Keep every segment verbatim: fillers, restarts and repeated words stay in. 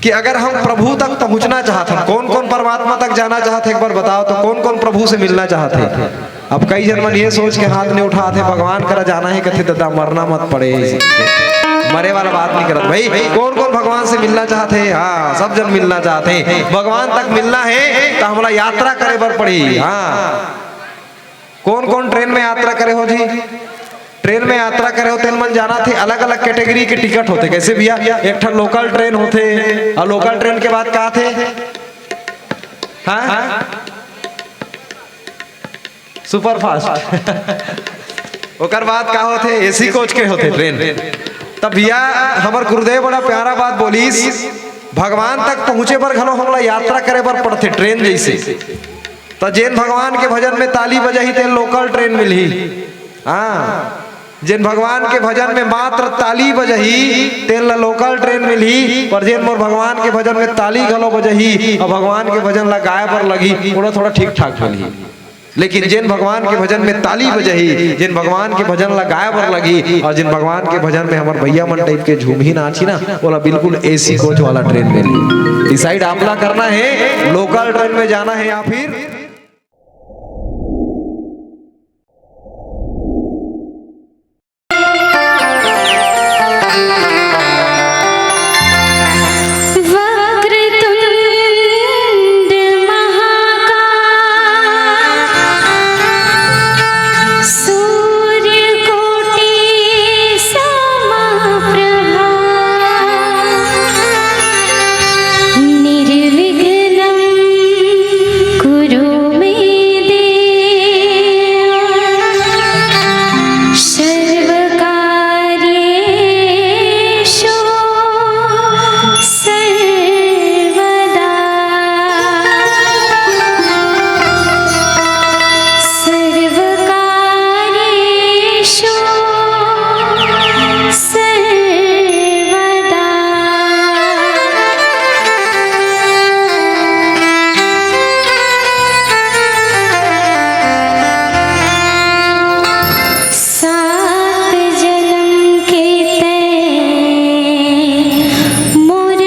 कि अगर हम प्रभु तक पहुंचना चाहत हन, कौन कौन परमात्मा तक जाना चाहत हे, एक बार बताओ तो, कौन कौन प्रभु से मिलना चाहत हे? अब कई झन मन ये सोच के हाथ नहीं उठात हे, भगवान करा जाना हे, कथे, "दादा, मरना मत पड़े।" मरे वाला बात नहीं करत भाई। कौन कौन भगवान से मिलना चाहत हे? हाँ, सब झन मिलना चाहत हे। भगवान तक मिलना हे तो हमला यात्रा करे बर पड़ही। हाँ, कौन कौन ट्रेन में यात्रा करे हो जी? ट्रेन में यात्रा करे हो तेन मन जानत हे, अलग-अलग कैटेगरी के टिकट होथे। कैसे भैया? एक ठन लोकल ट्रेन होथे, अउ लोकल ट्रेन के बाद का आथे? हाँ? Super fast. ओकर बाद का होथे? एसी कोच के होथे ट्रेन। तब भैया, हमर गुरुदेव बड़ा प्यारा बात बोलिस, भगवान तक पहुंचे बर घलो हमला यात्रा करे बर पड़थे ट्रेन जैसे। त जेन भगवान के भजन में ताली बजही, तेन लोकल ट्रेन मिलही। हाँ, जेन भगवान के भजन में मात्र ताली बजही, तेन ला लोकल ट्रेन मिलही, पर जेन मोर भगवान के भजन में ताली घलो बजही अउ भगवान के भजन ला गाए बर लगही, ओला थोड़ा ठीक ठाक मिलही। लेकिन जेन भगवान के भजन में ताली बजही, जेन भगवान के भजन ला गाए बर लगही अउ जेन भगवान के भजन में हमर भैया मन टाइप के झूमही नाचही ना, ओला बिल्कुल एसी कोच वाला ट्रेन मिलही। डिसाइड आपला करना हे, लोकल ट्रेन में जाना हे या फिर वक्रतुण्ड महाकाय सूर्यकोटि समप्रभा निर्विघ्नं कुरु मे देव सर्वकार्येषु सर्वदा सर्वकार्येषु सर्वदा। सात जनम के तैं मोर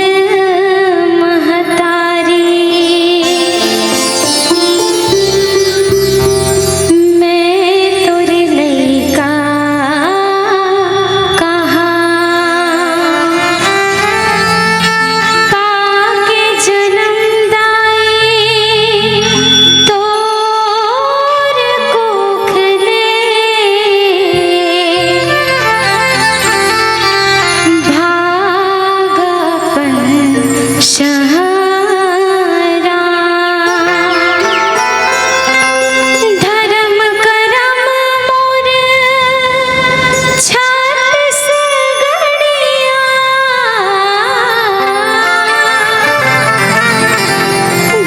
महतारी, मैं तोर लइका कहाँ। पाके जनम दाई तोर कोख ले भाग अपन सहारा। धरम करम मोर छत्तीसगढ़िया,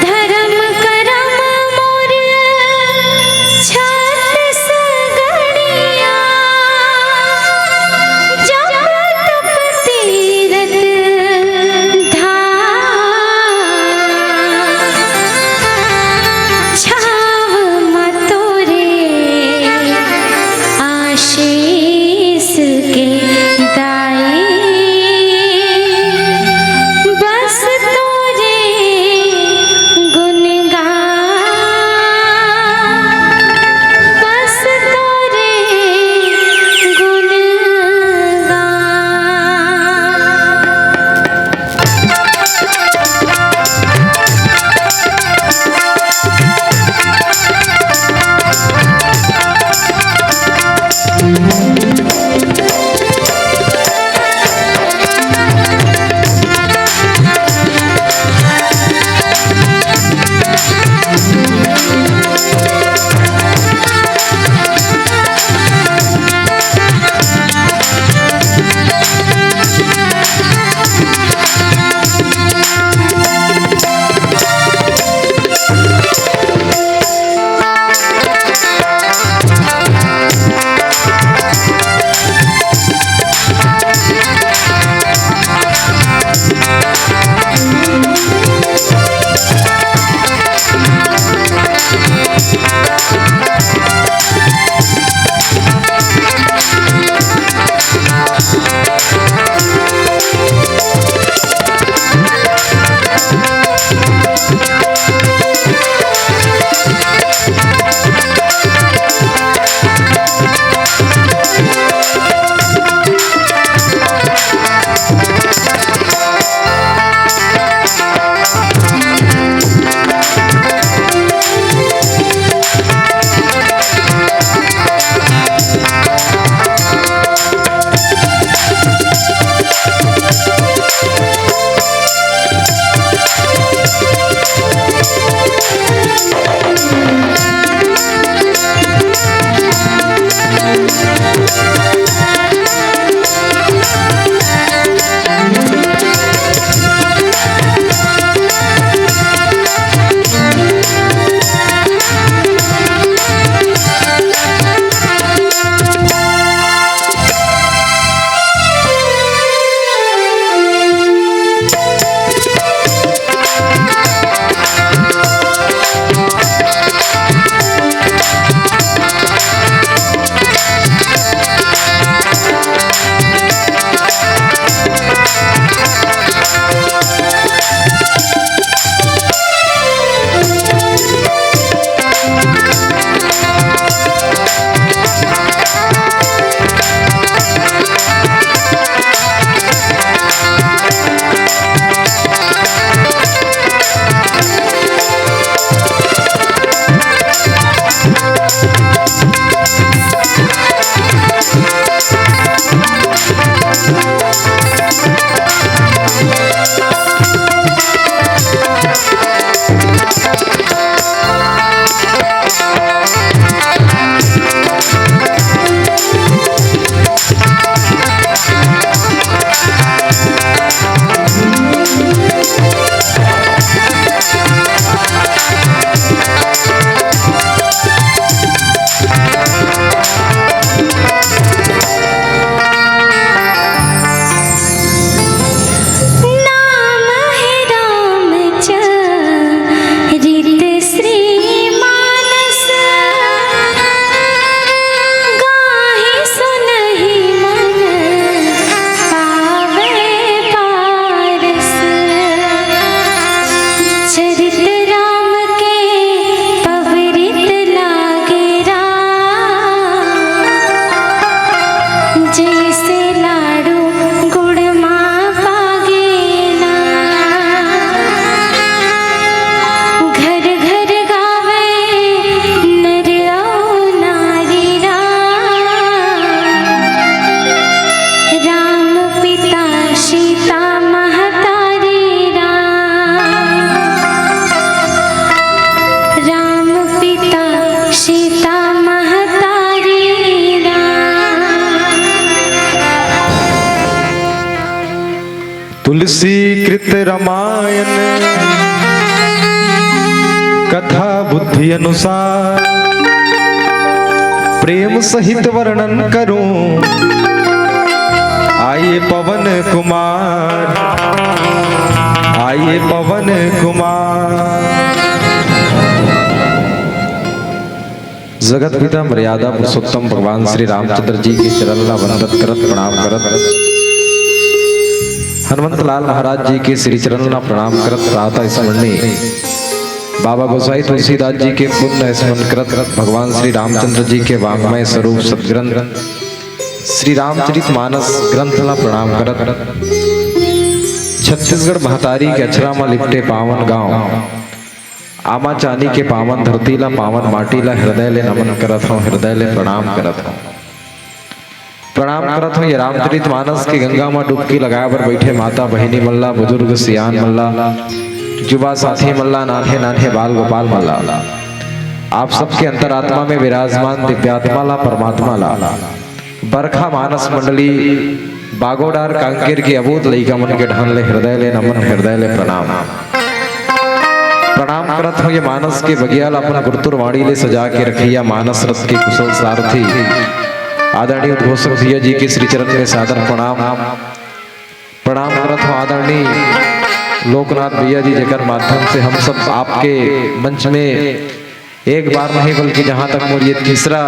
धरम करम मोर छत्तीसगढ़िया, जप तप तीरथ धाम। कृत रामायण कथा बुद्धि अनुसार, प्रेम सहित वर्णन करूं, आइए पवन कुमार, आइए पवन कुमार। जगत पिता मर्यादा पुरुषोत्तम भगवान श्री रामचंद्र जी के चरण ला वंदत करत, प्रणाम करत, हनुमंत लाल महाराज जी के श्री चरण ला प्रणाम करत, प्रातः स्मरणीय बाबा गोसाई तुलसीदास जी के पुण्य स्मरण करत, भगवान श्री रामचंद्र जी के वाङ्मय स्वरूप सदग्रंथ श्री रामचरित मानस ग्रंथ ला प्रणाम करत, छत्तीसगढ़ महतारी के अचरा म लिपटे पावन गांव आमा चानी के पावन धरती ला, पावन माटी ला हृदय ले नमन करत हंव, हृदय ले प्रणाम करत हंव। प्रणाम करत हंव ये रामचरित मानस के गंगा म डुबकी लगाए बर बइठे माता बहिनी मन ला, बुजुर्ग सियान मन ला, युवा साथी मन ला, नान्हे नान्हे बाल गोपाल मन ला, आप सबके अंतरात्मा में विराजमान दिव्यात्मा ला, परमात्मा ला, बरखा मानस मंडली, बागोडार कांकेर के अबूत लइका मन के ढंग ले हृदय ले नमन, हृदय ले प्रणाम। प्रणाम करत हंव ये मानस के बगिया ला अपन गुरतुर वाणी ले सजा के रखइया मानस रथ के कुशल सारथी आदरणीय उद्घोषक भैया जी के श्री चरण में सादर प्रणाम। प्रणाम करत हंव आदरणीय लोकनाथ भैया जी, जेकर माध्यम से हम सब आपके मंच में एक बार नहीं बल्कि जहां तक मोर ये तीसरा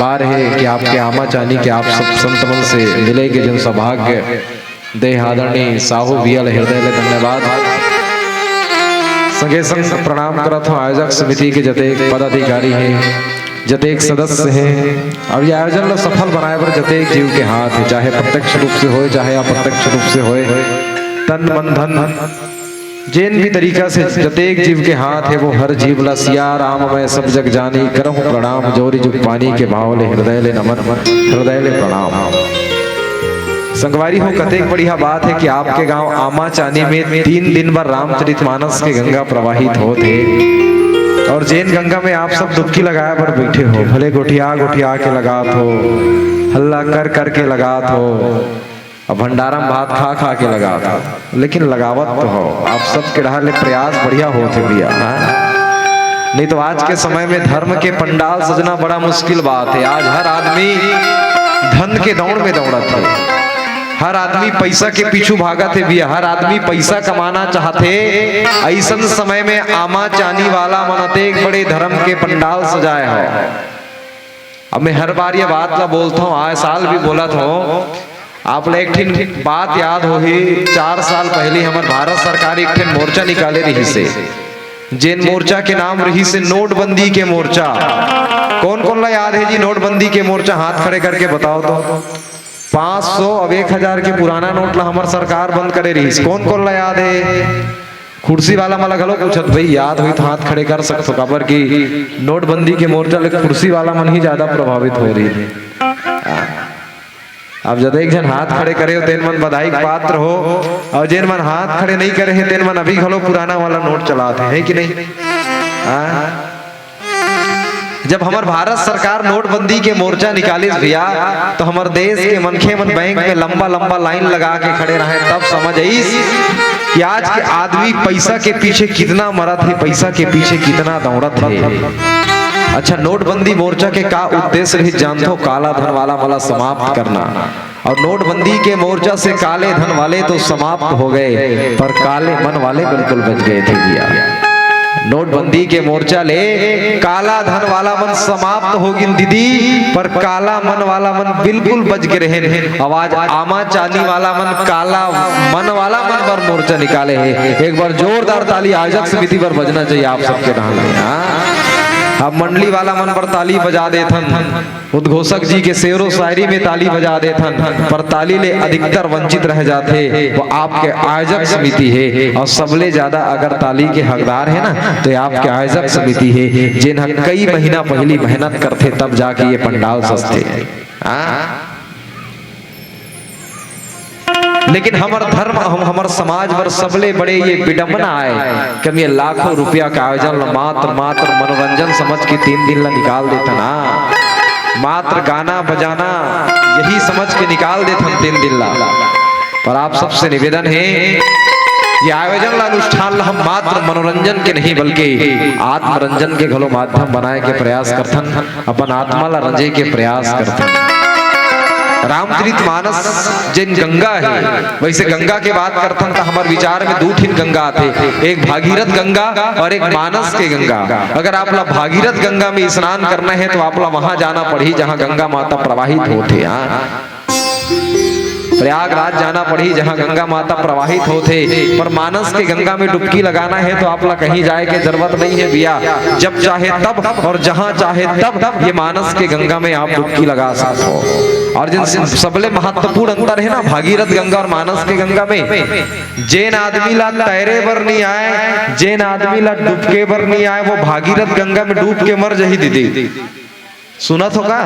बार हे कि आपके आमा चानी के आप सब संत मन से मिले के जन सौभाग्य दे हे आदरणीय साहू भैया ल हृदय ले धन्यवाद। संगे संग प्रणाम करत हंव आयोजक समिति के जतेक पदाधिकारी हे, जतेक सदस्य हे, अउ ये आयोजन ल सफल बनाए बर जतेक जीव के हाथ हे, चाहे प्रत्यक्ष रूप से होय, चाहे अप्रत्यक्ष रूप से होय, तन मन धन जेन भी तरीका से जतेक जीव के हाथ हे, वो हर जीव ला सिया राम मैं सब जग जानी, करहूं प्रणाम जोरि जुग पानी के भाव ले, हृदय ले नमन, हृदय ले प्रणाम। संगवारी हो, कतेक बढ़िया बात हे कि आपके गांव आमा चानी में तीन दिन बर रामचरित मानस के गंगा प्रवाहित होत हे, अउ जेन गंगा में आप सब डुबकी लगाए बर बइठे हो, भले गोठिया गोठिया के लगात हो, हल्ला कर कर के लगात हो, अब भंडारा म भात खा खा के लगात हो, लेकिन लगावत तो हो। आप सबके डहार ले प्रयास बढ़िया होत हे भैया, हाँ? नहीं तो आज के समय में धर्म के पंडाल सजना बड़ा मुश्किल बात हे। आज हर आदमी धन के दौड़ में दौड़त हे, हर आदमी पैसा के पीछू भागत हे भैया, हर आदमी पैसा कमाना चाहत हे। अइसन समय में आमा चानी वाला मन अतेक बड़े धर्म के पंडाल सजाए हो। अब मैं हर बार ये बात ला बोलत हंव, आए साल भी बोलत हंव। आप ला एक ठिन बात याद होही, चार साल पहिली हमर भारत सरकार एक ठिन मोर्चा निकाले रहिस हे, जेन मोर्चा के नाम रहिस हे नोटबंदी के मोर्चा। कोन कोन ला याद हे जी नोटबंदी के मोर्चा? हाथ खड़े करके बताओ तो। पाँच सौ अब एक हजार के पुराना नोट ला हमर सरकार बंद करे रहिस। कोन कोन ला याद हे? कुर्सी वाला मन ला घलो पूछत, भाई, याद होही त हाथ खड़े कर सकथो, काबर कि नोटबंदी के मोर्चा ले कुर्सी वाला मन ही ज्यादा प्रभावित हो रहिस हे। अब जतेक झन हाथ खड़े करे हो, तेन मन बधाई के पात्र हो, अउ जेन मन हाथ खड़े नहीं करे हे, तेन मन अभी घलो पुराना वाला नोट चलात हे, हे कि नहीं? हाँ? जब हमर भारत सरकार नोटबंदी के मोर्चा निकालिस भैया, तो हमर देश के मनखे मन बैंक में लंबा लंबा लाइन लगा के खड़े रहे, तब समझ आइस कि आज के आदमी पैसा के पीछे कितना मरत हे, पैसा के पीछे कितना दौड़त हे। अच्छा, नोटबंदी मोर्चा के का उद्देश्य रहिस जानथो? काला धन वाला मन ला समाप्त करना। अउ नोटबंदी के मोर्चा से काले धन वाले तो समाप्त हो गए, पर काले मन वाले बिल्कुल बच गए थे भैया। नोटबंदी के मोर्चा ले काला धन वाला मन समाप्त हो गिन दीदी, पर काला मन वाला मन बिल्कुल बच गे रहेन। अउ आज आमा चानी वाला मन काला मन वाला मन बर मोर्चा निकाले हे। एक बार जोरदार ताली आयोजक समिति बर बजना चाहिए आप सबके नाम में। हाँ, अब मंडली वाला मन बर ताली बजा देथन। उद्घोषक जी के शेरो शायरी में ताली बजा देथन, पर ताली ले अधिकतर वंचित रह जाथे, वो आपके आयोजक समिति हे। अउ सबले ज्यादा अगर ताली के हकदार हे ना, तो ये आपके आयोजक समिति हे, जेन ह कई महीना पहिली मेहनत करथे, तब जाके ये पंडाल सजथे। हाँ? लेकिन हमर धर्म, हम, हमर समाज बर सबले बड़े ये विडंबना आय कि हम ये लाखों रुपया के आयोजन ल मात्र, मात्र मनोरंजन समझ के तीन दिन ल निकाल देथन। हाँ, मात्र गाना बजाना यही समझ के निकाल देथन तीन दिन ल। पर आप सबसे निवेदन हे, ये आयोजन ला, अनुष्ठान ला हम मात्र मनोरंजन के नहीं, बल्कि आत्मरंजन के घलो माध्यम बनाए के प्रयास करथन, अपन आत्मा ला रंजे के प्रयास करथन। रामचरित मानस जेन गंगा हे, वैसे गंगा के बात करथन त हमर विचार में दू ठिन गंगा आथे, एक भागीरथ गंगा और एक मानस के गंगा। अगर आप ला भागीरथ गंगा में स्नान करना हे तो आप ला वहां जाना पड़ही जहां गंगा माता प्रवाहित होथे। हाँ, प्रयागराज जाना पड़ही, जहां गंगा माता प्रवाहित होथे। पर मानस के गंगा में डुबकी लगाना हे तो आप ला कहीं जाए के जरूरत नहीं हे भैया। जब चाहे तब और जहां चाहे तब ये मानस के गंगा में आप डुबकी लगा सकत हो। और जेन सबले महत्वपूर्ण अंतर हे ना भागीरथ गंगा और मानस के गंगा में, जेन आदमी ला तैरे बर नहीं आए, जेन आदमी ला डुबके बर नहीं आए, वो भागीरथ गंगा में डूब के मर जही दीदी। सुनत हो का?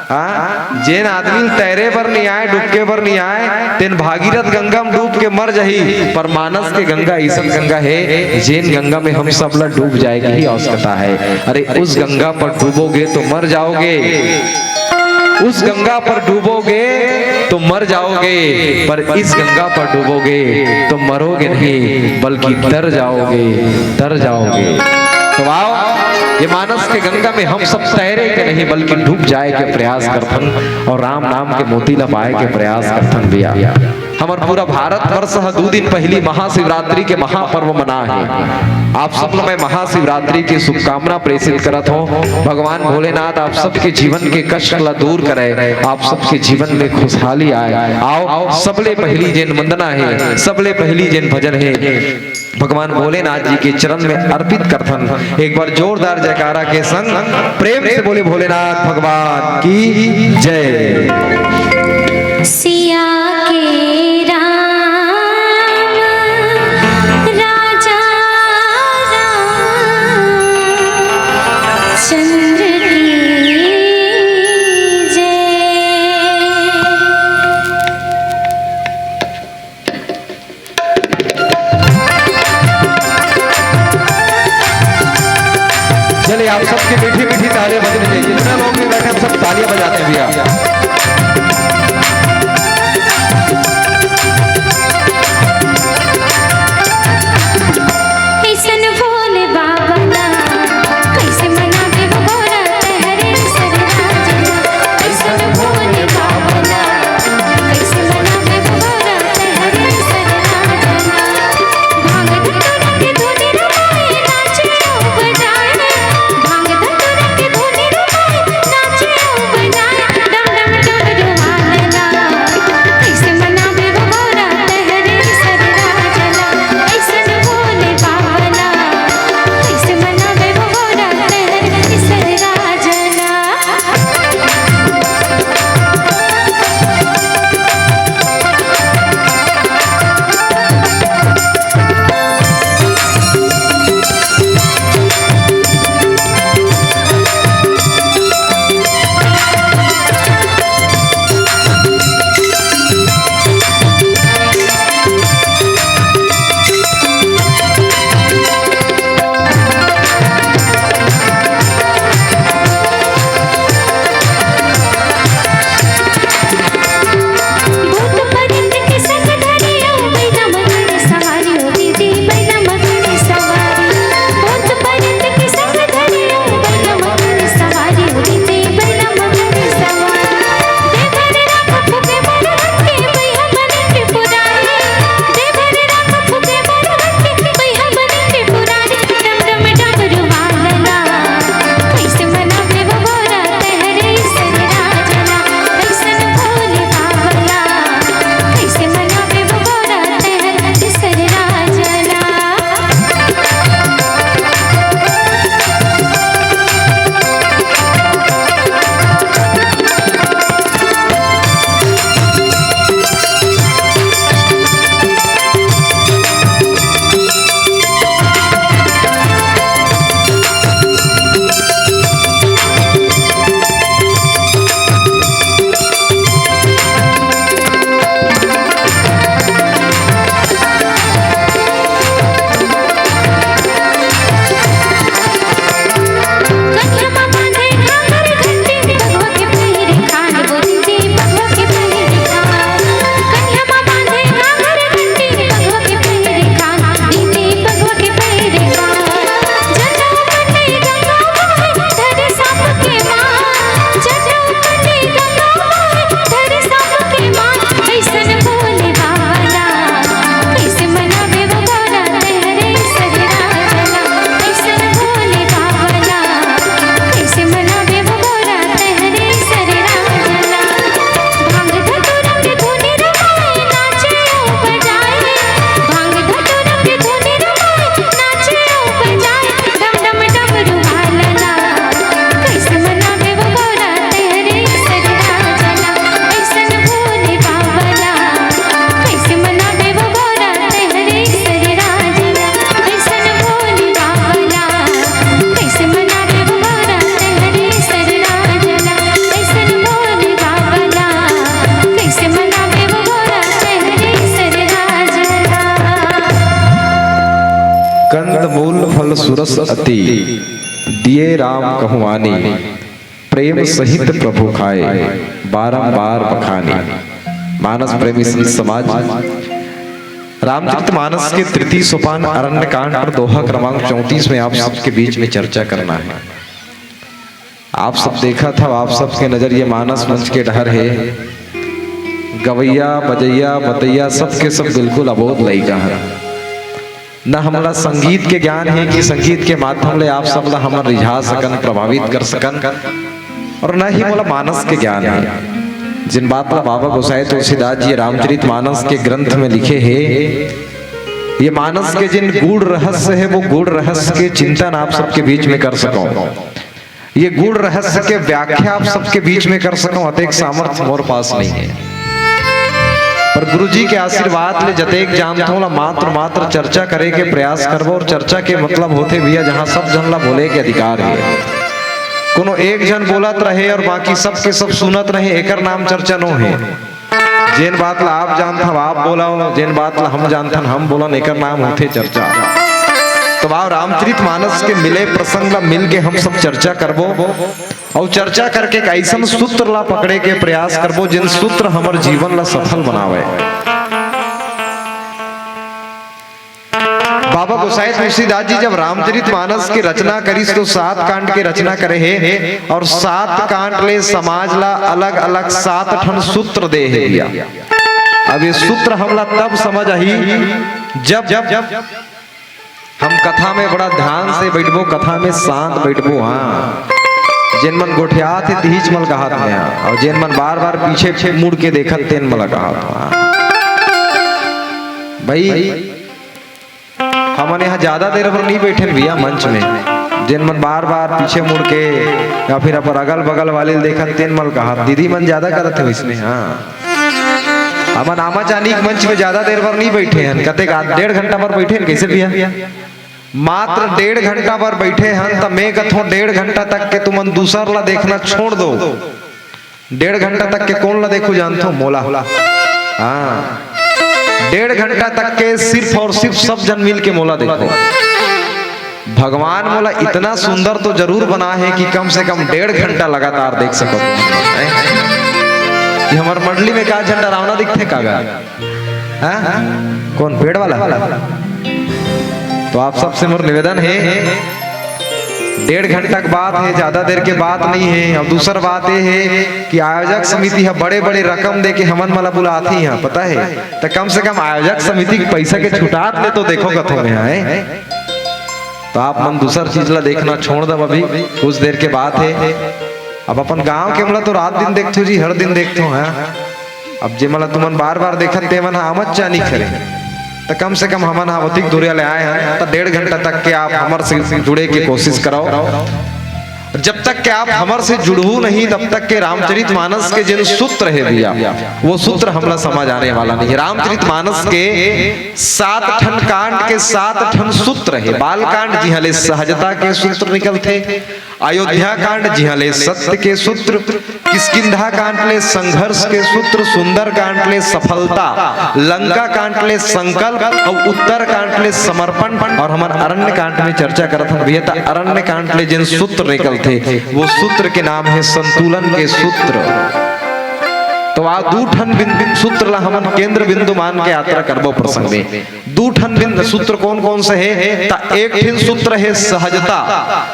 हाँ, जेन आदमी ल तैरे बर नहीं आए, डुबके बर नहीं आए, तेन भागीरथ गंगा में डूब के मर जही। पर मानस के गंगा अइसन गंगा हे, जेन गंगा में हम सब ला डूब जाए के ही आवश्यकता हे। अरे, उस गंगा पर डूबोगे तो मर जाओगे, उस गंगा पर डूबोगे तो मर जाओगे, पर इस गंगा पर डूबोगे तो मरोगे नहीं, बल्कि तर जाओगे, तर जाओगे। तो आओ, ये मानस के गंगा में हम सब तैरे के नहीं, बल्कि डूब जाए के प्रयास करथन और राम नाम के मोती ला पाए के प्रयास करथन भैया। हमर पूरा भारतवर्ष ह दू दिन पहिली महाशिवरात्रि के महापर्व मना हे। आप सब ला मैं महाशिवरात्रि के शुभकामना प्रेषित करत हों। भगवान भोलेनाथ आप सबके जीवन के कष्ट ला दूर करे, आप सबके जीवन में खुशहाली आए। आओ, सबले पहिली जेन वंदना हे, सबले पहिली जेन भजन हे, भगवान भोलेनाथ जी के चरण में अर्पित करथन। एक बार जोरदार जयकारा के संग प्रेम से बोले भोलेनाथ भगवान की जय। सिया के राम राजा रामचंद्र की जय। चलिए, आप सबकी मीठी मीठी तालियां बजनी चाहिए। जितना लोग भी बैठे हैं, सब तालियां बजाते हैं भैया। ऐसन भोले बाबा ना, कैसे मनावे हो गोरा तहरे सरराजना। ऐसन भोले बाबा ना, कैसे मनावे हो गोरा तहरे सरराजना। भांग धतूरा के धुन रमाए, नाचे ओ बजाए। भांग धतूरा के धुन रमाए, नाचे ओ बजाए। डम डम डमरू कंद मूल फल सुरस अति, दिए राम कहु आनी, प्रेम सहित प्रभु खाए, बारंबार बखानी। मानस प्रेमी संत समाज, रामचरित मानस के तृतीय सोपान अरण्य कांड और दोहा क्रमांक चौंतीस में आप सबके बीच में चर्चा करना है। आप सब देखत हव, आप सबके नजर ये मानस मंच के डहर हे। गवैया, बजैया, बतैया, सबके सब बिल्कुल अबोध लइका हे। न हमला संगीत के ज्ञान हे कि संगीत के माध्यम ले आप सब ला हमन रिझा सकन, प्रभावित कर सकन, और न ही मोला मानस के ज्ञान हे। जिन बात ला बाबा गोसाई तुलसीदास जी रामचरित मानस के ग्रंथ में लिखे हे, ये मानस के जिन गूढ़ रहस्य हे, वो गूढ़ रहस्य के चिंतन आप सबके बीच में कर सकौं। ये गूढ़ रहस्य के व्याख्या आप सबके बीच में कर सकौं, अतेक सामर्थ्य मोर पास नहीं हे। पर गुरु जी के आशीर्वाद ले जतेक जानथों ला मात्र, मात्र चर्चा करे के प्रयास करबो। और चर्चा के मतलब होथे भैया, जहाँ सब झन ला बोले के अधिकार हे। कोनो एक झन बोलत रहे और बाकी सब के सब सुनत रहे, एकर नाम चर्चा नो हे। जेन बात ला आप जानथव, आप बोलव, जेन बात ला हम जानथन, हम बोलन, एकर नाम होथे चर्चा। तो आओ, रामचरित मानस के मिले प्रसंग ला मिल के हम सब चर्चा करबो, और चर्चा करके एक अइसन सूत्र ला पकड़े के प्रयास करबो, जेन सूत्र हमर जीवन ला सफल बनावे। बाबा गोसाई तुलसीदास जी जब रामचरित मानस के रचना करिस, तो सात कांड के रचना करे हे, और सात कांड ले समाज ला अलग-अलग सात ठन सूत्र दे हे भैया। अब ये सूत्र हमला तब समझ आही, जब, जब हम कथा में बड़ा ध्यान से बैठबो, कथा में शांत बैठबो। हाँ, जेन मन गोठियात हे, तिहिच मन कहात हे, हाँ, और जेन मन बार-बार पीछे मुड़ के देखत, तेन मन कहात हे, हाँ। भाई, हमन यहाँ ज्यादा देर बर नहीं बैठे भैया मंच में। जेन मन बार-बार पीछे मुड़ के या फिर अपन अगल-बगल वाले ल देखत, तेन मन कहात, दीदी मन ज्यादा करत हे वइसने। हाँ, हमन आमा चानी के मंच में ज्यादा देर बर नहीं बैठे हन, कतेक आध, डेढ़ घंटा बर बैठे हन, कइसे भैया? मात्र डेढ़ घंटा बर बैठे हन, त मैं कथों डेढ़ घंटा तक के तुमन दूसर ला देखना छोड़ दो। डेढ़ घंटा तक के कोन ला देखो जानथो? मोला। हाँ, डेढ़ घंटा तक के सिर्फ और सिर्फ सब जन मिल के मोला देखो। भगवान मोला इतना सुंदर तो जरूर बना हे कि कम से कम डेढ़ घंटा लगातार देख सको। हैं? कि हमर मंडली में का झन डरावना दिखथे का गा? हाँ? कोन, पेड़ वाला? तो आप सबसे मोर निवेदन हे, डेढ़ घंटा के बात हे, ज्यादा देर के बात नहीं हे। और दूसर बात ये हे कि आयोजक समिति ह बड़े-बड़े रकम दे के हमन मन ला बुलात हे यहाँ, पता हे? त कम से कम आयोजक समिति के पैसा के छुटात ले तो देखो कथों में, हैं? तो आप मन दूसर चीज ला देखना छोड़ दव, अभी कुछ देर के बात हे। अब अपन गांव के हमला तो रात दिन देखथो जी, हर दिन देखथो, हैं? अब जे मन ला तुमन बार-बार देखत, ते मन ह आमच चानी करे, त कम से कम हमन ह ओतिक दूरिया ले आए हन, त डेढ़ घंटा तक के आप हमर से जुड़े के कोशिश करव। जब तक के आप हमर से जुड़हू नहीं, तब तक के रामचरित मानस के जेन सूत्र हे भैया, वो सूत्र हमला समझ आने वाला नहीं हे। रामचरित मानस के सात ठन कांड के सात ठन सूत्र हे। बाल कांड जिहां ले सहजता के सूत्र निकलथे, अयोध्या कांड जिहां ले सत्य के सूत्र, किष्किंधा कांड ले संघर्ष के सूत्र, सुंदर कांड ले सफलता, लंका कांड ले संकल्प और उत्तर कांड ले समर्पण। और हमन अरण्य कांड में चर्चा करत हन भैया, त अरण्य कांड ले जेन सूत्र निकलथे, वो सूत्र के नाम हे संतुलन के सूत्र। तो आ दू ठन बिन-, बिन-, सूत्र ला हमन केंद्र बिंदु मान के यात्रा करबो प्रसंग में। दू ठन बिंद सूत्र कोन कोन से हे? त एक ठिन सूत्र हे सहजता,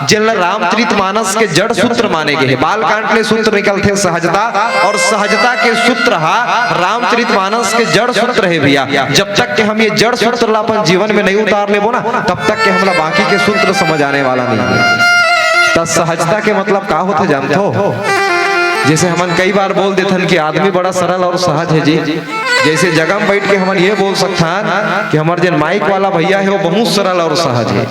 जेन ल रामचरित मानस के जड़ सूत्र माने गे हे। बाल कांड ले सूत्र निकलथे सहजता, और सहजता के सूत्र हा रामचरित मानस के जड़ सूत्र हे भैया। जब तक के हम ये जड़ सूत्र ला अपन जीवन में नहीं उतार लेबो ना, तब तक के हमला बाकी के सूत्र समझ आने वाला नहीं हे। त सहजता के मतलब का होथे जानथो? जैसे हमन कई बार बोल देथन कि आदमी बड़ा सरल और सहज हे जी, जैसे जगह में बैठ के हमन ये बोल सकथन कि हमर जेन माइक वाला भैया हे, वो बहुत सरल और सहज हे।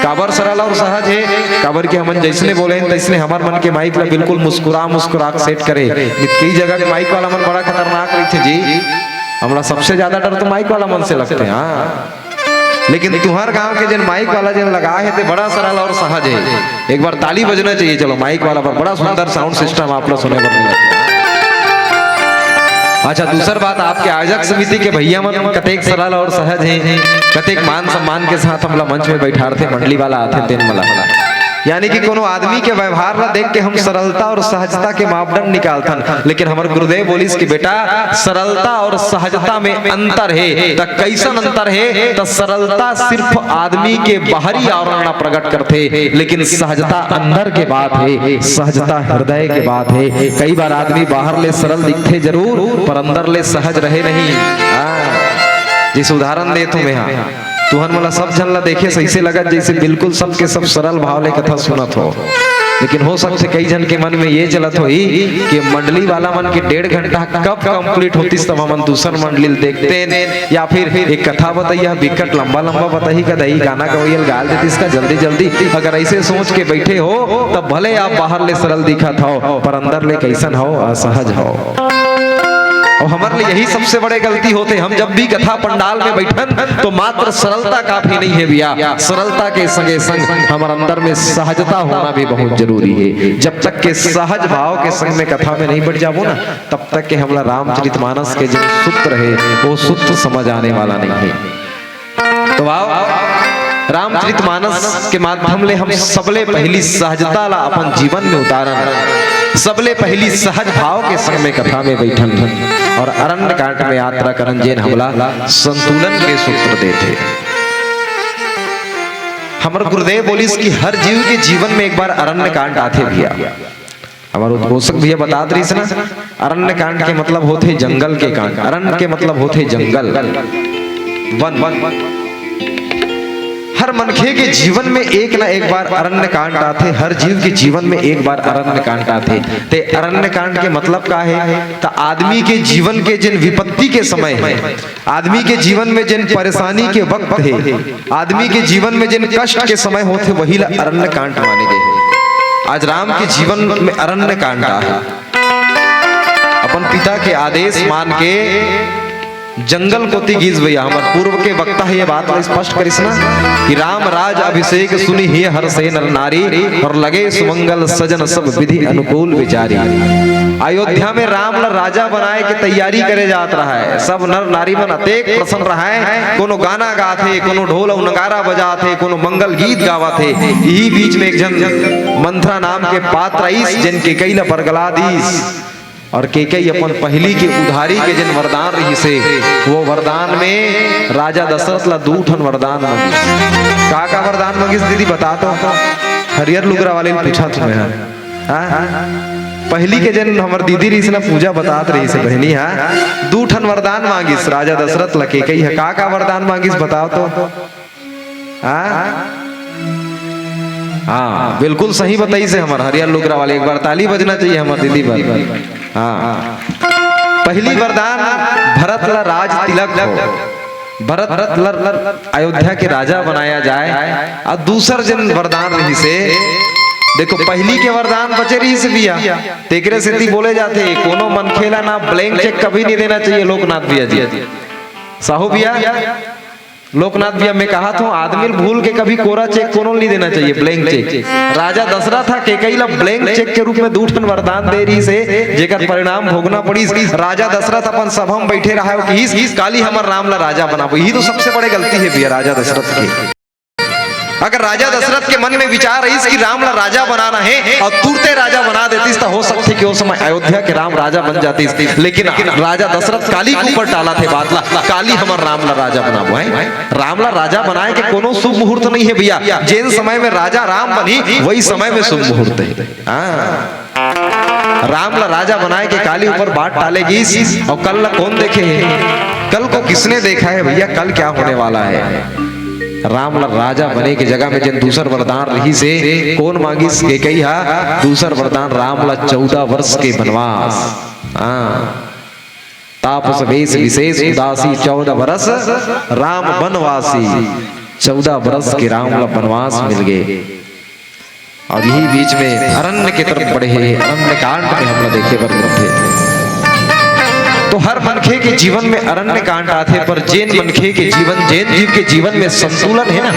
काबर सरल और सहज हे? काबर कि हमन जैसने बोले हन, तैसने हमर मन के माइक ला बिल्कुल मुस्कुरा, मुस्कुरा के सेट करे। कई जगह के माइक वाला मन बड़ा खतरनाक रहिथे जी, हमला सबसे ज्यादा डर तो माइक वाला मन से लगथे। हाँ, लेकिन तुहर गांव के जेन माइक वाला जेन लगा हे, ते बड़ा सरल और सहज हे। एक बार ताली बजना चाहिए। चलो, माइक वाला पर बड़ा सुंदर साउंड सिस्टम आप लोग सुने बर मिला। अच्छा, दूसर बात, आपके आयोजक समिति के भैया मन कतेक सरल और सहज हे, कतेक मान सम्मान के साथ हमला मंच में बैठारथे, मंडली वाला आथे तेन मला। यानी कि कोनो आदमी के व्यवहार ला देख के हम सरलता और सहजता के मापदंड निकालथन, लेकिन हमर गुरुदेव बोलिस कि बेटा, सरलता और सहजता में अंतर हे। त कैसन अंतर हे? त सरलता सिर्फ आदमी के बाहरी आवरण ला प्रकट करथे, लेकिन सहजता अंदर के बात हे, सहजता हृदय के बात हे। कई बार आदमी बाहर ले सरल दिखथे जरूर, पर अंदर ले सहज रहे नहीं। हाँ, जैसे उदाहरण देत हूँ मैं, हाँ, तुहन मोला सब झन ला देखे से ऐसे लगत जैसे बिल्कुल सबके सब सरल भाव ले कथा सुनत हो, लेकिन हो सकथे कई झन के मन में ये चलत होही कि मंडली वाला मन के डेढ़ घंटा कब कंप्लीट होतिस, तब हमन दूसर मंडली ल देखतेन, या फिर एक कथा बताइया, बिकट लंबा लंबा बताही का दही, गाना गवैया ल गाल देतिस का जल्दी जल्दी। अगर ऐसे सोच के बैठे हो, तब भले आप बाहर ले सरल दिखत हो, पर अंदर ले कैसन हो? असहज हो। और हमर ले यही सबसे बड़े गलती होथे। हम जब भी कथा पंडाल में बैठन, तो मात्र सरलता काफी नहीं है भैया, सरलता के संगे संग हमर अंदर में सहजता होना भी बहुत जरूरी है। जब तक के सहज भाव के संग में कथा में नहीं बैठ जाबो ना, तब तक के हमला रामचरितमानस के जो सूत्र है, वो सूत्र समझ आने वाला नहीं है। तो आओ, रामचरितमानस के माध्यम ले हम सबले पहली सहजता ला अपन जीवन में उतारन, सबले पहली सहज भाव के संग में कथा में बैठन और अरण्य कांड में यात्रा करन, जेन हमला संतुलन के सूत्र देथे। हमर गुरुदेव बोलिस कि हर जीव के जीवन में एक बार अरण्य कांड आथे भैया। हमर उद्घोषक भैया बतात रहिस ना, अरण्य कांड के मतलब होथे जंगल के कांड, अरण्य के मतलब होथे जंगल, वन। हर मनखे के जीवन में एक ना एक बार अरण्य कांड आथे, हर जीव के जीवन में एक बार अरण्य कांड आथे। ते अरण्य कांड के मतलब का हे? त आदमी के जीवन के जिन विपत्ति के समय हे, आदमी के जीवन में जिन परेशानी के वक्त हे, आदमी के जीवन में जिन कष्ट के समय होथे, वही ला अरण्य कांड माने गए हे। आज राम के जीवन में अरण्य कांड आहे। अपन पिता के आदेश मान के जंगल कोती गिस भैया। हमर पूर्व के वक्ता हे ये बात ला स्पष्ट करिस ना कि राम राज अभिषेक सुनि हिय हर्षे नर नारी, और लगे सुमंगल सजन सब विधि अनुकूल विचारी। अयोध्या में राम ला राजा बनाए के तैयारी करे जात रहा है। सब नर नारी मन अतेक प्रसन्न रहा है, कोनो गाना गात हे, कोनो ढोल अउ नगारा बजात हे, कोनो मंगल गीत गावत हे। यही बीच में एक झन मंथरा नाम के पात्र आइस, जेन केकई ला बरगला दीस। और केकई अपन पहली के उधारी के जेन वरदान रहिस हे, वो वरदान में राजा दशरथ ला दू ठन वरदान मांगिस। का का वरदान मांगिस दीदी, बता तो। हरियर लुगरा वाले ल पूछा तुम्हें, हाँ? हाँ? पहली के जेन हमर दीदी रहिस ना, पूजा बतात रहिस हे बहिनी, हाँ? दू ठन वरदान मांगिस राजा दशरथ ला, केकई ह का का वरदान मांगिस, बताओ तो। हाँ? हाँ, बिल्कुल सही बताइस हे हमर हरियर लुगरा वाले। एक बार ताली बजना चाहिए हमर दीदी बर। हाँ, पहली वरदान, भरत ला राज तिलक हो, भरत ला अयोध्या के राजा बनाया जाए। अउ दूसर जेन वरदान रहिस हे, देखो, पहली के वरदान बचे रहिस हे भैया, तेकरे सेती बोले जाथे, कोनो मनखे ला ना blank cheque कभी नहीं देना चाहिए, लोकनाथ भैया जी, साहू भैया। लोकनाथ भैया, मैं कहा थों, आदमी ल भूल के कभी कोरा cheque कोनो ल नहीं देना चाहिए, blank cheque। राजा दशरथ ह केकई ला blank cheque के रूप में दू ठन वरदान दे रहिस हे, जेकर परिणाम भोगना पड़िस। राजा दशरथ अपन सभा में बैठे रहा, वो किहिस, "काली हमर राम ला राजा बनाबो।" यही तो सबसे बड़े गलती हे भैया राजा दशरथ के। अगर राजा दशरथ के मन में विचार रहिस कि राम ला राजा बनाना हे अउ तुरते राजा बना देतिस, त हो सकथे कि ओ समय अयोध्या के राम राजा बन जातिस। लेकिन राजा दशरथ काली के ऊपर टालत हे बात ला, "काली हमर राम ला राजा बनाबो।" हैं, राम ला राजा बनाए के कोनो शुभ मुहूर्त नहीं हे भैया। जेन समय में राजा राम बनही, वही समय में शुभ मुहूर्त हे। हाँ, राम ला राजा बनाए के काली ऊपर बात टाले गिस, अउ कल ला कोन देखे हे? कल को किसने देखा है भैया, कल क्या होने वाला है? राम ला राजा बने के जगह में जेन दूसर वरदान रहिस हे, कोन मांगिस? केकई हा दूसर वरदान, राम ला चौदह वर्ष के बनवास। हाँ, तापस वेश विशेष उदासी, चौदह वर्ष राम बनवासी। चौदह वर्ष के राम ला बनवास मिल गे। अउ यही बीच में अरण्य के तरफ बढ़े हे, अरण्य कांड में हमला देखे बर मिलथे। तो हर मनखे के जीवन में अरण्य कांड आथे, पर जेन मनखे के जीवन, जेन जीव के जीवन में संतुलन हे ना,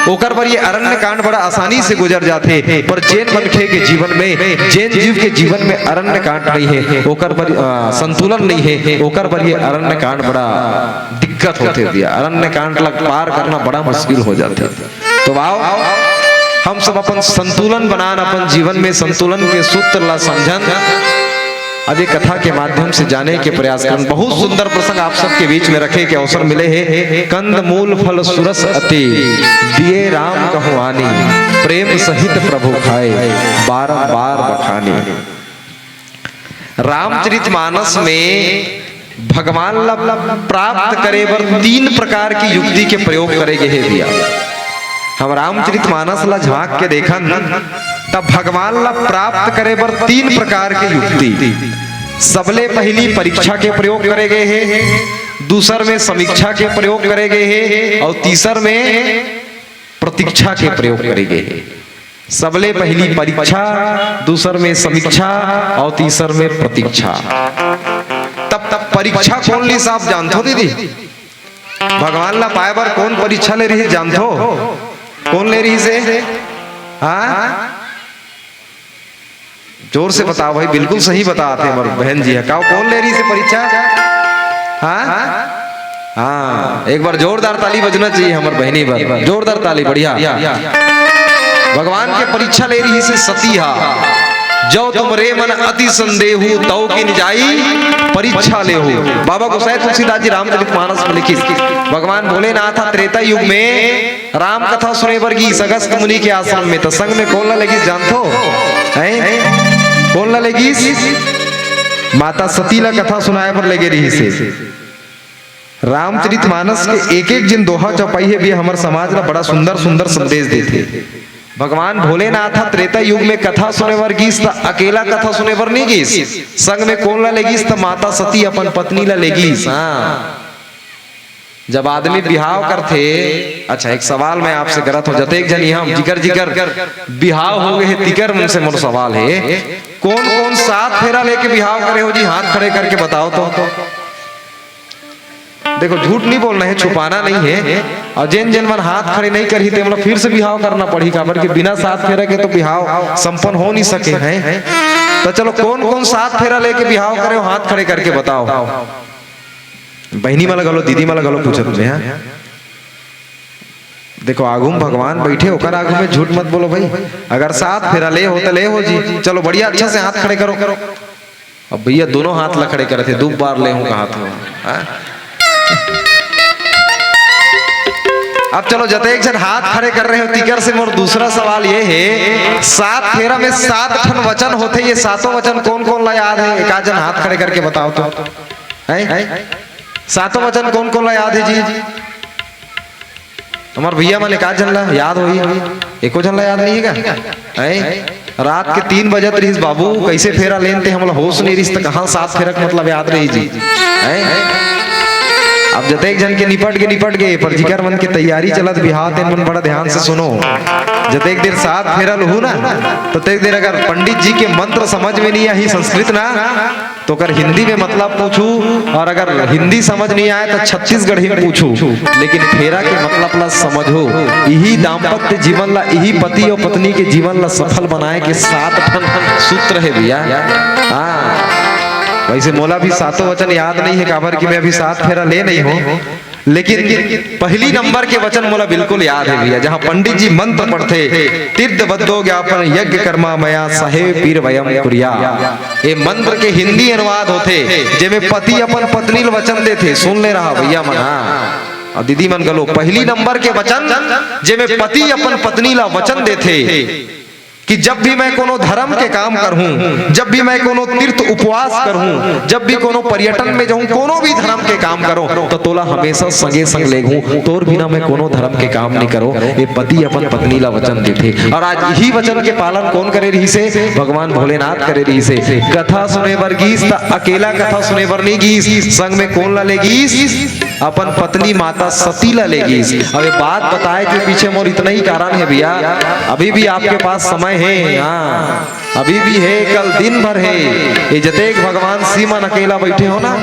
ओकर बर ये अरण्य कांड बड़ा आसानी से गुजर जाथे, पर जेन मनखे के जीवन में, जेन जीव के जीवन में अरण्य कांड नहीं है, ओकर बर, अ, संतुलन नहीं है, ओकर बर ये अरण्य कांड बड़ा दिक्कत होथे भैया। अरण्य कांड ला पार करना बड़ा मुश्किल हो जाथे। तो आओ, हम सब अपन संतुलन बनान, अपन जीवन में संतुलन के सूत्र ला समझन। अब ये कथा के माध्यम से जाने के प्रयास करन। बहुत सुंदर प्रसंग आप सबके बीच में रखे के अवसर मिले हे। कंद मूल फल सुरस अति, दिए राम कहु आनी, प्रेम सहित प्रभु खाए, बारंबार बखानी। रामचरित मानस में भगवान ला प्राप्त करे बर तीन प्रकार की युक्ति के प्रयोग करे गे हे भैया। हम रामचरित मानस ला झांक के देखन, तब भगवान ला प्राप्त करे बर तीन प्रकार के युक्ति। सबले पहली परीक्षा के प्रयोग करे गे हे, दूसर में समीक्षा के प्रयोग करे गे हे, और तीसर में प्रतीक्षा के प्रयोग करे गे हे। सबले पहली परीक्षा, दूसर में समीक्षा, और तीसर में प्रतीक्षा। तब, तब परीक्षा कौन लीस आप जानथो दीदी? भगवान ला पाए बर कौन परीक्षा ले रहिस जानथो? कौन ले रहिस हे? हाँ, जोर से बताओ भाई, बिल्कुल सही बतात हे हमर बहन जी ह। का कौन ले रहिस हे परीक्षा? हाँ, हाँ, एक बार जोरदार ताली बजना चाहिए हमर बहनी बर, जोरदार ताली, बढ़िया। भगवान के परीक्षा ले रहिस हे सती हा। "जो तुम रे मन अति संदेहु, तव किन जाई परीक्षा लेहु।" बाबा गोसाई तुलसीदास जी रामचरित मानस में लिखिस, भगवान भोलेनाथ ह त्रेता युग में राम कथा सुने बर गीस अगस्त मुनि के आश्रम में, त संग में कौन ला लेगिस जानथो? हैं? कौन ला लेगिस? माता सती ला कथा सुनाए बर लेगे रहिस हे। रामचरित मानस के एक एक जिन दोहा चौपाई हे भी हमर समाज ला बड़ा सुंदर सुंदर संदेश देथे। भगवान भोलेनाथ ह त्रेता युग में कथा सुने बर गीस, त अकेला कथा सुने बर नहीं गीस, संग में कौन ला लेगिस? त माता सती अपन पत्नी ला लेगिस। हाँ, जब आदमी बिहाव करथे, अच्छा, एक सवाल मैं आपसे करत हूँ, जतेक झन इहाँ जिकर जिकर बिहाव हो गए हे, तिकर मन से मोर सवाल हे, कौन कौन सात फेरा लेके बिहाव करे हो जी? हाथ खड़े करके बताओ तो। देखो, झूठ नहीं बोलना है, छुपाना नहीं है, और जेन जेन मन हाथ खड़े नहीं करही, ते मन ला फिर से बिहाव करना पड़ही, काबर कि बिना सात फेरा के तो बिहाव संपन्न हो नहीं सके हैं। तो चलो, कौन कौन सात फेरा लेके बिहाव करे हो, हाथ खड़े करके बताओ। बहिनी मन ला घलो, दीदी मन ला घलो पूछत हूँ, हाँ? देखो, आगू में भगवान बैठे, ओकर आगू में झूठ मत बोलो भाई। अगर सात फेरा ले हो तो ले हो जी, चलो, बढ़िया, अच्छा से हाथ खड़े करो। अब भैया दोनों हाथ ला खड़े करे थे, दू बार ले हूँ कहा था, हाँ? अब चलो, जतेक झन हाथ खड़े कर रहे हो, तिकर से मोर दूसरा सवाल ये है, सात फेरा में सात ठन वचन होथे, ये सातों वचन कौन कौन ला याद है? एक आध झन हाथ खड़े करके बताओ तो। हैं? सातों वचन कौन कौन ला याद है जी? हमर भैया मन एक आध झन ला याद होही, एको झन ला याद नहीं है का? हैं? रात के तीन बजत रहिस बाबू, कैसे फेरा लेन ते हमला होश नहीं रहिस, त कहाँ सात फेरा के मतलब याद रही जी? हैं? अब जतेक झन के निपट के निपट गए, पर जिकर मन के तैयारी चलत बिहाव, तेन मन बड़ा ध्यान से सुनो। जतेक देर सात फेरा लुहू ना, ततेक देर अगर पंडित जी के मंत्र समझ में नहीं आही संस्कृत ना, तो अगर हिंदी में मतलब पूछू, और अगर हिंदी समझ नहीं आए तो छत्तीसगढ़ी में पूछू, लेकिन फेरा के मतलब ला समझो। यही दाम्पत्य जीवन ला, यही पति और पत्नी के जीवन ला सफल बनाए के सात ठन सूत्र है भैया। हाँ, वैसे मोला भी सातों वचन याद नहीं है, काबर कि मैं अभी सात फेरा ले नहीं हूँ, लेकिन पहली नंबर के वचन मोला बिल्कुल याद है भैया, जहाँ पंडित जी मंत्र पढ़थे, "तीर्थ बद्धो ज्ञापन यज्ञ कर्मा मया सहे पीर वयम कुरिया।" ये मंत्र के हिंदी अनुवाद होथे, जेमे पति अपन पत्नी ल वचन देथे। सुन ले रहा भैया मन, हाँ, और दीदी मन घलो, पहली नंबर के वचन, जेमे पति अपन पत्नी ला वचन देथे कि जब भी मैं कोनो धर्म के काम करहूं, जब भी मैं कोनो तीर्थ उपवास करहूं, जब भी कोनो पर्यटन में जाहूं, कोनो भी धर्म के काम करूं, तो तोला हमेशा संगे संग लेगहूं। तोर बिना मैं कोनो धर्म के काम नहीं करो। ये पति अपन पत्नी ला वचन देथे, और आज यही वचन के पालन कौन करे रहिसे? भगवान भोलेनाथ करे रहिसे। कथा सुने बर गीस त अकेला कथा सुने बर नहीं गीस, संग में कौन ला ले गीस? अपन पत्नी माता सती ला ले गीस। अब ये बात बताए के पीछे मोर इतना ही कारण है भैया, अभी भी आपके पास समय है। हाँ, अभी भी है, कल दिन भर है। ये जतेक भगवान शिव मन अकेला बैठे हो ना,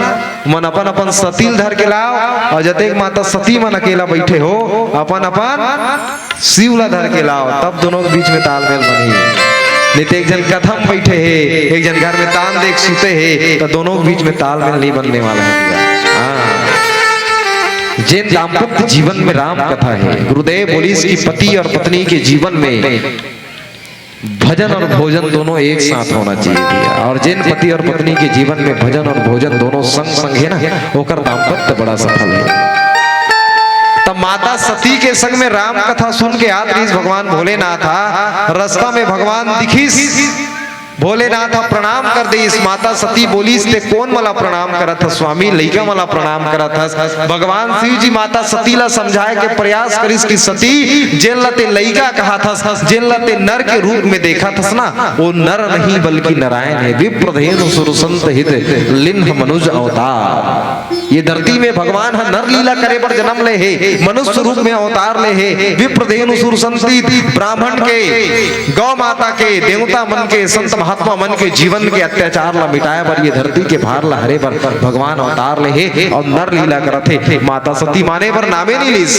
मन अपन अपन सती ल धर के लाओ, और जतेक माता सती मन अकेला बैठे हो, अपन अपन शिव ला धर के लाव, तब दोनों के बीच में तालमेल बनही। नहीं तो एक झन कथा म बइठे हे, एक झन घर में तान देख सुते हे, त दोनों के बीच में तालमेल नहीं बनने वाला हे भैया। हाँ। जेन दाम्पत्य जीवन में राम कथा हे, गुरुदेव बोलिस कि पति और पत्नी के जीवन में भजन और भोजन दोनों एक साथ होना चाहिए भैया। और जेन पति और पत्नी के जीवन में भजन और भोजन दोनों संग संग हे ना, ओकर दाम्पत्य बड़ा सफल हे। तब माता सती के संग में राम कथा सुन के आत रहिस भगवान भोलेनाथ हा, रस्ता में भगवान दिखिस, भोलेनाथ हा प्रणाम कर देइस। माता सती बोलिस, "ते कोन मला प्रणाम करत हस स्वामी? लइका मला प्रणाम करत हस।" भगवान शिव जी माता सती ला समझाए के प्रयास करिस कि सती, जेन ला ते लइका कहत हस, जेन ला ते नर के रूप में देखत हस ना, वो नर नहीं बल्कि नारायण हे। विप्रधेनु सुरसंत हित लिन्ह मनुज अवतार। ये धरती में भगवान ह नर लीला करे बर जन्म ले हे, मनुष्य रूप में अवतार ले हे, विप्रधेनु सुरसंत हित, ब्राह्मण के, गौ माता के, देवता मन के, संत महात्मा मन के जीवन के अत्याचार ला मिटाए बर, ये धरती के भार ला हरे बर भगवान अवतार ले हे और नर लीला करत हे। माता सती माने बर नामे नहीं लिस।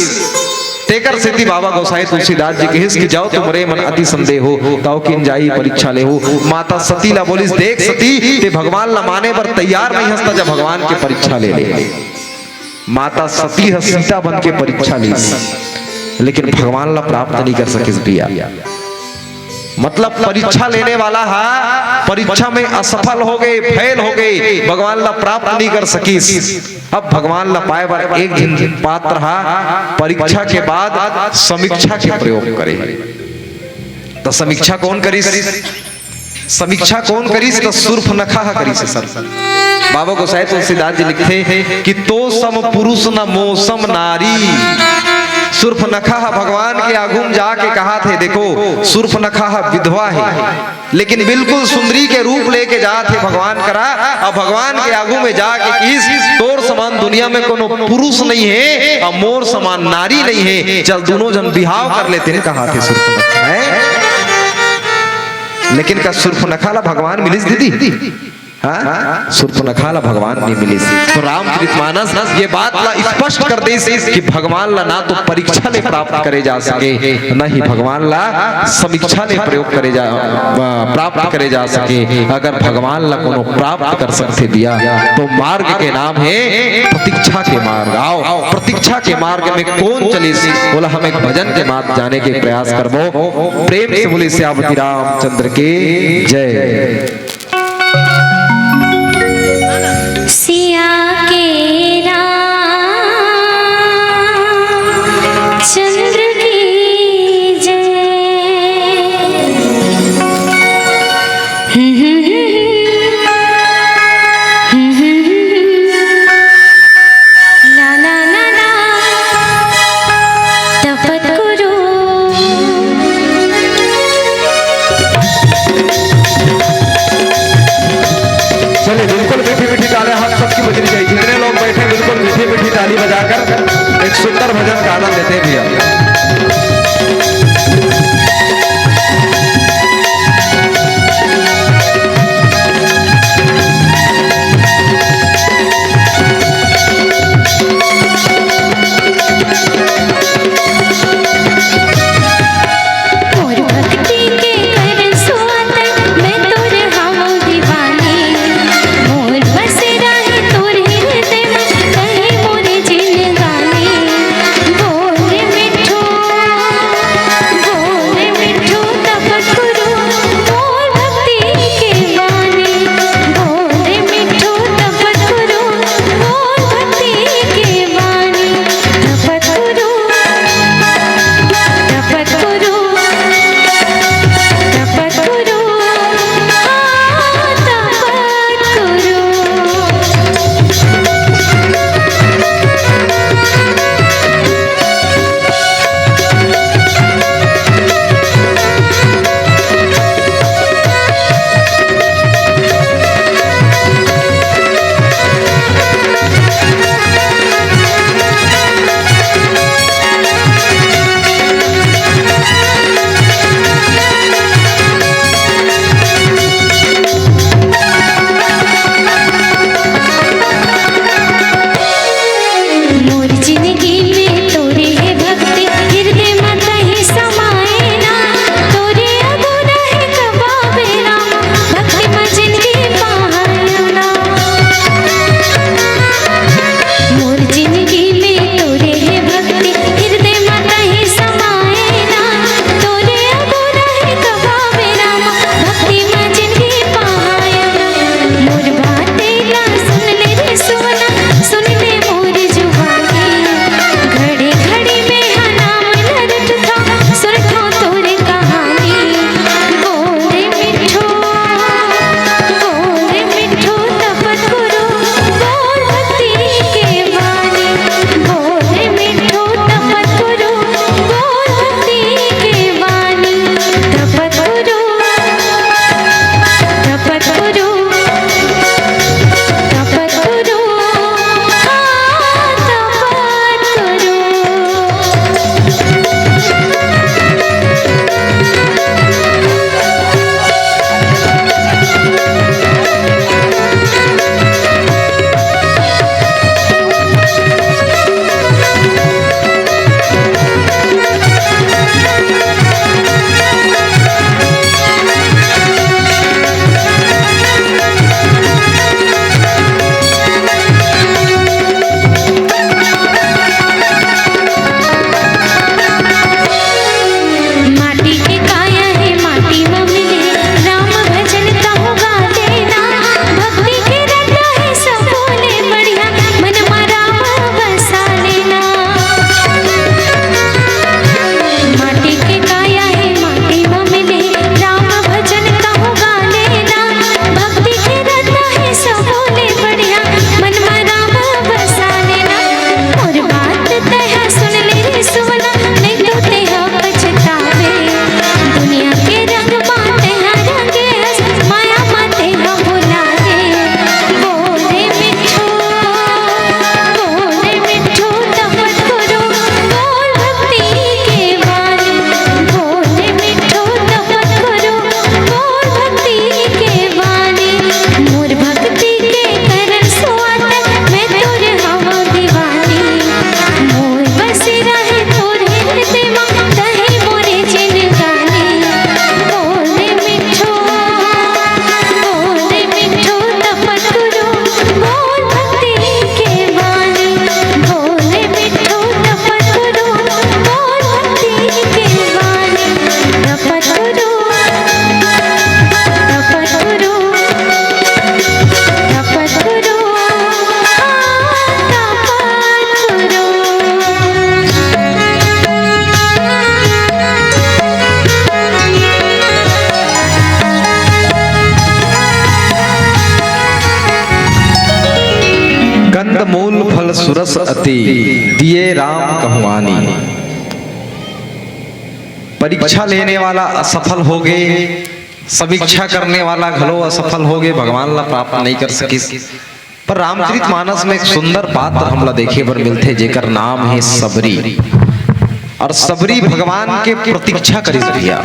तेकर सेती बाबा गोसाई तुलसीदास जी कहिस कि जाओ तुम रे मन अति संदेहो, तव किन जाई परीक्षा लेहो। माता सती ला बोलिस, देख सती, ते भगवान ला माने बर तैयार नहीं हस, त जा भगवान के परीक्षा ले ले। माता सती ह सीता बन के परीक्षा लिस, लेकिन भगवान ला प्राप्त नहीं कर सकिस भैया। मतलब परीक्षा लेने वाला हा परीक्षा में असफल हो गए, फेल हो गए, भगवान ला प्राप्त नहीं कर सकिस। अब भगवान ला पाए बर एक झन पात्र हा परीक्षा के बाद समीक्षा के प्रयोग करे। त समीक्षा कोन करिस? समीक्षा कोन करिस? त सूर्पनखा ह करिस हे सर। बाबा गोसाई तुलसीदास जी लिखथे कि तो सम पुरुष न मो सम नारी। सूर्पनखा ह भगवान के आगू म जाके कहत हे, देखो, सूर्पनखा ह विधवा हे, लेकिन बिल्कुल सुंदरी के रूप लेके जात हे भगवान करा। अब भगवान के आगू में जाके किहिस, तोर समान दुनिया में कोनो पुरुष नहीं हे, अब मोर समान नारी नहीं हे, चल दोनों झन बिहाव कर लेते हैं, कहत हे सूर्पनखा। हैं? लेकिन का सूर्पनखा ला भगवान मिलिस दीदी? हाँ? सूर्पनखा ला भगवान नहीं मिलिस। तो रामचरितमानस ये बात ला स्पष्ट कर देस कि भगवान ला ना तो परीक्षा ले प्राप्त करे जा सके, न ही भगवान ला समीक्षा ले प्रयोग करे जा, अ, प्राप्त करे जा सके। अगर भगवान ला कोनो प्राप्त कर सकथे भैया, तो मार्ग के नाम हे प्रतीक्षा के मार्ग। आओ, प्रतीक्षा के मार्ग में कोन चलिस, ओला हम एक भजन के मात जाने के प्रयास करबो। प्रेम से बोले सियापति रामचंद्र के जय। सिया के राम चंद्र की जय। ला ला ला ला, तपत गुरु। अति दिए राम कहूँ आनी। परीक्षा लेने वाला असफल हो गए, समीक्षा करने वाला घलो असफल हो गए, भगवान ला प्राप्त नहीं कर सकिस। पर रामचरित मानस में एक सुंदर पात्र हमला देखे बर मिलथे, जेकर नाम है सबरी। और सबरी भगवान के प्रतीक्षा करिस भैया।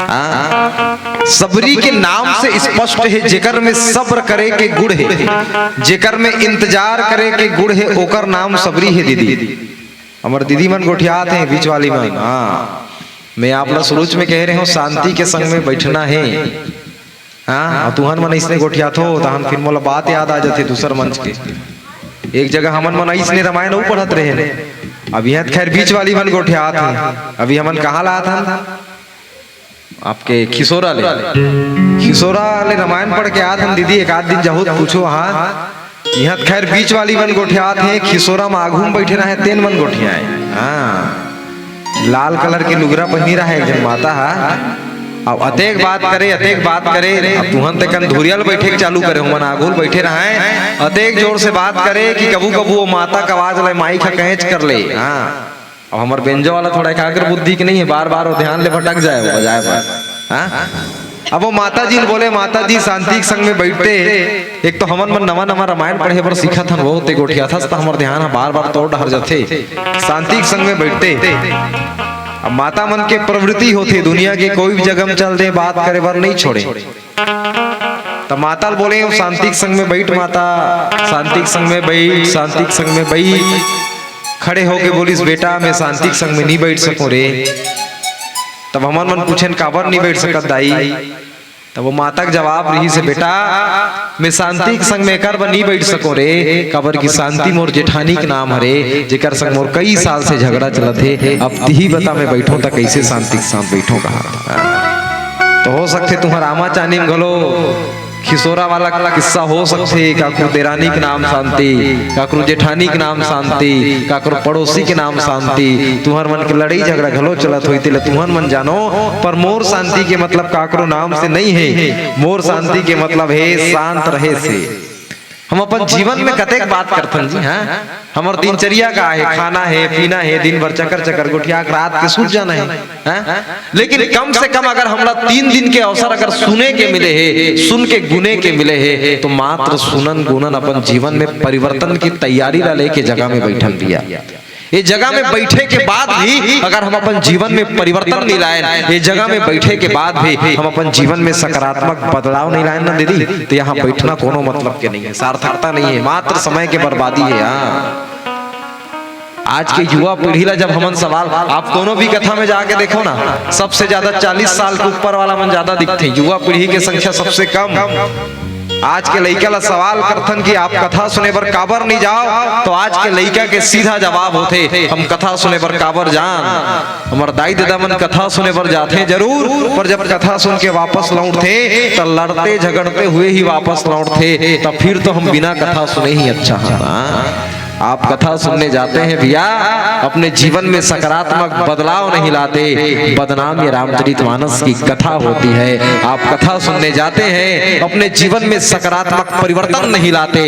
हाँ? सबरी के नाम से स्पष्ट है, जेकर में सब्र करे के गुण है, जेकर में इंतजार करे के गुण है, ओकर नाम सबरी है दीदी। हमर दीदी मन गोठियात हैं, बीच वाली मन। हाँ, मैं आप ला शुरू में कह रहे हूँ, शांति के संग में बैठना है। हाँ, अउ तुहन मन अइसने गोठियाथो, तहन फिर मोला बात याद आ जाथे दूसर मंच के। एक जगह हमन मन अइसने रामायण अउ पढ़त रहे। अब यहाँ खैर बीच वाली मन गोठियात हैं। अभी हमन कहाँ ला आत हन? आपके खिसोरा ले। खिसोरा ले रामायण पढ़ के आत हन दीदी, एक आध दिन जाहू त पूछो। हाँ, यहाँ खैर बीच वाली मन गोठियात हैं, खिसोरा म आघू म बैठे रहे, तेन मन गोठियाए। हाँ, लाल कलर के लुगरा पहिनी रहे एक झन माता हा। अब अतेक बात करे, अतेक बात करे, अब तुहन ते कन धुरिया ल बैठे के चालू करे, हमन आघू ल बैठे रहे, अतेक जोर से बात करे कि कभू कभू वो माता का आवाज ले माइक ह कहेच कर ले। हाँ, अब हमर बेंजो वाला थोड़ा एकाग्र बुद्धि के नहीं है, बार बार वो ध्यान ले भटक जाए वो बजाए बर। हाँ? अब वो माता जी ल बोले, माता जी शांति के संग में बैठते, एक तो हमन मन नवा नवा रामायण पढ़े बर सीखत हन, वो ते गोठियाथस त हमर ध्यान ह बार बार तोर डहर जाथे। शांति के संग में बैठते। अब माता मन के प्रवृत्ति होथे, दुनिया के कोई भी जगह में चल दे, बात करे बर नहीं छोड़े। त माता ल बोले, शांति के संग में बैठ माता, शांति के संग में बैठ, शांति के संग में बैठ। खड़े होके बोलिस, बेटा, मैं शांति के संग में नहीं बैठ सकूं रे। तब हमन मन पूछेन, काबर नहीं बैठ सकत दाई? तब वो माता के जवाब रहिस हे, बेटा, मैं शांति के संग में एकर बर नहीं बैठ सकूं रे, काबर कि शांति मोर जेठानी के नाम हरे, जेकर संग मोर कई साल से झगड़ा चलत हे। अब तिही बता, मैं बैठों त कैसे शांति के साथ बैठों कहा। तो हो सकथे तुम्हर आमा चानी में घलो खिसोरा वाला किस्सा हो सकथे, काकरो देरानी के नाम शांति, काकरो जेठानी के नाम शांति, काकरो पड़ोसी के नाम शांति, तुहर मन के लड़ाई झगड़ा घलो चलत होही, तेला तुहन मन जानो, पर मोर शांति के मतलब काकरो नाम से नहीं है, मोर शांति के मतलब है शांत रहे से। हम अपन जीवन में कतेक बात करथन जी, हाँ? हमर दिनचर्या का है, खाना है, पीना है, दिन भर चकर चकर गोठिया के रात के सूत जाना है, हैं? लेकिन कम से कम अगर हमला तीन दिन के अवसर अगर सुने के मिले हे, सुन के गुने के मिले हे, तो मात्र सुनन गुनन अपन जीवन में परिवर्तन की तैयारी ला लेके जगह में बैठन भैया। ये जगह में बैठे के बाद भी अगर हम अपन जीवन में परिवर्तन नहीं लाए, ये जगह में बैठे के बाद भी हम अपन जीवन में सकारात्मक बदलाव नहीं लाए ना दीदी, तो यहाँ बैठना कोनो मतलब के नहीं है, सार्थकता नहीं है, मात्र समय के बर्बादी है। हाँ, आज के युवा पीढ़ी ला जब हमन सवाल, आप कोनो भी कथा में जाके देखो ना, सबसे ज्यादा चालीस साल के ऊपर वाला मन ज्यादा दिखथे, युवा पीढ़ी के संख्या सबसे कम। आज के लइका ला सवाल करथन कि आप कथा सुने बर काबर नहीं जाओ, तो आज के लइका के सीधा जवाब होथे, हम कथा सुने बर काबर जान। हमर दाई ददा मन कथा सुने बर जाथे जरूर, पर जब कथा सुन के वापस लौटथे, त लड़ते झगड़ते हुए ही वापस लौटथे, त फिर तो हम बिना कथा सुने ही अच्छा है ना। आप कथा सुनने जाते हैं भैया, अपने जीवन में सकारात्मक बदलाव नहीं लाते, बदनाम ये रामचरित मानस की कथा होती है। आप कथा सुनने जाते हैं, अपने जीवन में सकारात्मक परिवर्तन नहीं लाते,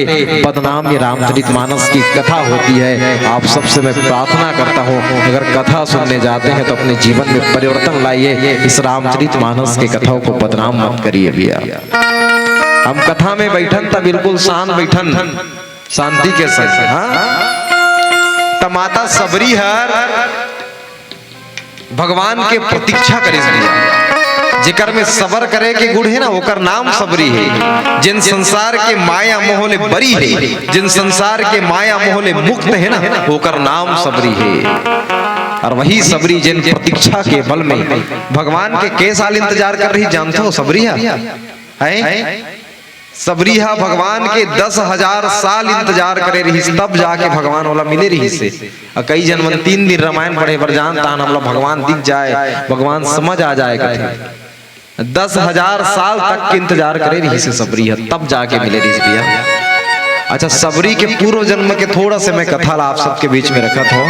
बदनाम ये रामचरित मानस की कथा होती है। आप सबसे मैं प्रार्थना करता हूँ, अगर कथा सुनने जाते हैं तो अपने जीवन में परिवर्तन लाइए, इस रामचरित मानस के कथाओं को बदनाम मत करिए भैया। हम कथा में बैठन त बिल्कुल शांत बैठन, शांति के संग, हाँ? त माता सबरी हर भगवान के प्रतीक्षा करिस भैया। जेकर में सबर करे के गुण हे ना, ओकर नाम सबरी हे। जिन संसार के माया मोह ले बरी हे, जिन संसार के माया मोह ले मुक्त हे ना, ओकर नाम सबरी हे। और वही सबरी जिन प्रतीक्षा के बल में भगवान के के साल इंतजार कर रही, जानते हो सबरी है? हैं? सबरी हा भगवान के दस हजार साल इंतजार करे रहिस, तब जाके भगवान ओला मिले रहिस हे। अ कई झन मन तीन दिन रामायण पढ़े बर जान, तहान हमला भगवान दिख जाए, भगवान समझ आ जाए कथे। दस हजार साल तक के इंतजार करे रहिस हे सबरी हा, तब जाके मिले रहिस भैया। अच्छा, सबरी के पूर्व जन्म के थोड़ा से मैं कथा ला आप सबके बीच में रखत हूँ।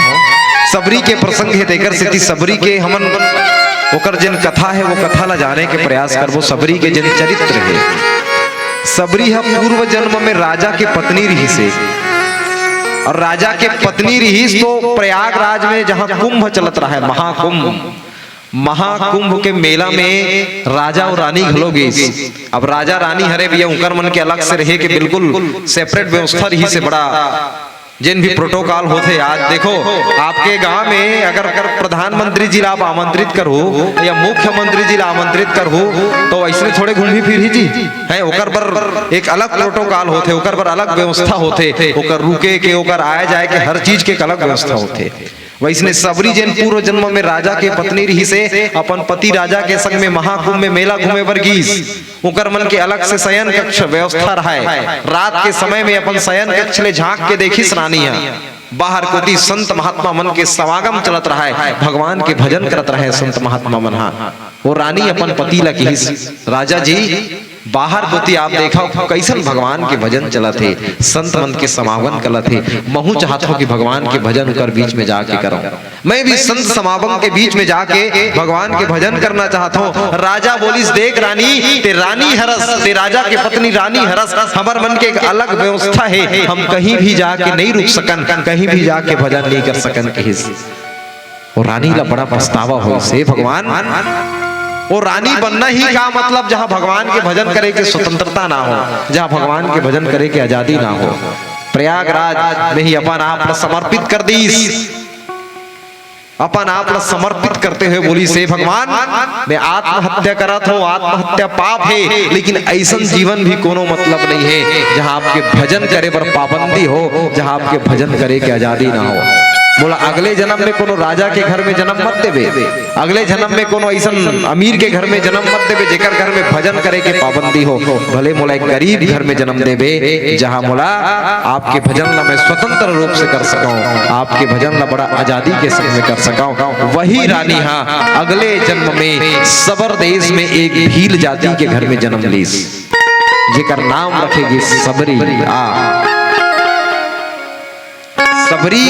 सबरी के प्रसंग हे, तेकर सेती सबरी के हमन ओकर जिन कथा हे, वो कथा ला जाने के प्रयास करबो। सबरी के जिन चरित्र हे, सबरी ह पूर्व जन्म में राजा के पत्नी रहिस हे। और राजा के पत्नी रिहिस तो प्रयागराज में जहाँ कुंभ चलत रहा है, महाकुंभ, महाकुंभ के मेला में राजा और रानी घलो गिस। अब राजा रानी हरे भैया, उनकर मन के अलग से रहे के बिल्कुल separate व्यवस्था रहिस हे, बड़ा जेन भी protocol होथे। आज देखो, आपके गांव में अगर, अगर प्रधानमंत्री जी ला आप आमंत्रित करहू या मुख्यमंत्री जी ला आमंत्रित करहू, तो वैसने थोड़े घूमी फिरही जी, है ओकर बर एक अलग protocol होथे, ओकर बर अलग व्यवस्था होथे, ओकर रुके के, ओकर आए जाए के, हर चीज के एक अलग व्यवस्था होथे। वैसने सबरी जेन पूर्व जन्म में राजा के पत्नी रिहिस हे, अपन पति राजा के संग में महाकुंभ में मेला घूमे बर गिस। ओकर मन के अलग से शयन कक्ष व्यवस्था रहय। रात के समय में अपन शयन कक्ष ले झांक के देखिस रानी ह, बाहर कोती संत महात्मा मन के समागम चलत रहय, भगवान के भजन करत रहय संत महात्मा मन ह। वो रानी अपन पति ला किहिस, "राजा जी, बाहर कोती आप देखव, कइसन भगवान के भजन चलत हे, संत मन के समागम चलत हे, महूं चाहत हंव कि भगवान के भजन ओकर बीच में जाके करंव।" मैं भी संत समागम के बीच में जाके भगवान के भजन करना चाहत हंव। राजा बोलिस, "देख रानी, ते रानी हरस, ते राजा के पत्नी रानी हरस, हमर मन के एक अलग व्यवस्था हे, हम कहीं भी जाके नहीं रुक सकन, कहीं भी जाके भजन नहीं कर सकन," कहिस। वो रानी ला बड़ा पछतावा होइस, "हे भगवान, वो रानी बनना ही का मतलब, जहां भगवान के भजन करे के स्वतंत्रता ना हो, जहां भगवान के भजन करे के आजादी ना हो?" प्रयागराज में ही अपन आप ला समर्पित कर दीस। अपन आप ला समर्पित करते हुए बोलिस, "हे भगवान, मैं आत्महत्या करत हंव, आत्महत्या पाप हे, लेकिन अइसन जीवन भी कोनो मतलब नहीं हे, जहां आपके भजन करे बर पाबंदी हो, जहां आपके भजन करे के आजादी ना हो। मोला अगले जन्म में कोनो राजा के घर में जन्म मत देबे, अगले जन्म में कोनो अइसन अमीर के घर में जन्म मत देबे, जेकर घर में भजन करे के पाबंदी हो, भले मोला एक गरीब घर में जन्म देबे, जहां मोला आपके भजन ला मैं स्वतंत्र रूप से कर सकंव, आपके भजन ला बड़ा आजादी के संग में कर सकंव।" वही रानी हा अगले जन्म में सबर देश में एक भील जाति के घर में जन्म लीस, जेकर नाम रखे गिस सबरी। आ, सबरी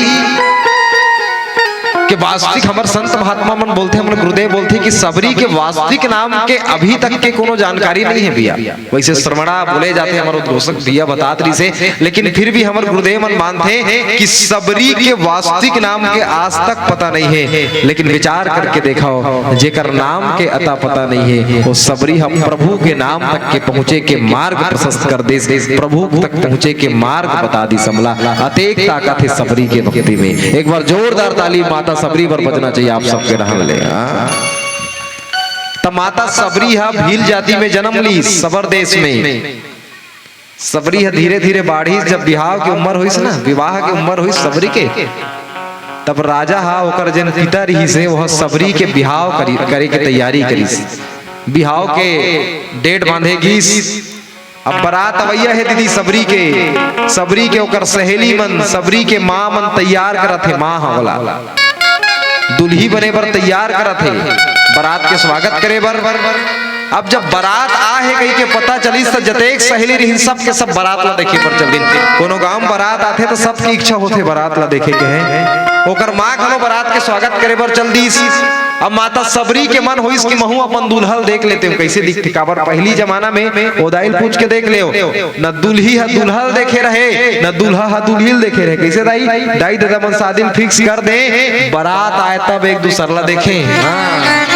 के वास्तविक, हमर संत महात्मा मन बोलथे, हमर गुरुदेव बोलथे कि सबरी के वास्तविक नाम के अभी तक के कोनो जानकारी नहीं हे भैया। वैसे श्रमणा बोले जाथे, हमर उद्घोषक भैया बतात रहिस हे, लेकिन फिर भी हमर गुरुदेव मन मानथे कि सबरी के वास्तविक नाम के आज तक पता नहीं हे। लेकिन विचार करके देखव, जेकर नाम के अता पता नहीं हे, वो सबरी ह प्रभु के नाम तक के पहुंचे के मार्ग प्रशस्त कर दिस, प्रभु तक पहुंचे के मार्ग बता दिस हमला। अतेक ताकत हे सबरी के भक्ति में। एक बार जोरदार ताली माता सबरी बर बजना चाहिए आप सबके डहर ले, हाँ। त माता सबरी ह भील जाति में जन्म लीस, सबर देश में। सबरी ह धीरे-धीरे बाढ़िस, जब बिहाव के उम्र होइस ना, विवाह के उम्र होइस सबरी के, तब राजा ह ओकर जेन पिता रिहिस हे, वह सबरी के बिहाव करी, करे के तैयारी करिस। बिहाव के date बांधे गिस। अब बरात अवइया हे दीदी सबरी के, सबरी के ओकर सहेली मन, सबरी के माँ मन तैयार करत हे, माँ ह ओला दुल्ही बने बर तैयार करत हे, बरात के स्वागत करे बर। अब जब बरात आ हे कहि के पता चलिस, त जतेक सहेली रहिन, सब के सब बरात ला देखे बर चल दिन। कोनो गांव में बरात आथे, त सबके इच्छा होथे बरात ला देखे के हे। ओकर माँ घलो बरात के स्वागत करे बर चल दिस। अब माता सबरी के मन होइस कि महूं अपन दूल्हा ल देख लेते हंव, कइसे दिखथे। काबर पहिली जमाना में ओदाई ल पूछ के देख लेव, न दुल्ही ह दूल्हा ल देखे रहे, न दूल्हा ह दुल्ही ल देखे रहे। कइसे दाई? दाई ददा मन शादी ल fix कर दे, बरात आए तब एक दूसर ला देखे। हाँ,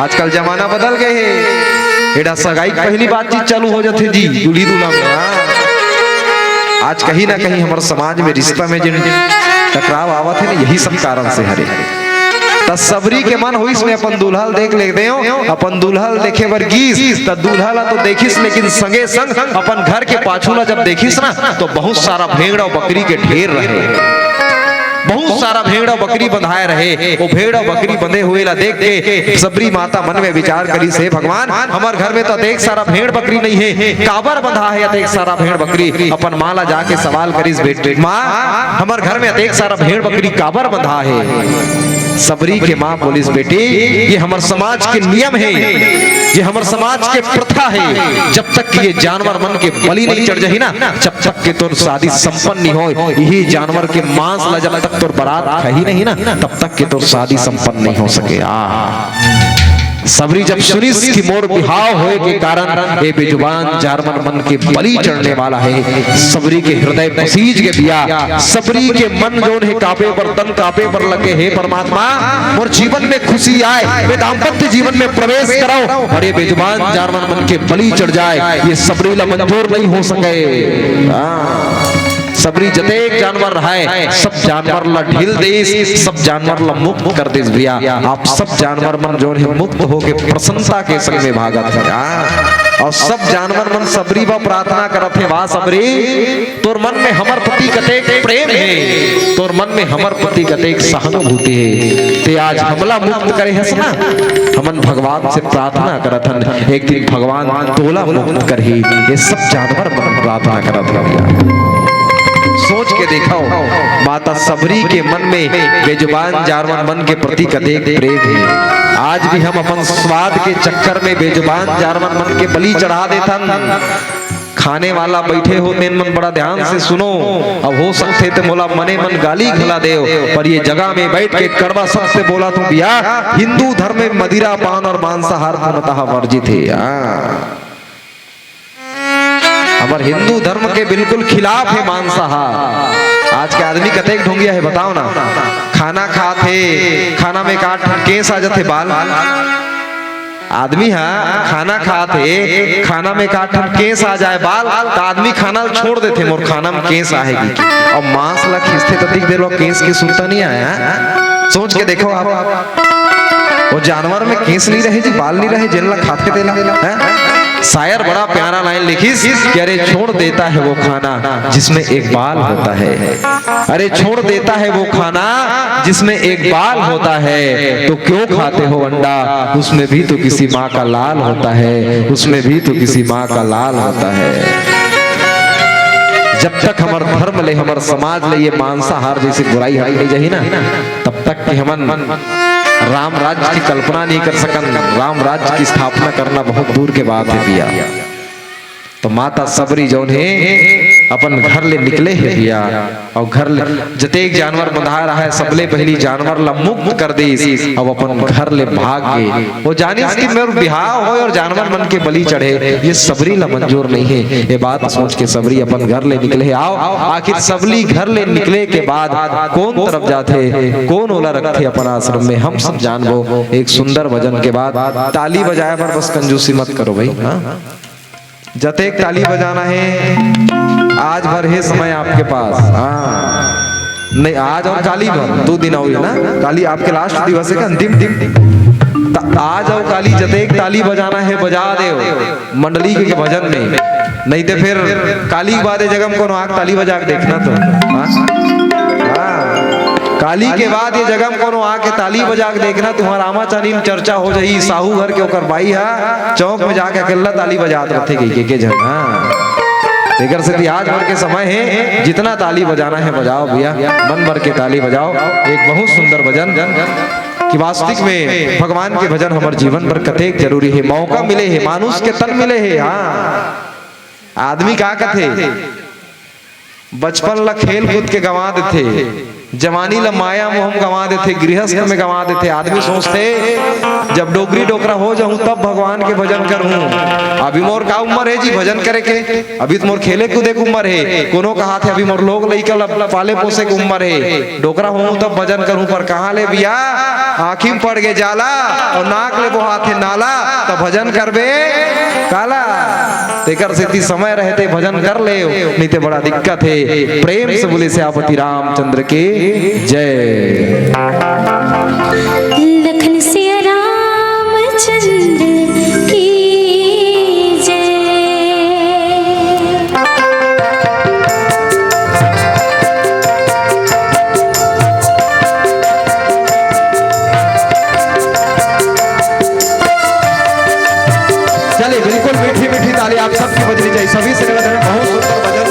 आजकल जमाना बदल गए हे। एड़ा सगाई के पहिली बातचीत चालू हो जाथे जी, दुल्ही दूल्हा में। हाँ। आज कहीं ना कहीं हमर समाज में रिश्ता में जेन टकराव आवत हे ना, यही सब कारण से हरे। त सबरी के मन होइस, मैं अपन दूल्हा ल देख लेते हंव। अपन दूल्हा ल देखे बर गिस, त दूल्हा ला तो देखिस, लेकिन संगे संग अपन घर के पाछू ला जब देखिस ना, तो बहुत सारा भेड़ अउ बकरी के ढेर रहे। बहुत सारा भेड़ अउ बकरी बंधाए रहे। वो भेड़ अउ बकरी बंधे हुए ला देख के सबरी माता मन में विचार करिस, "हे भगवान, हमर घर में तो अतेक सारा भेड़ बकरी नहीं हे, काबर बंधा हे अतेक सारा भेड़ बकरी?" अपन माँ ला जाके सवाल करिस, "बेटी, माँ, हमर घर में अतेक सारा भेड़ बकरी काबर बंधा हे?" सबरी के माँ बोलिस, "बेटी, ये हमर समाज के नियम हे, ये हमर समाज के प्रथा हे। जब तक कि ये जानवर मन के बलि नहीं चढ़ जाही ना, जब तक के तोर शादी संपन्न नहीं होय, यही जानवर के मांस ला जब तक तोर बरात खाही नहीं ना, तब तक के तोर शादी संपन्न नहीं हो सके।" आ सबरी जब सुनिस कि मोर बिहाव होए के कारण ए बेजुबान जानवर मन के बलि चढ़ने वाला हे, सबरी के हृदय पसीज गे बिया। सबरी के मन जोन हे कांपे बर, तन कांपे बर लगे, हे परमात्मा, मोर जीवन में खुशी आए, मैं दाम्पत्य जीवन में प्रवेश करंव अउ ए बेजुबान जानवर मन के बलि चढ़ जाए, ये सबरी ला मंजूर नहीं हो सके। हाँ। सबरी जतेक जानवर रहय, सब जानवर ला ढील देस, सब जानवर ला मुक्त कर देस भैया। आप सब जानवर मन जोन हे मुक्त होके प्रसन्नता के संग में भागत हे। हाँ। अउ सब जानवर मन सबरी बर प्रार्थना करत हे, "वाह सबरी, तोर मन में हमर प्रति कतेक प्रेम हे, तोर मन में हमर प्रति कतेक सहानुभूति हे, ते आज हमला मुक्त करे हस ना, हमन भगवान से प्रार्थना करत हन, एक दिन भगवान तोला मुक्त करही।" ये सब जानवर मन प्रार्थना करत हे भैया। सोच के देखव, माता सबरी के मन में बेजुबान जानवर मन के प्रति कतेक प्रेम हे। आज भी हम अपन स्वाद के चक्कर में बेजुबान जानवर मन के बलि चढ़ा देथन। खाने वाला बइठे हो, तेन मन बड़ा ध्यान से सुनो। अब हो सकथे ते मोला मने मन गाली घला देव, पर ये जगह में बइठ के कड़वा सत्य बोलत हंव भैया, हिंदू धर्म में मदिरा पान अउ मांसाहार पूर्णतः वर्जित हे। हाँ। हमर हिंदू धर्म के बिल्कुल खिलाफ हे मांसाहार। आज के आदमी कतेक ढोंगिया हे, बताव ना। खाना खात हे, खाना में का केस आ जाथे, बाल। आदमी ह खाना खात हे, खाना में का ठन केस आ जाए, बाल, त आदमी खाना ल छोड़ देथे, "मोर खाना में केस आहे," कहिके। अउ मांस ल खींचथे त दिख देलो केस के सुरता नइ आए, हाँ? सोच के देखव आप, वो जानवर में केस नइ रहे जी, बाल नइ रहे, जेन ल खाथे तेला, हाँ? शायर बड़ा प्यारा लाइन लिखिस कि "अरे छोड़ देता है वो खाना जिसमें एक बाल होता है।" अरे छोड़ देता है वो खाना जिसमें एक बाल होता है, तो क्यों खाते हो अंडा, उसमें भी तो किसी माँ का लाल होता है, उसमें भी तो किसी माँ का लाल होता है। जब तक हमर धर्म ले, हमर समाज ले ये मांसाहार जैसे बुराई हट नहीं जाही ना, तब तक कि हमन राम राज्य की कल्पना नहीं कर सकन। राम राज्य की स्थापना करना बहुत दूर के बात है भैया। तो माता सबरी जौन हे, अपन घर ले निकले हे भैया, अउ घर ले जतेक जानवर बंधाय रहय, सबले पहिली जानवर ला मुक्त कर दिस, अउ अपन घर ले भाग गे। वो जानिस कि मोर बिहाव होय अउ जानवर मन के बलि चढ़े, ये सबरी ला मंजूर नइ हे। ये बात सोच के सबरी अपन घर ले निकले हे। आव, आखिर सबरी घर ले निकले के बाद कोन तरफ जाथे, कोन ओला रखथे अपन आश्रम में, हम सब जानबो एक सुंदर भजन के बाद। ताली बजाय बर बस कंजूसी मत करो भाई, हाँ? जतेक ताली बजाना हे, आज भर हे समय आपके पास। हाँ, नहीं, आज अउ काली भर, दू दिन अउ हे ना, काली आपके last दिवस हे का, अंतिम दिन। त आज अउ काली जतेक ताली बजाना हे, बजा देव मंडली के भजन में, नहीं ते फिर काली के बाद ये जगह में कोनो आके ताली बजा के देखना तो। हाँ? हाँ। काली के बाद ये जगह में कोनो आके ताली बजा के देखना, तुम्हार आमा चानी में चर्चा हो जाही। साहू घर के ओकर बाई हा चौक में जाके अकेला ताली बजात रथे कहिके के झन। हाँ, एकर सेती आज भर के समय हे, जितना ताली बजाना हे बजाव भैया, मन भर के ताली बजाव। एक बहुत सुंदर भजन कि वास्तविक में भगवान के भजन हमर जीवन बर कतेक जरूरी हे। मौका मिले हे, मानुष के तन मिले हे। हाँ, आदमी का कथे, बचपन ला खेल कूद के गंवा देथे, जवानी ला माया मोह में गंवा देथे, गृहस्थ में गंवा देथे। आदमी सोचथे, "जब डोकरी डोकरा हो जाहूं, तब भगवान के भजन करहूं। अभी मोर का उम्र हे जी भजन करे के? अभी तो मोर खेले कूदे के उम्र हे।" कोनो कहाथे, "अभी मोर लोग लइका ला पाले पोसे के उम्र हे, डोकरा होहूं तब भजन करहूं।" पर कहां ले भैया, आंखी में पड़ गे जाला अउ नाक ले बोहाथे नाला, त भजन करबे काला। तेकर सेती समय रहते भजन कर ले, नहीं ते बड़ा दिक्कत हे। प्रेम से बोले सियापति रामचंद्र के जय। लखन सिया रामचंद्र की जय। चलिए, बिल्कुल मीठी मीठी ताली आप सबकी बजनी चाहिए। सभी सिनेमा धर्म बहुत सुंदर भजन।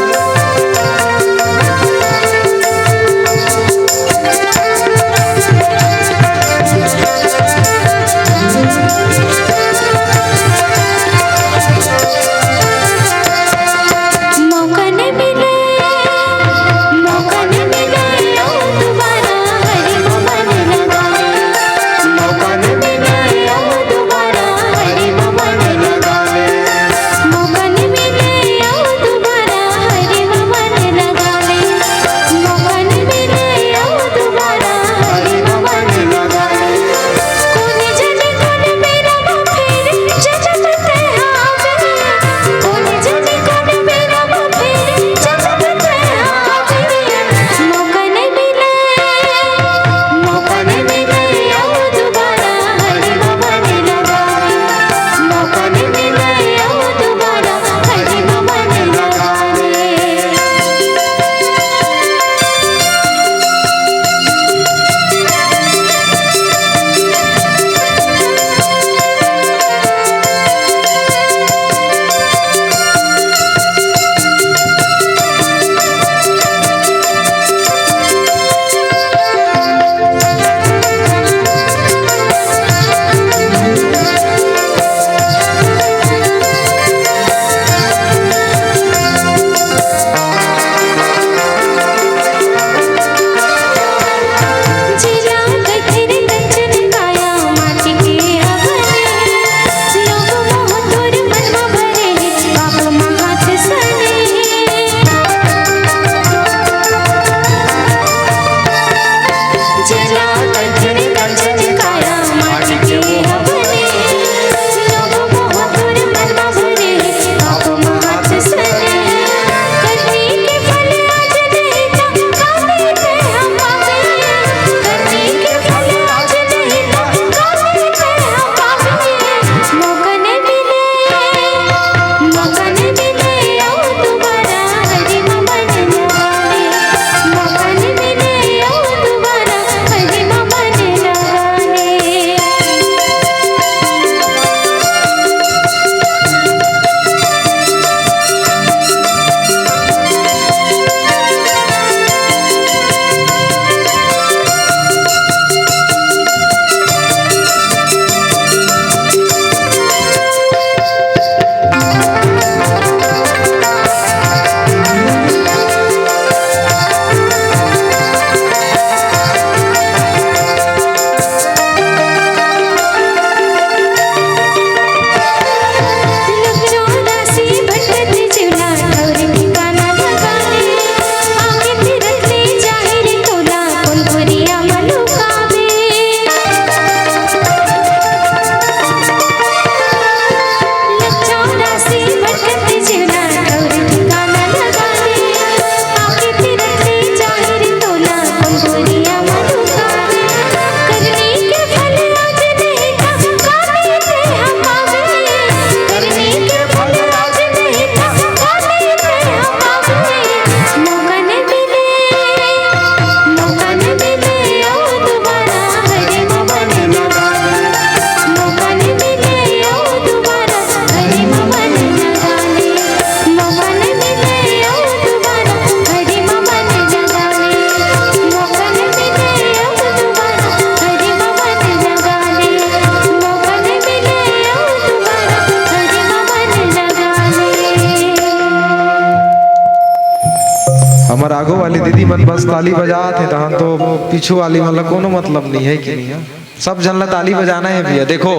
वाली दीदी मन बस ताली बजात हे, तहन तो पीछू वाली मन ला कोनो मतलब नहीं है कि नहीं है। सब झन ला ताली बजाना है भैया। देखो,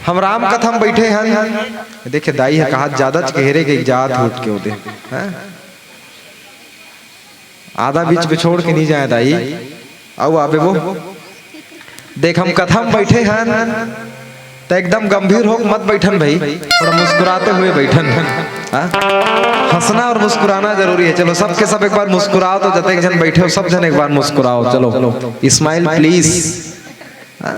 हम राम कथा में बैठे हन, देखे दाई ह कहा ज्यादा चेहरे के जात उठ के होते हैं, आधा बीच में छोड़ के नहीं जाए दाई। आऊ आबे वो। देख, हम कथा में बैठे हन, त एकदम गंभीर होके मत बैठन भाई, थोड़ा मुस्कुराते हुए बैठन। हाँ? हंसना और मुस्कुराना जरूरी है। चलो, सबके सब एक बार मुस्कुराओ तो, जतेक झन बैठे हो, सब झन एक बार मुस्कुराओ। चलो, smile please। हाँ?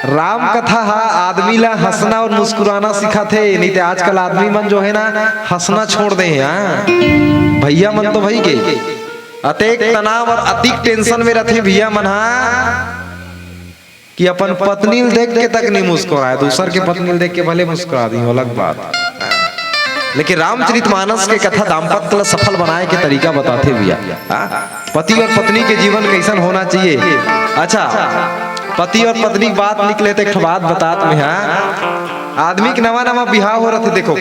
राम कथा हा आदमी ला हंसना और मुस्कुराना सिखाथे, नहीं तो आजकल आदमी मन जो है ना, हंसना छोड़ दे हैं। हाँ? भैया मन तो भाई के अतेक तनाव और अतिक टेंशन में रथे भैया मन हा, कि अपन पत्नी ल देख के तक नहीं मुस्कुराए, दूसर के पत्नी ल देख के भले मुस्कुरा दी, अलग बात। लेकिन रामचरित मानस के कथा दाम्पत्य ल सफल बनाए के तरीका बताथे भैया। हाँ? पति और पत्नी के जीवन कैसन होना चाहिए। अच्छा, पति और पत्नी के बात निकले तो एक ठो बात बतात में, हाँ, आदमी के नवा नवा बिहाव हो रथे। देखो,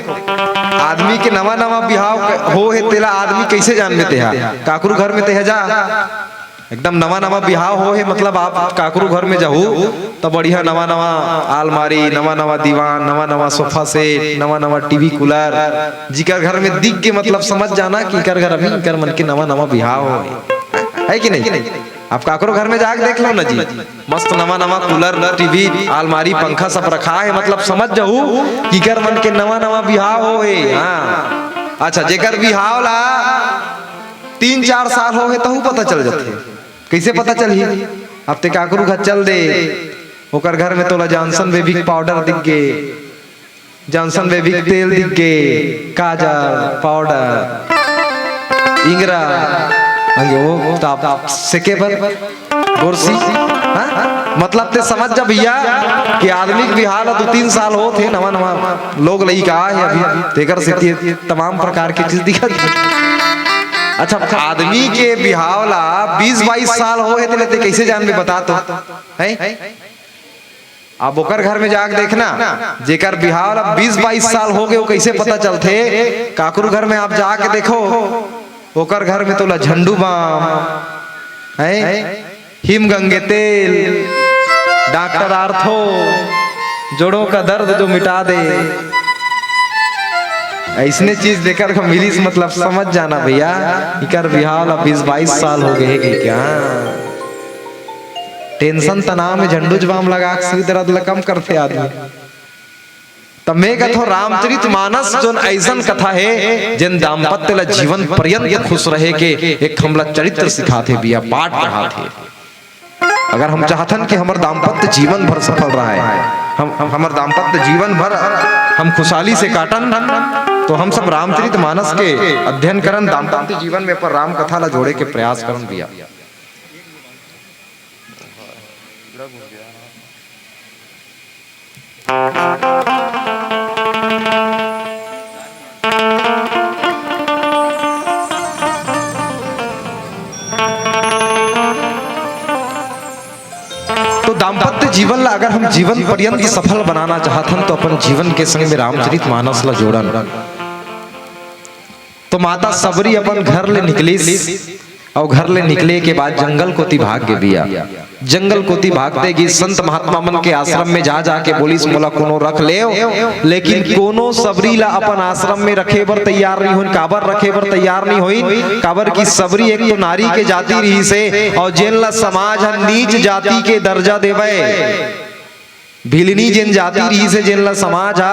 आदमी के नवा नवा बिहाव हो हे, तेला आदमी कैसे जान में तेहा? काकरू घर में तेहा जा, एकदम नवा नवा बिहाव हो हे, मतलब आप काकरू घर में जाहू, त बढ़िया नवा नवा आलमारी, नवा नवा दीवान, नवा नवा सोफा सेट, नवा नवा टीवी कूलर, जिकर घर में दिख के मतलब समझ जाना कि इकर घर अभी इकर मन के नवा नवा बिहाव हो हे, है कि नहीं? आप काकरो घर में जाके देख लो ना जी, मस्त नवा नवा कूलर, टीवी, आलमारी, पंखा सब रखा है, मतलब समझ जाहू कि इकर मन के नवा नवा बिहाव हो हे। हाँ, अच्छा, जेकर बिहाव ला तीन चार साल हो हे, तहू पता चल जाथे। कैसे पता चलही? अब ते काकरू घर चल दे, ओकर घर में तोला जॉनसन बेबी के पाउडर दिख गे, जॉनसन बेबी के तेल दिख गे, काजल, पाउडर, इंगरा, अंगे वो ताप सेके बर, गोरसी, हाँ? मतलब ते समझ जा भैया कि आदमी के बिहाव ला दू तीन साल होत हे, नवा नवा लोग लइका हे अभी, तेकर सेती तमाम प्रकार के चीज दिखत हे। अच्छा, आदमी के बिहाव ला बीस बाईस साल हो हे, तेला ते कैसे जानबे, बता तो, हैं? अब ओकर घर में जाके देखना, जेकर बिहाव ला बीस बाईस साल हो गए, वो कैसे पता चलथे? काकरू घर में आप जाके देखो, ओकर घर में तोला झंडू बाम, हैं, हिम गंगे तेल, डॉक्टर आर्थो, जोड़ों का दर्द जो मिटा दे, ऐसने चीज देकर के मिलिस, मतलब समझ जाना भैया, इकर बिहाव ला बीस बाईस साल हो गए हे कि क्या। टेंशन तनाव में झंडू जबाम लगा के सिर दर्द ला कम करथे आदमी। त मैं कथों, रामचरित मानस जोन ऐसन कथा हे, जेन दाम्पत्य ला जीवन पर्यंत खुश रहे के एक हमला चरित्र सिखाथे भैया, पाठ पढ़ाथे। अगर हम चाहथन कि हमर दाम्पत्य जीवन भर सफल रहे, हम, हम हमर दाम्पत्य जीवन भर हम खुशहाली से काटन, तो हम सब रामचरित मानस के अध्ययन करन, दाम्पत्य जीवन में अपन राम कथा ला जोड़े के प्रयास करन भैया। तो दाम्पत्य जीवन ला अगर हम जीवन पर्यंत सफल बनाना चाहत हन, तो अपन जीवन के संग में रामचरित मानस ला जोड़न। तो माता सबरी अपन घर ले निकलिस, अउ घर ले निकले के बाद जंगल कोती भाग गे बिया। जंगल कोती भागते गिस, संत महात्मा मन के आश्रम में जा जा के बोलिस, "मोला कोनो रख लेव।" लेकिन कोनो सबरी ला अपन आश्रम में रखे बर तैयार नहीं होइन। काबर रखे बर तैयार नहीं होइन? काबर कि सबरी एक तो नारी के जाति रहिस हे, अउ जेन ला समाज ह नीच जाति के दर्जा देवय, भिलनी जेन जाति रहिस हे, जेन ला समाज ह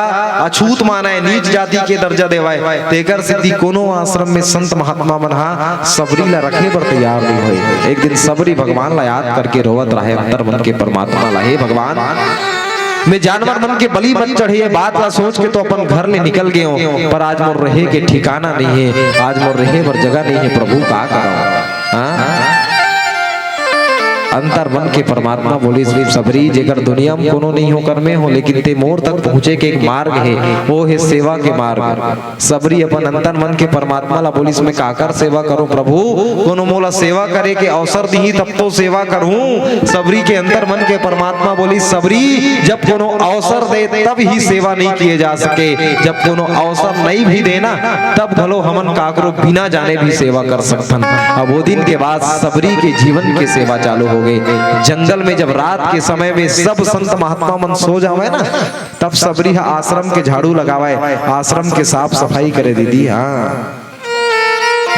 अछूत मानय, नीच जाति के दर्जा देवय, तेकर सेती कोनो आश्रम में संत महात्मा मन ह सबरी ला रखे बर तैयार नइ होय। एक दिन सबरी भगवान ला याद करके रोवत रहे, अंतर मन के परमात्मा ला, "हे भगवान, मैं जानवर मन के बलि मत चढ़े, ये बात ला सोच के तो अपन घर ले निकल गेंव, पर आज मोर रहे के ठिकाना नइ हे, आज मोर रहे बर जगह नइ हे, प्रभु का करंव?" हाँ? अंतर मन के परमात्मा बोलिस, "सबरी, जेकर दुनिया म कोनो नइ हो, ओकर में हो, लेकिन ते मोर तक पहुँचे के एक मार्ग हे, वो हे सेवा के मार्ग।" सबरी अपन अंतर मन के परमात्मा ला बोलिस, "मैं काकर सेवा करूं प्रभु? कोनो मोला सेवा करे के अवसर दिही, तब तो सेवा करहूं।" सबरी के अंतर मन के परमात्मा बोलिस, "सबरी, जब कोनो अवसर दे, तब ही सेवा नहीं किए जा सके। जब कोनो अवसर नहीं भी देना, तब घलो हमन काकरो बिना जाने भी सेवा कर सकथन।" अब वो दिन के बाद सबरी के जीवन के सेवा चालू हो गए। जंगल में जब रात के समय में सब संत महात्मा मन सो जावे ना, तब सबरी ह आश्रम के झाड़ू लगावे, आश्रम के साफ सफाई करे दीदी। हाँ,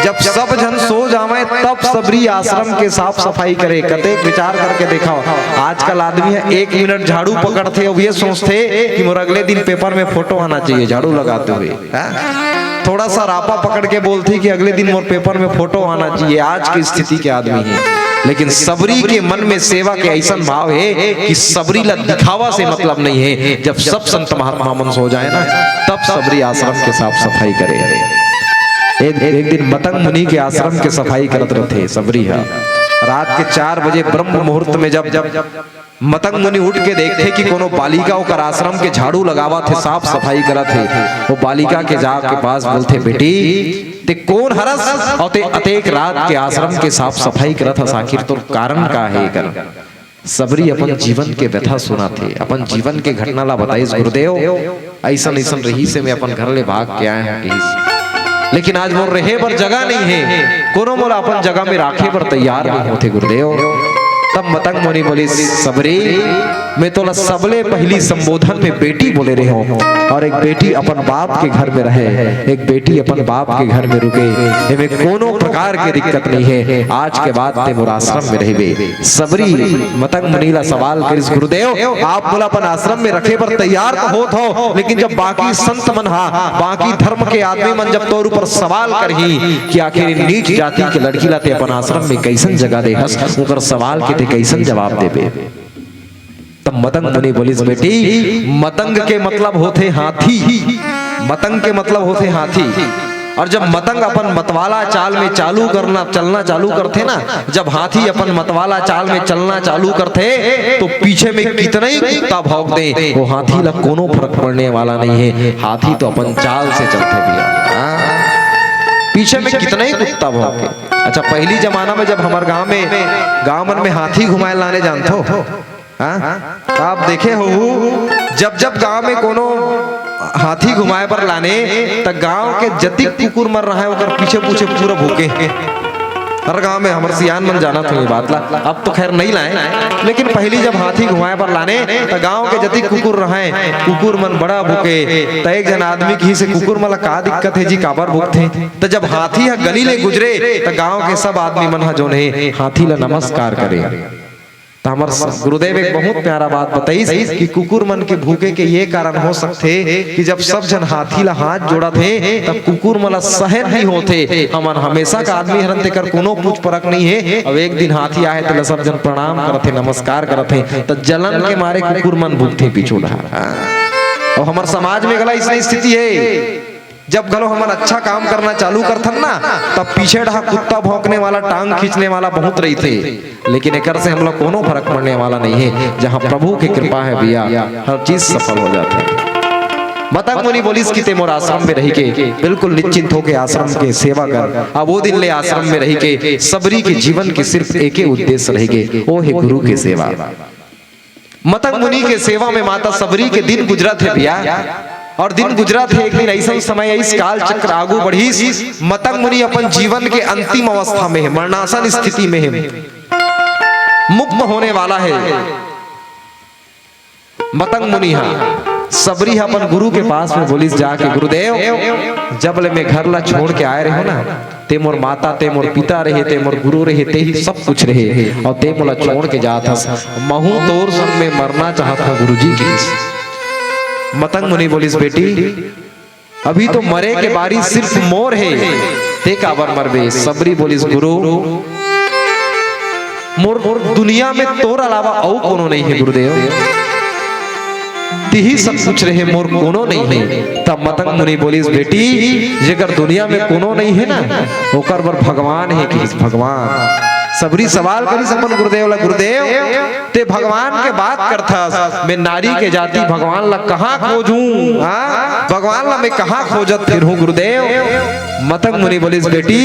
जब सब झन सो जावे, तब सबरी आश्रम के साफ सफाई करे। कतेक विचार करके देखा, आजकल आदमी ह एक मिनट झाड़ू पकड़थे, अब ये सोचथे कि मोर अगले दिन पेपर में फोटो आना चाहिए झाड़ू लगाते हुए। हाँ? थोड़ा सा रापा पकड़ के बोलथे कि अगले दिन मोर पेपर में फोटो आना चाहिए, आज की स्थिति के आदमी हे। लेकिन सबरी के मन में सेवा के ऐसन भाव हे कि सबरी ला दिखावा से मतलब नहीं हे। जब सब संत महात्मा मन सो जाए ना, तब सबरी आश्रम के साफ सफाई करे। एक, एक दिन मतंग मुनि के आश्रम के सफाई करत रथे सबरी ह। रात के चार बजे ब्रह्म मुहूर्त में जब, जब मतंग मुनि उठ के देखथे कि कोनो बालिका ओकर आश्रम के झाड़ू लगावत हे, साफ सफाई करत हे। वो बालिका के जाके पास बोलथे, "बेटी, ते कोन हरस अउ ते अतेक रात के आश्रम के साफ सफाई करत हस? आखिर तोर कारण का हे एकर?" सबरी अपन जीवन के व्यथा सुनाथे, अपन जीवन के घटना ला बताइस, "गुरुदेव, अइसन अइसन रहिस हे, मैं अपन घर ले भाग के आए हंव," कहिस, "लेकिन आज मोर रहे बर जगह नहीं हे, कोनो मोला अपन जगह में राखे बर तैयार नहीं होथे गुरुदेव।" तब मतंग मुनि बोलिस, "सबरी, मैं तोला सबले पहिली संबोधन में बेटी बोले रहे हंव, अउ एक बेटी अपन बाप के घर में रहे, एक बेटी अपन बाप के घर में रुके, एमे कोनो प्रकार के दिक्कत नहीं हे। आज के बाद ते मोर आश्रम में रहिबे।" सबरी मतंग मुनि ला सवाल करिस, "गुरुदेव, आप मोला अपन आश्रम में रखे बर तैयार तो होत हो, लेकिन जब बाकी संत मन हा, बाकी धर्म के आदमी मन जब तोर ऊपर सवाल करही कि आखिर इन नीच जाति के लड़की ला ते अपन आश्रम में कइसन जगह दे हस, ओकर सवाल के ते कइसन जवाब देबे?" तब मतंग मुनि बोलिस, "बेटी, मतंग के मतलब होथे हाथी, मतंग के मतलब होथे हाथी।" और जब मतंग अपन मतवाला चाल में चालू करना, चलना चालू करथे ना, जब हाथी अपन मतवाला चाल में चलना चालू करथे, तो पीछे में कितना ही कुत्ता भौंक दे, वो हाथी ला कोनो फर्क पड़ने वाला नहीं है। हाथी तो अपन चाल से चलथे भैया। हाँ? पीछे में कितना ही कुत्ता भौंके। अच्छा, पहली जमाना में जब हमर गांव में, गांव मन में हाथी घुमाए लाने जानथो, हाँ? त आप देखे होहू, जब जब गांव में कोनो हाथी घुमाए बर लाने, त गांव के जतिक कुकुर मन रहय, ओकर पीछे पीछे पूरा भूके। हर गांव में हमर सियान मन जानत होही बात ला, अब तो खैर नहीं लाए, लेकिन पहली जब हाथी घुमाए बर लाने, त गांव के जतिक कुकुर रहय, कुकुर मन बड़ा भूके। त एक झन आदमी कहिस, "कुकुर मन ला का दिक्कत हे जी, काबर भूकथे?" त जब हाथी ह गली ले गुजरे, त गांव के सब आदमी मन ह जोन हे, हाथी ला नमस्कार करे। त हमर स-, गुरुदेव एक बहुत प्यारा बात बताइस कि कुकुर मन के भूके के ये कारण हो सकथे कि जब सब झन हाथी ला हाथ जोड़त हे, तब कुकुर मन ला सहन नहीं होथे। हमन हमेशा का आदमी हरन, तेकर कोनो पूछ परख नहीं हे। अब एक दिन हाथी आहे, तेला सब झन प्रणाम करत हे, नमस्कार करत हे, त जलन के मारे कुकुर मन भूकथे पीछू डहार। हाँ। और हमर समाज में घला अइसने स्थिति हे। जब घलो हमन अच्छा काम करना चालू करथन ना, तब पीछे डहा कुत्ता भौंकने वाला, टांग खींचने वाला बहुत रहिथे, लेकिन एकर से हमला कोनो फर्क पड़ने वाला नहीं है। जहाँ प्रभु की कृपा है भैया, हर चीज सफल हो जाथे। मतंग मुनि बोलिस कि ते मोर आश्रम में रहिके बिल्कुल निश्चिंत होके आश्रम के सेवा कर। अब वो दिन ले आश्रम में रहिके सबरी के जीवन के सिर्फ एके उद्देश्य रहिगे, वो है गुरु के सेवा। मतंग मुनि के सेवा में माता सबरी के दिन गुजरत हे भैया, और दिन गुजरत हे, एक दिन अइसन समय आइस, काल चक्र आगू बढ़िस, मतंग मुनि अपन जीवन के अंतिम अवस्था में हे, मरणासन स्थिति में हे, मुक्त होने वाला हे। मतंग मुनि हा, सबरी हा अपन गुरु के पास में बोलिस जाके, "गुरुदेव, जब ले मैं घर ला छोड़ के आए रहे हो ना, ते मोर माता, ते मोर पिता रहे, ते मोर गुरु रहे, ते ही सब कुछ रहे, और ते मोला छोड़ के जात हस। महू तोर संग में मरना चाहत हूँ गुरुजी," कहिस। मतंग मुनि बोलिस, "बेटी, अभी तो मरे के बारी सिर्फ मोर हे, ते काबर मरबे?" सबरी बोलिस, "गुरु, मोर दुनिया में तोर अलावा अउ कोनो नहीं हे गुरुदेव, तिही सब कुछ रहे, मोर कोनो नहीं हे।" तब मतंग मुनि बोलिस, "बेटी, जेकर दुनिया में कोनो नहीं हे ना, ओकर बर भगवान हे," कहिस, "भगवान।" सबरी सवाल करिस अपन गुरुदेव ला, "गुरुदेव, ते भगवान के बात करथस, मैं नारी के जाति भगवान ला कहाँ खोजूं? हाँ, भगवान ला मैं कहाँ खोजत फिरहूं गुरुदेव?" मतंग मुनि बोलिस, "बेटी,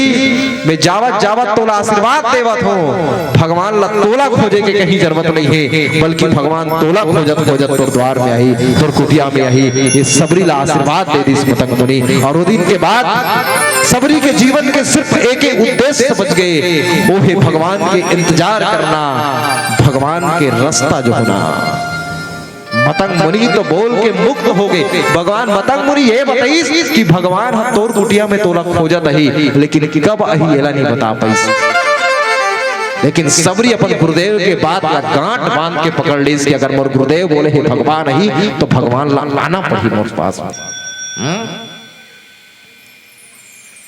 मैं जावत जावत तोला आशीर्वाद देवत हूँ, भगवान ला तोला खोजे के कहीं जरूरत नहीं है, बल्कि भगवान तोला खोजत खोजत तोर द्वार में आही, तोर कुटिया में आही।" ये सबरी ला आशीर्वाद दे दिस मतंग मुनि। और वो दिन के बाद सबरी के जीवन के सिर्फ एक ही उद्देश्य बच गए, वो है भगवान के इंतजार करना, भगवान के रास्ता जो होना। मतंग मुनि तो बोल के मुक्त हो गए। भगवान, मतंग मुनि ये बताइस कि भगवान ह तोर कुटिया में तोला खोजत अही, लेकिन कब अही एला नहीं बता पाइस। लेकिन सबरी अपन गुरुदेव के बात ला गांठ बांध के पकड़ लीस कि अगर मोर गुरुदेव बोले हे भगवान अही, तो भगवान ला आना पड़ही मोर पास। हम्म?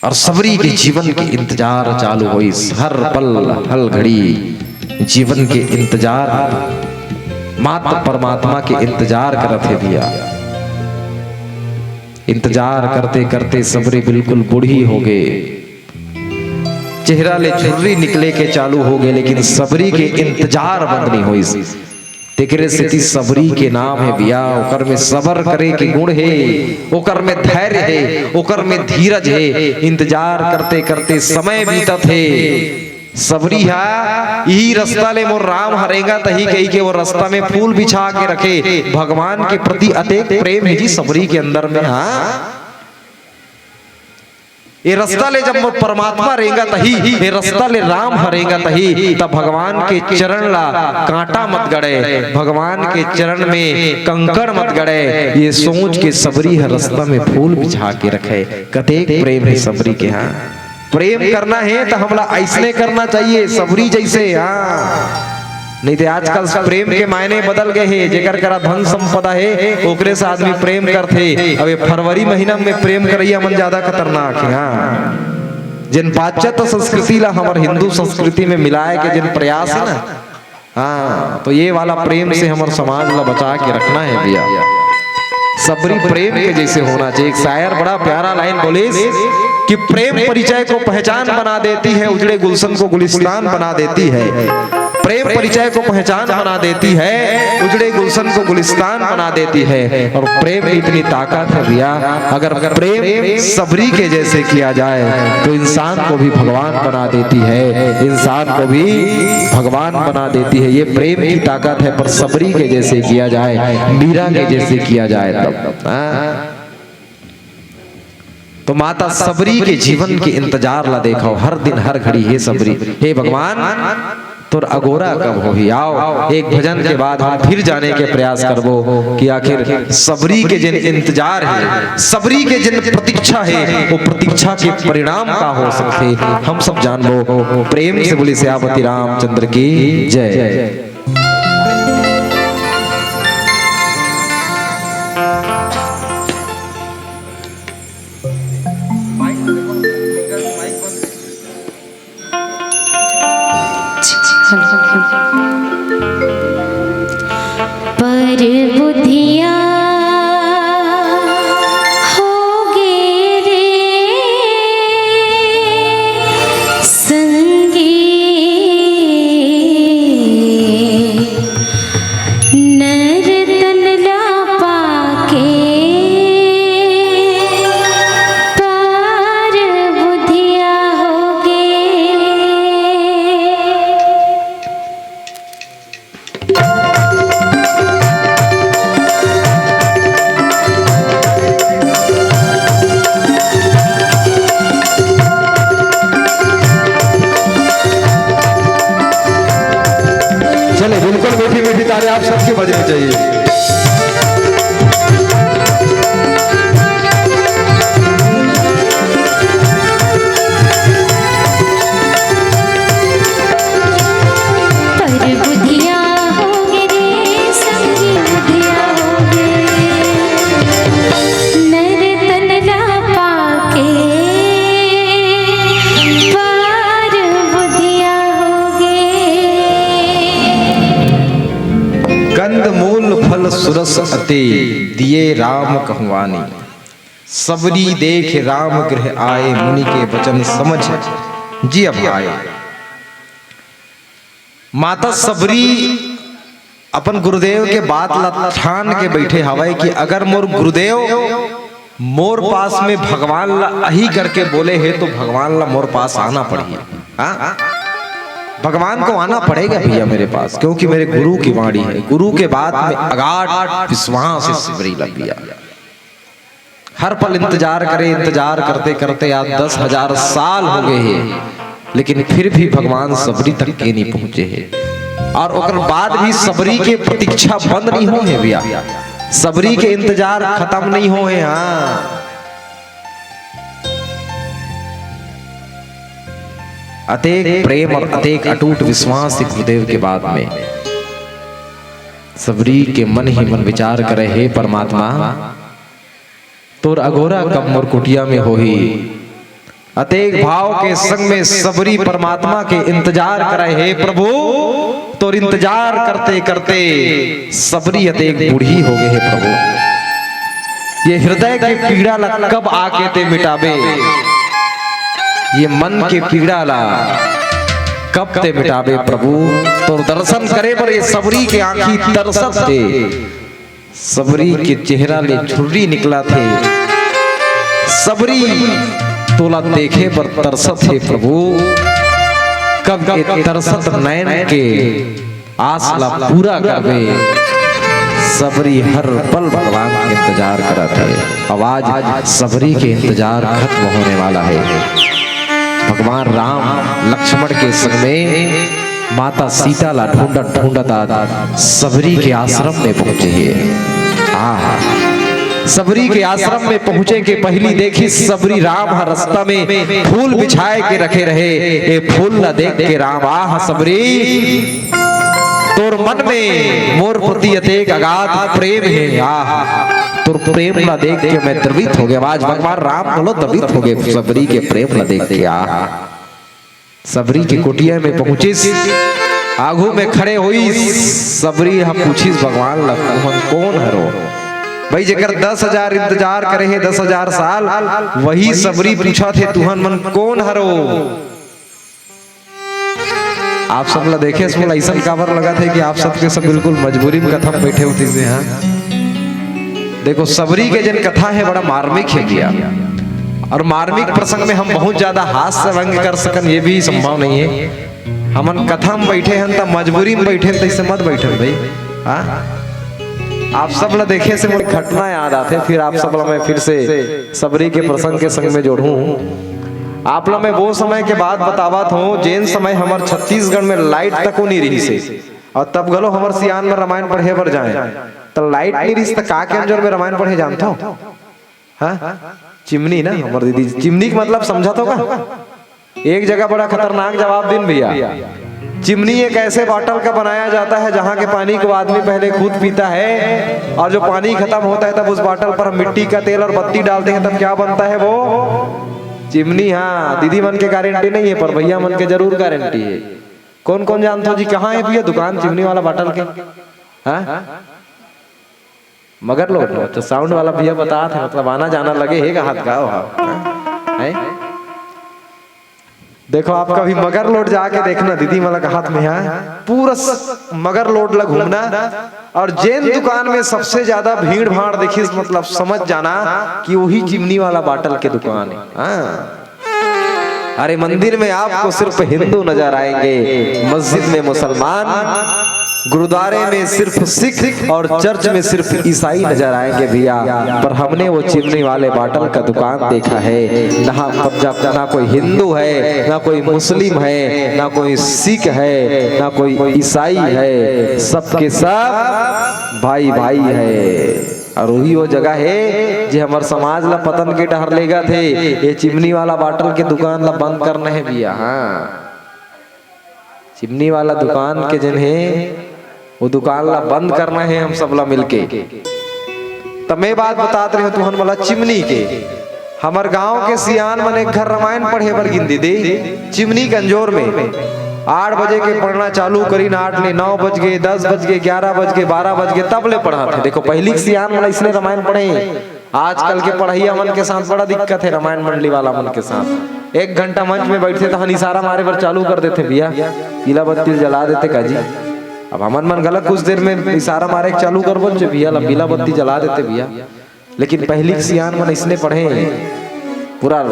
और सबरी के जीवन के इंतजार चालू होइस। हर पल, हर घड़ी जीवन के इंतजार, मात्र परमात्मा के इंतजार करत हे भैया। इंतजार करते करते सबरी बिल्कुल बूढ़ी हो गए, चेहरा ले झुर्री निकले के चालू हो गए, लेकिन सबरी के इंतजार बंद नहीं होइस। तेकरे सेती सबरी के नाम हे भैया, ओकर में सबर करे के गुण हे, ओकर में धैर्य हे, ओकर में धीरज हे। इंतजार करते करते समय बीतत हे। सबरी हा इही रास्ता ले मोर राम ह रेंगत अही कही के वो रास्ता में फूल बिछा के रखे। भगवान के प्रति अतेक प्रेम हे जी सबरी के अंदर में। हाँ, ये रास्ता ले जब मोर परमात्मा रेंगत अही, ये रास्ता ले राम ह रेंगत अही, तब भगवान के चरण ला कांटा मत गड़े, भगवान के चरण में कंकड़ मत गड़े। ये सोच के सबरी ह रास्ता में फूल बिछा के रखे। कतेक प्रेम हे सबरी के। हाँ, प्रेम करना हे त हमला अइसने करना चाहिए, सबरी जैसे। हाँ, नहीं ते आजकल प्रेम के मायने बदल गए हे। जेकर करा धन संपदा हे, ओकरे से आदमी प्रेम करथे। अब ये फरवरी महीना में प्रेम करइया मन ज्यादा खतरनाक हे। हाँ, जेन पाश्चात्य संस्कृति ला हमर हिंदू संस्कृति में मिलाए के जेन प्रयास हे ना, हाँ, तो ये वाला प्रेम से हमर समाज ला बचा के रखना हे भैया। सबरी प्रेम के जैसे होना चाहिए। एक शायर बड़ा प्यारा लाइन बोलिस कि प्रेम परिचय को पहचान बना देती है, उजड़े गुलशन को गुलिस्तान बना देती है। प्रेम परिचय को पहचान बना देती है, उजड़े गुलशन को गुलिस्तान बना देती है। और प्रेम में इतनी ताकत है भैया, अगर प्रेम सबरी के जैसे किया जाए तो इंसान को भी भगवान बना देती है, इंसान को भी भगवान बना देती है। ये प्रेम की ताकत है, पर सबरी के जैसे किया जाए, मीरा के जैसे किया जाए तब। हाँ? तो माता सबरी के जीवन के इंतजार ला देखो, हर दिन हर घड़ी, हे सबरी, हे भगवान, तोर अगोरा कब होही? आओ, एक भजन के बाद हम फिर जाने के प्रयास करबो कि आखिर सबरी के जिन इंतजार हे, सबरी के जिन प्रतीक्षा हे, वो प्रतीक्षा के परिणाम का हो सकथे, हम सब जानबो। प्रेम से बोली सियापति रामचंद्र की जय। पर बुधिया हो गे रे संगी, नर तन ला पाके पार बुधिया हो गे। चले, बिल्कुल मीठी मीठी ताली आप सबकी बजनी चाहिए। पर बुधिया हो गे रे संगी, बुधिया हो गे। नर तन ला पाके पार बुधिया हो गे। कंद मूल फल सुरस अति, दिए राम कहवानी। सबरी देख राम गृह आए, मुनि के वचन समझ जिय भाए। माता सबरी अपन गुरुदेव के बात ला ठान के बइठे हवय कि अगर मोर गुरुदेव मोर पास में भगवान ला अही करके बोले हे, तो भगवान ला मोर पास आना पड़ही। हाँ, भगवान को आना पड़ेगा भैया मेरे पास, क्योंकि मेरे गुरु की वाणी है। गुरु के बात में अगाध विश्वास हे सबरी ला भैया। हर पल इंतजार करे, इंतजार करते करते आज दस हजार साल हो गए हे, लेकिन फिर भी भगवान सबरी तक के नहीं पहुंचे हे। और ओकर बाद भी सबरी के प्रतीक्षा बंद नहीं होए हे भैया, सबरी के इंतजार खत्म नहीं होए हे। हाँ, अतेक प्रेम और अतेक अटूट विश्वास हे गुरुदेव के बात में। सबरी के मन ही मन विचार करे, हे परमात्मा, तोर अघोरा कब मोर कुटिया में होही। अतेक भाव के संग में सबरी परमात्मा के इंतजार करे, हे प्रभु, तोर इंतजार करते करते सबरी अतेक बूढ़ी हो गए, हे प्रभु। ये हृदय के पीड़ा ला कब आके ते मिटाबे, ये मन के पीड़ा ला कब ते मिटाबे प्रभु। तोर दर्शन करे बर ये सबरी के आंखी तरसत हे। सबरी के चेहरा ले झुर्री निकलत हे। सबरी तोला देखे बर तरसत हे प्रभु। कब ए तरसत नैन के आस ला पूरा करबे। सबरी हर पल भगवान के इंतजार करत हे। अब आज सबरी के इंतजार खत्म होने वाला हे। भगवान राम लक्ष्मण के संग में माता सीता ला ढूंढत ढूंढत आज सबरी के आश्रम में पहुंचे हे। आहा, सबरी के आश्रम में पहुंचे के पहिली देखिस सबरी राम ह रस्ता में फूल बिछाए के रखे रहे। ए फूल ला देख के राम, आह सबरी, तोर मन में मोर प्रति अतेक अगाध प्रेम हे। आह, तोर प्रेम ला देख के मैं द्रवित हो गया। आज भगवान राम बोलो द्रवित हो गए सबरी के प्रेम ला देख के। आह, सबरी के कुटिया में पहुंचिस, आगू में खड़े होइस, सबरी ह पूछिस भगवान ला, "तुमन कोन हरो?" भाई, जेकर दस हजार इंतजार करे हे, दस हजार साल, वही सबरी पूछत हे, "तुहन मन कोन हरो?" आप सब ला देखे से मोला अइसन काबर लगत हे कि आप सब के सब बिल्कुल मजबूरी में कथा में बैठे होती से, हाँ? देखो, सबरी के जन कथा हे, बड़ा मार्मिक हे भैया, और मार्मिक प्रसंग में हम बहुत ज्यादा हास्य व्यंग कर सकन, ये भी संभव नहीं है। हमन कथा में बैठे हन, त मजबूरी में बैठे हन, त इसे मत बैठन भाई। हाँ, आप सब ला देखे से मोर घटना याद आथे, फिर आप सब ला मैं फिर से सबरी के प्रसंग के संग में जोड़हूँ। आप ला मैं वो समय के बात बतावत हूँ, जेन समय हमर छत्तीसगढ़ में लाइट तको नहीं रहिस हे, और तब घलो हमर सियान में रामायण पढ़े बर जाए, त लाइट नहीं रहिस, त का के अंजोर में रामायण पढ़े जानथो? हाँ, चिमनी ना, हमर दीदी, चिमनी के मतलब समझत हो का? एक जगह बड़ा खतरनाक जवाब दिन भैया। चिमनी एक ऐसे बॉटल का बनाया जाता है, जहाँ के पानी को आदमी पहले खुद पीता है, और जो पानी खत्म होता है, तब उस बॉटल पर हम मिट्टी का तेल और बत्ती डालते हैं, तब क्या बनता है वो? चिमनी। हाँ, दीदी मन के गारंटी नहीं है, पर भैया मन के जरूर गारंटी है। कौन कौन जानथो जी, कहाँ है भैया दुकान चिमनी वाला बॉटल के? हाँ, मगर लोग, अच्छा, साउंड वाला भैया बतात हे, मतलब आना जाना लगे हे गा हाथ गाँव हा। हैं? देखो, आप कभी मगर लोड जाके देखना, दीदी मन ला कहात में, हाँ, पूरा स-, मगर लोड ला घूमना, और जेन दुकान में सबसे ज्यादा भीड़ भाड़ देखिस, मतलब समझ जाना कि वही चिमनी वाला बॉटल के दुकान है। हाँ, अरे, मंदिर में आपको सिर्फ हिंदू नजर आएंगे, मस्जिद में मुसलमान, गुरुद्वारे में सिर्फ सिख और चर्च में सिर्फ ईसाई नजर आएंगे भैया। पर हमने वो चिमनी वाले बॉटल का दुकान देखा है, ना पंजाब, ना कोई हिंदू है, ना कोई मुस्लिम है, ना कोई सिख है, ना कोई ईसाई है, सबके सब भाई भाई है। और वही वो जगह हे जे हमर समाज ला पतन के डहर लेगत हे। ये चिमनी वाला बॉटल के दुकान ला बंद करना हे भैया। हाँ, चिमनी वाला दुकान के जन हे, वो दुकान ला बंद करना हे हम सब ला मिलके। त मैं बात बतात रहे हूँ तुहन वाला चिमनी के। हमर गांव के सियान मन एक घर रामायण पढ़े बर गिन दीदी, चिमनी के अंजोर में। आठ बजे के पढ़ना चालू करिन, आठ ले नौ बज गे, दस बज गे, ग्यारह बज गे, बारह बज गे, तब ले पढ़त हे। देखो, पहिली के सियान मन इसने रामायण पढ़े, आजकल के पढ़इया मन के साथ बड़ा दिक्कत हे, रामायण मंडली वाला मन के साथ। एक घंटा मंच में बैठथे, तहन इशारा मारे बर चालू कर देथे, "भैया, पीला बत्ती जला देते का जी?" अब हमन मन घला कुछ देर में इशारा मारे के चालू करबो जे, "भैया ला पीला बत्ती जला देते भैया।" लेकिन पहिली के सियान मन अइसने पढ़े, पूरा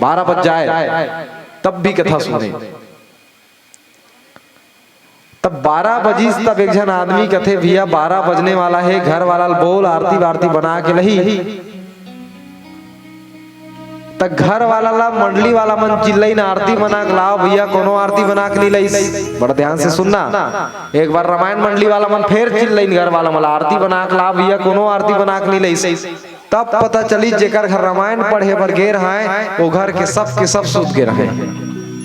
बारह बज जाए तब भी कथा सुने। तब बारह बजिस, तब एक झन आदमी कथे, "भैया, बारह बजने वाला हे, घर वाला ल बोल, आरती वारती बना के लही।" त घर वाला ला मंडली वाला मन चिल्लाइन, "आरती बना के लाव भैया।" कोनो आरती बना के नहीं लइस। बड़ ध्यान से सुनना, एक बार रामायण मंडली वाला मन फेर चिल्लाइन घर वाला मन ला, "आरती बना के लाव भैया।" कोनो आरती बना के नहीं लइस। तब पता चली, जेकर घर रामायण पढ़े बर गे रहय, ओ घर के सब के सब सुत गे रहय।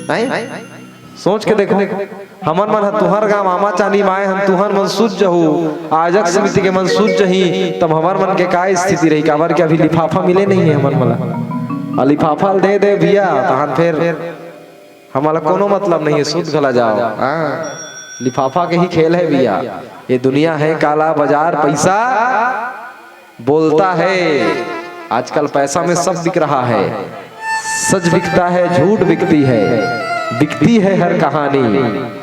नहीं? सोच के देखो, हमन मन ह तुंहर गांव आमा चानी माए हन, तुंहर मन सूत जहू, आयोजक समिति के मन सूत जही, तब हमर मन के का स्थिति रही? काबर के अभी लिफाफा मिले नहीं है हमन मन ला। अउ लिफाफा ल दे दे भैया, तहन फेर हमन ला कोनो मतलब नहीं है, सूत घला जाओ। हाँ, लिफाफा के ही खेल है भैया। ये दुनिया है काला बाजार, पैसा बोलता है। आजकल पैसा में सब बिक रहा है। सच बिकता है, झूठ बिकती है, बिकती है हर कहानी।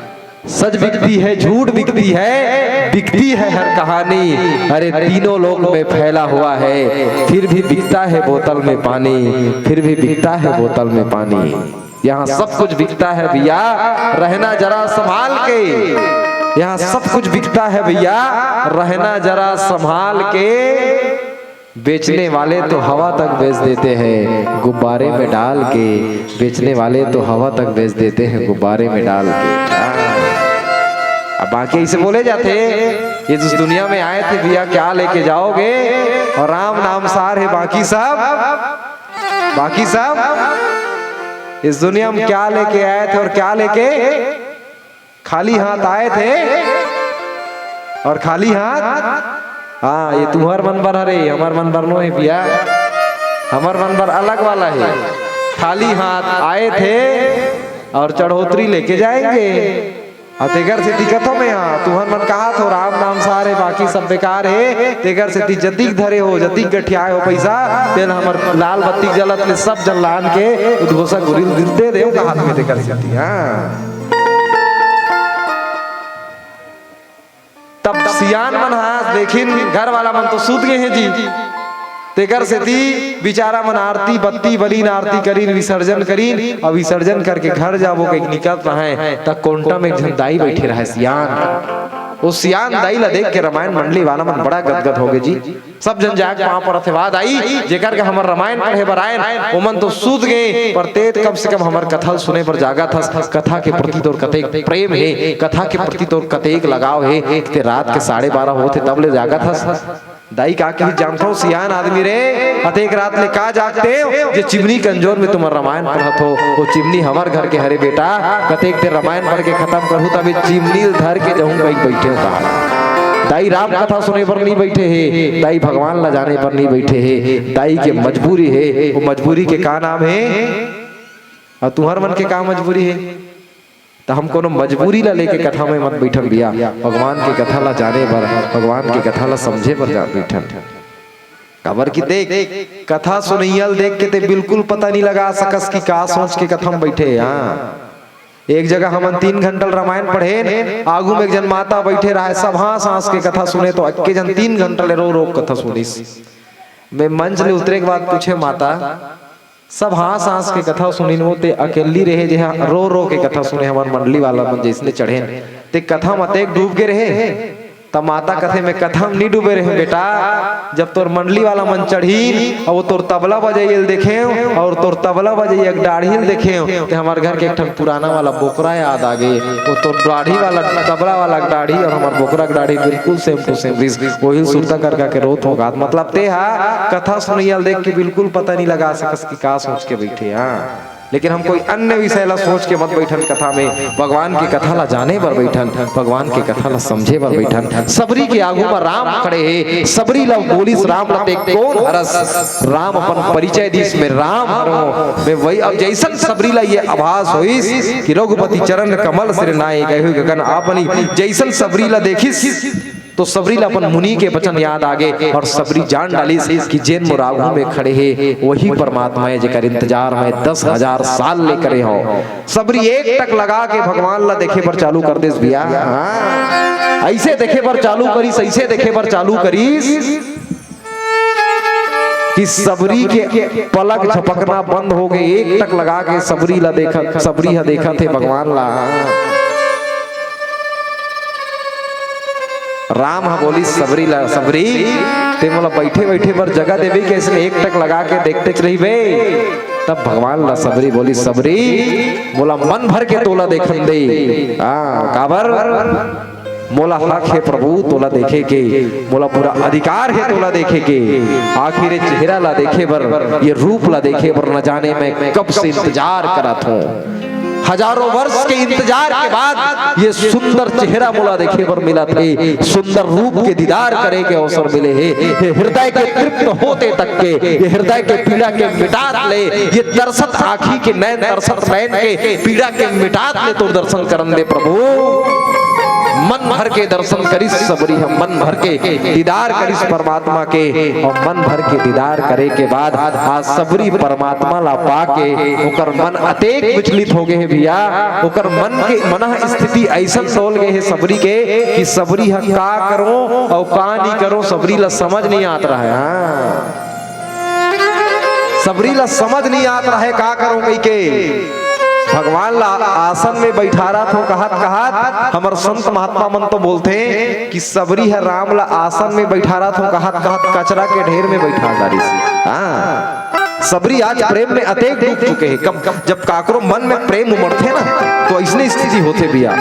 सच बिकती है, झूठ बिकती है, बिकती है हर कहानी। अरे, तीनों लोक में फैला हुआ है, फिर भी बिकता है बोतल में पानी, फिर भी बिकता है बोतल में पानी। यहाँ सब कुछ बिकता है भैया, रहना जरा संभाल के। यहाँ सब कुछ बिकता है भैया, रहना जरा संभाल के। बेचने वाले तो हवा तक बेच देते हैं गुब्बारे में डाल के। बेचने वाले तो हवा तक बेच देते हैं गुब्बारे में डाल के। अब बाकी ऐसे बोले जाते, "ये जिस दुनिया में आए थे भैया, क्या लेके जाओगे?" और राम नाम सार है बाकी सब, बाकी सब। इस दुनिया में क्या लेके आए थे और क्या लेके, खाली हाथ आए थे और खाली हाथ। हाँ, ये तुंहर मन बर हरे, हमर मन बर नो है भैया, हमर मन बर अलग वाला है। खाली हाथ आए थे और चढ़ोतरी लेके जाएंगे। अउ तेकर सेती कथों में, हाँ, तुंहर मन कहाथो राम नाम सार हे, बाकी सब बेकार हे, तेकर सेती जतिक धरे हो, जतिक गठियाए हो पैसा, तेन हमर लाल बत्ती जलत ले सब जन लान के उद्घोषक गुरिल दे देव कहात में तेकर सेती, हाँ। तब सियान मन हा देखिन, घर वाला मन तो सूत गे हे जी। तेकर सेती बिचारा मन आरती बत्ती बलिन, आरती करिन, विसर्जन करिन, अउ विसर्जन करके घर जाबो कहिके निकलत रहय, त कोंटा में एक झन दाई बइठे रहय सियान। ओ सियान दाई ला देख के रामायण मंडली वाला मन बड़ा गदगद होगे जी। सब झन जाके पांव परत हे, "वाह दाई, जेकर के हमर रामायण पढ़े बर आयन, ओमन तो सूत गे, पर तें कम से कम हमर कथा ल सुने बर जागत हस। कथा के प्रति तोर कतेक प्रेम हे, कथा के प्रति तोर कतेक लगाव हे, ते रात के साढ़े बारह होत हे तब ले जागत हस।" दाई का कही, "जानथव सियान आदमी रे, अतेक रात ले का जागतेव, जे चिमनी के अंजोर में तुमन रामायण पढ़त हो, ओ चिमनी हमर घर के हरे बेटा, कतेक तें रामायण पढ़ के खतम करहू, तब ए चिमनी ल धर के जहूं कहिके बइठेव।" कहा दाई राम कथा सुने बर नहीं बइठे हे, दाई भगवान ला जाने बर नहीं बइठे हे, दाई के मजबूरी हे। ओ मजबूरी के का नाम हे? अउ तुंहर मन के का मजबूरी हे? त हम कोनो मजबूरी ला लेके कथा में मत बइठन भैया, भगवान के कथा ला जाने बर, भगवान के कथा ला समझे बर जा बइठन। काबर कि देख, कथा सुनइया ल देख के तें बिल्कुल पता नहीं लगा सकस कि का सोच के कथा में बइठे। हाँ, एक जगह हमन तीन घंटा ल रामायण पढ़ेन, आगू में एक झन माता बइठे रहय, सब हाँस हाँस के कथा सुने, त अतेक झन तीन घंटा ले रो रो के कथा सुनिस। मैं मंच ले उतरे के बाद पूछेंव, "माता, सब हाँस हाँस के कथा सुनिन, वो तें अकेल्ली रहे, जे हा रो रो के कथा सुने, हमर मंडली वाला मन जइसने चढ़ेन, तें कथा म अतेक डूब गे रहे?" त माता कथे, "मैं कथा म नी डूबे रहेंव बेटा, जब तोर मंडली वाला मन चढ़ीन, अउ वो तोर तबला बजइया ल देखेंव, अउ तोर तबला बजइया के डाढ़ी ल देखेंव, ते हमर घर के एक ठन पुराना वाला बोकरा याद आ गे। वो तोर डाढ़ी वाला, तबला वाला के डाढ़ी अउ हमर बोकरा के डाढ़ी बिल्कुल same to same रिहिस, वही ल सुरता कर करके रोत हों।" मतलब तें हा कथा सुनइया ल देख के बिल्कुल पता नहीं लगा सकस कि का सोच के बइठे। हाँ, लेकिन हम कोई अन्य विषय ला सोच के मत बइठन कथा में, भगवान के कथा ला जाने बर बइठन, भगवान के कथा ला समझे बर बइठन। सबरी के आगू म राम खड़े हे, सबरी ला बोलिस, "राम ला तें कोन हरस?" राम अपन परिचय दिस, "मैं राम हरों, मैं वही।" अब जइसन सबरी ला ये आभास होइस कि "रघुपति चरण कमल सिर नाई, गए हुए गगन आपनी", जइसन सबरी ला देखिस, तो सबरी ला अपन मुनि के वचन याद आगे और सबरी जान डालिस कि जेन मोर आगू में खड़े हे, वही परमात्मा हे, जेकर इंतजार में दस हजार साल ले करे हो। सबरी एक टक लगा के भगवान ला देखे बर चालू कर देस भैया। हाँ, ऐसे देखे बर चालू करिस, ऐसे देखे बर चालू करिस कि सबरी के पलक झपकना बंद हो गए। एक टक लगा के सबरी ला देखत, सबरी ह देखत हे भगवान ला। राम ह बोलिस सबरी ला, "सबरी, ते मोला बैठे बैठे बर जगह देबे के? अइसने एक टक लगा के देखतेच रहिबे?" तब भगवान ला सबरी बोलिस, "सबरी, मोला मन भर के तोला देखन दे।" हाँ, काबर? मोला हक हे प्रभु तोला देखे के, मोला पूरा अधिकार हे तोला देखे के। आखिर ये चेहरा ला देखे बर, ये रूप ला देखे बर न जाने मैं कब से इंतजार करत हूँ। हजारों वर्ष के इंतजार के बाद ये सुंदर चेहरा मोला देखे बर मिलत हे, सुंदर रूप के दीदार करे के अवसर मिले हे। ये हृदय के तृप्त होते तक के, ये हृदय के पीड़ा के मिटात ले, ये तरसत आँखी के नैन, तरसत नैन के पीड़ा के मिटात ले तोर दर्शन करन दे प्रभु। मन भर के दर्शन करिस सबरी ह, मन भर के दीदार करिस परमात्मा के, और मन भर के दीदार करे के बाद आज सबरी परमात्मा ला पाके ओकर मन अतेक विचलित हो गए हे भैया, ओकर मन के मनः स्थिति ऐसन तोल गए हे सबरी के कि सबरी ह का करो और का नहीं करो, सबरी ला समझ नहीं आत रहा है। हाँ। सबरी ला समझ नहीं आत रहे का करो कहिके। भगवान ला आसन में बैठारत हो कहत कहत हमर संत महात्मा मन तो बोलथे कि सबरी ह राम ला आसन में बैठारत हो कहत कहत कचरा के ढेर में बैठा डारिस। हाँ, सबरी आज प्रेम में अतेक डूब चुके हे। कब, जब काकरो मन में प्रेम उमड़थे ना, तो अइसने स्थिति होथे भैया।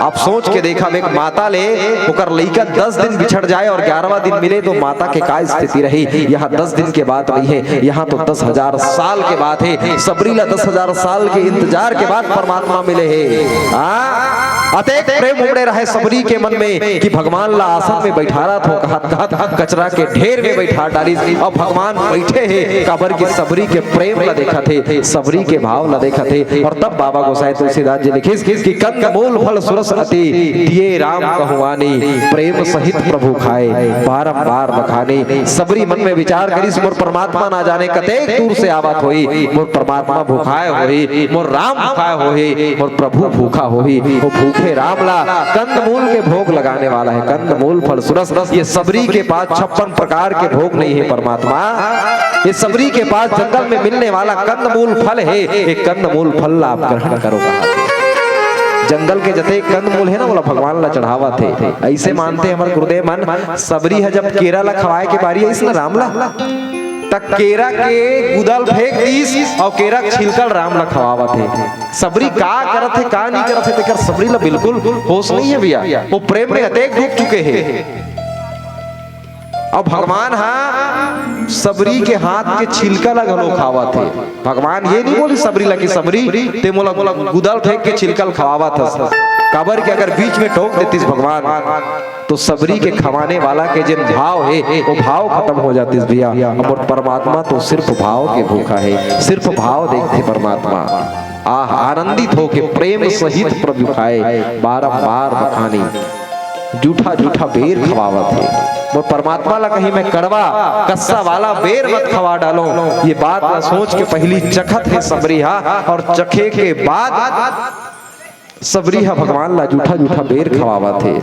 आप सोच के देखा, एक माता ले ओकर लइका दस दिन बिछड़ जाए और ग्यारहवाँ दिन मिले, तो माता के का स्थिति रही? यहाँ दस दिन के बात नहीं है, यहाँ तो दस हजार साल के बात है। सबरी ला दस हजार साल के इंतजार के बाद परमात्मा मिले हे। हाँ, अतेक प्रेम उमड़े रहे सबरी के मन में कि भगवान ला आसन में बैठारत हो कहत कहत कचरा के ढेर में बैठा डारिस। अब भगवान बैठे हे, काबर कि सबरी के प्रेम ला देखत हे, सबरी के भाव ला देखत हे। और तब बाबा गोसाई तुलसीदास जी लिखिस कि कंद मूल फल सुरस अति, दिए राम कहु आनी, प्रेम सहित प्रभु खाए, बारंबार बखानी। सबरी मन में विचार करिस, मोर परमात्मा ना जाने कतेक दूर से आवत होही, मोर परमात्मा भुखाए होही, मोर राम भुखाए होही, मोर प्रभु भूखा होही। वो भूखे राम ला कंदमूल के भोग लगाने वाला है, कंदमूल फल सुरस। ये सबरी के पास छप्पन प्रकार के भोग नहीं है परमात्मा, ये सबरी के पास जंगल में मिलने वाला कंदमूल फल है, ये कंदमूल फल ला आप ग्रहण करो कहा। जंगल के जते कंदमूल है ना, बोला भगवान ला चढ़ावत हे। ऐसे मानते हमर गुरुदेव मन, सबरी ह जब केरा ला खवाए के बारी आइस ना राम ला, त केरा के गुदल फेंक दीस और केरा के छिलका ल राम ला खवावत हे। सबरी का करत हे, का नहीं करत हे, तेकर सबरी ला बिल्कुल होश नहीं है भैया। वो प्रेम में अतेक डूब चुके हे। अब भगवान हा सबरी के हाथ के छिलका ला घलो खावत हे। भगवान ये नहीं बोली सबरी ला कि सबरी ते मोला गुदल फेंक के छिलका ल खवावत हस, काबर के अगर बीच में टोक देतिस भगवान तो सबरी के खवाने वाला के जेन भाव हे वो भाव खत्म हो जातिस भैया। हमर परमात्मा तो सिर्फ भाव के भूखा हे, सिर्फ भाव देखथे परमात्मा। आह, आनंदित होके प्रेम सहित प्रभु खाए, बारंबार बखानी। जूठा जूठा बेर खवावत हे। मोर परमात्मा ला कहीं मैं कड़वा कस्सा वाला बेर मत खवा डालो। ये बात ला सोच के पहली चखत हे सबरी हा, और चखे के बाद सबरी हा भगवान ला जूठा जूठा बेर खवावत हे।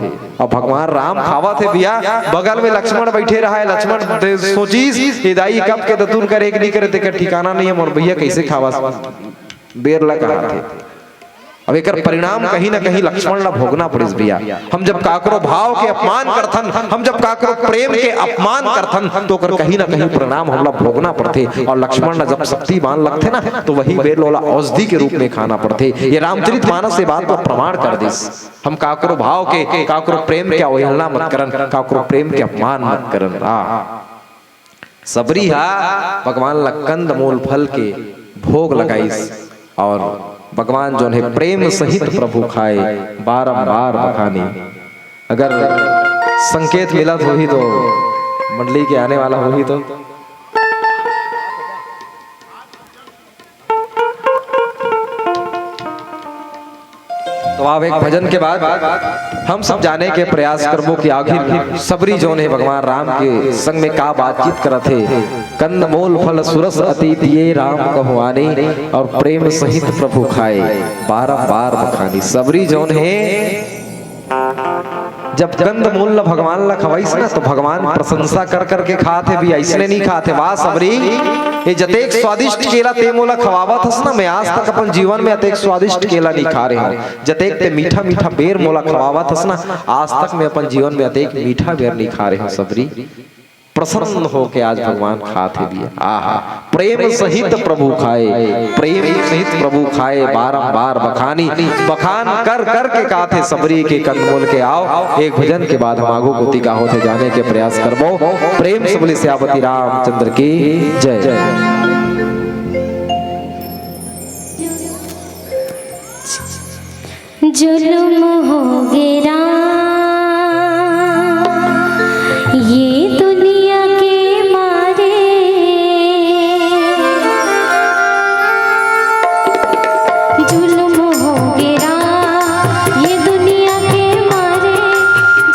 अब भगवान राम खावत हे भैया, बगल में लक्ष्मण बैठे रहा है। लक्ष्मण दे-, सोचिस, "ए दाई कब के दतुर करे कि नहीं करे, तेकर ठिकाना नहीं है, मोर भैया कैसे खावस?" बेर ला कहात हे। अब एकर परिणाम कहीं ना कहीं लक्ष्मण ला भोगना पड़िस भैया। हम जब काकरो भाव के अपमान करथन, हम जब काकरो प्रेम के अपमान करथन, तो ओकर कहीं ना कहीं परिणाम हमला भोगना पड़थे। और लक्ष्मण ला जब शक्ति बाण लगथे ना, तो वही बेर ल ओला औषधि के रूप में खाना पड़थे। ये रामचरित मानस ये बात ला प्रमाण कर दिस। हम काकरो भाव के, काकरो प्रेम के अवहेलना मत करन, काकरो प्रेम के अपमान मत करन। आ, सबरी हा भगवान ला कंदमूल फल के भोग लगाइस और भगवान जोन हे प्रेम सहित प्रभु खाए, बारंबार बखानी। अगर संकेत मिलत होही तो, मंडली के आने वाला होही तो। अब एक भजन के बाद हम सब जाने के प्रयास करबो कि आखिर सबरी जौन हे भगवान राम के संग में का बातचीत करत हे। कंदमूल फल सुरस अति दिए राम कहु आनी, और प्रेम सहित प्रभु खाए बारंबार बखानी। सबरी जौन हे, जब कंदमूल ल भगवान ल खवाइस ना, तो भगवान प्रशंसा कर करके खात हे भी, अइसने नहीं खात हे, "वाह सबरी, ये जतेक स्वादिष्ट केला ते मोला खवावत हस ना, मैं आज तक अपन जीवन में अतेक स्वादिष्ट केला नहीं खा रहे हूँ। जतेक ते मीठा मीठा बेर मोला खवावत हस ना, आज तक मैं अपन जीवन में अतेक मीठा बेर नहीं खा रहे हूँ सबरी।" प्रसन्न होके आज भगवान खात हे भी। आहा, प्रेम सहित प्रभु खाए, प्रेम सहित प्रभु खाए, बारंबार बखानी, बखान कर कर के काथे सबरी के कंदमूल के। आओ, एक भजन के बाद हम आगू कोती का होथे जाने के प्रयास करबो। प्रेम से बोले सियापति रामचंद्र की जय। जुल्म हो गे राम, ये दुनिया के मारे। जुल्म हो गे राम, ये दुनिया के मारे।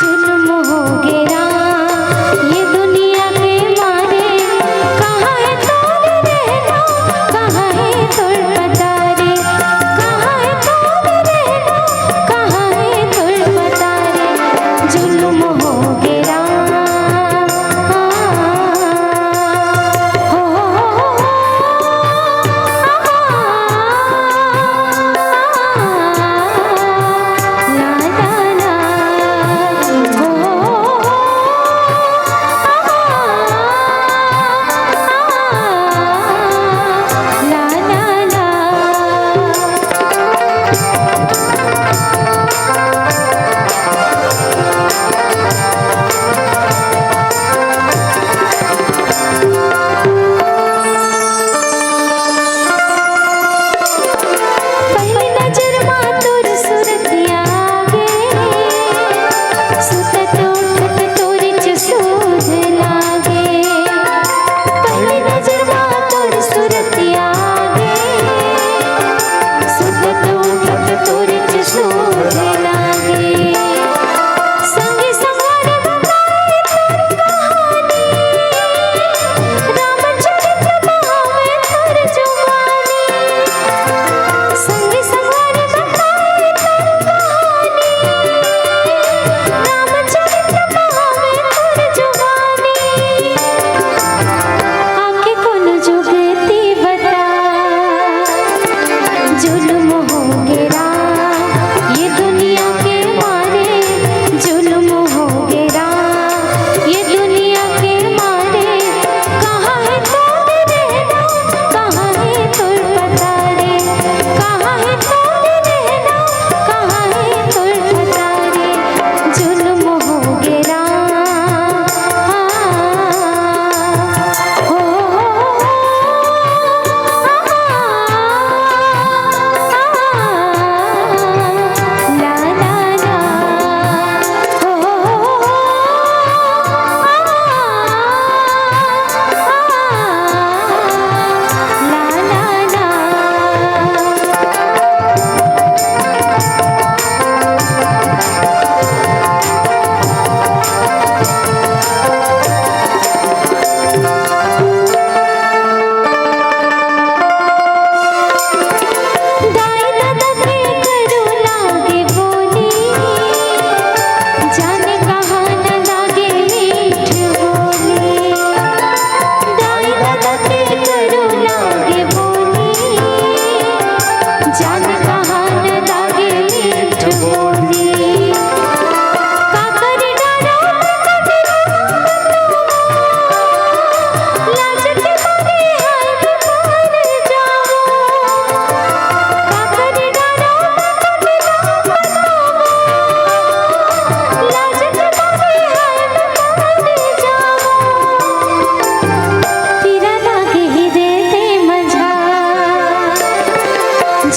जुल्म हो गे राम, ये दुनिया के मारे। कहाँ है तोर रहना, कहाँ है तोर पतारे? कहाँ है तोर रहना, कहाँ है तोर पतारे? जुल्म हो गे राम। पहली नजर मा तोर सूरतिया आगे, सुतत उठत तोर च सुध लागे। पहली नजर मा तोर सूरतिया आगे, सुतत उठत तोर च सुध लागे। संगी संगवारी बताए तोर कहानी, रामचरित पावे तोर जुबानी। संगी संगवारी बताए तोर कहानी, रामचरित पावे तोर जुबानी। आके कोनो जुगती बता, जुल्म हो गे राम, ये दुनिया के मारे। जुल्म हो गे राम, ये दुनिया के मारे। कहाँ है तोर रहना, कहाँ है तोर पतारे? कहाँ है तोर रहना, कहाँ है तोर पतारे? जुल्म हो गे राम।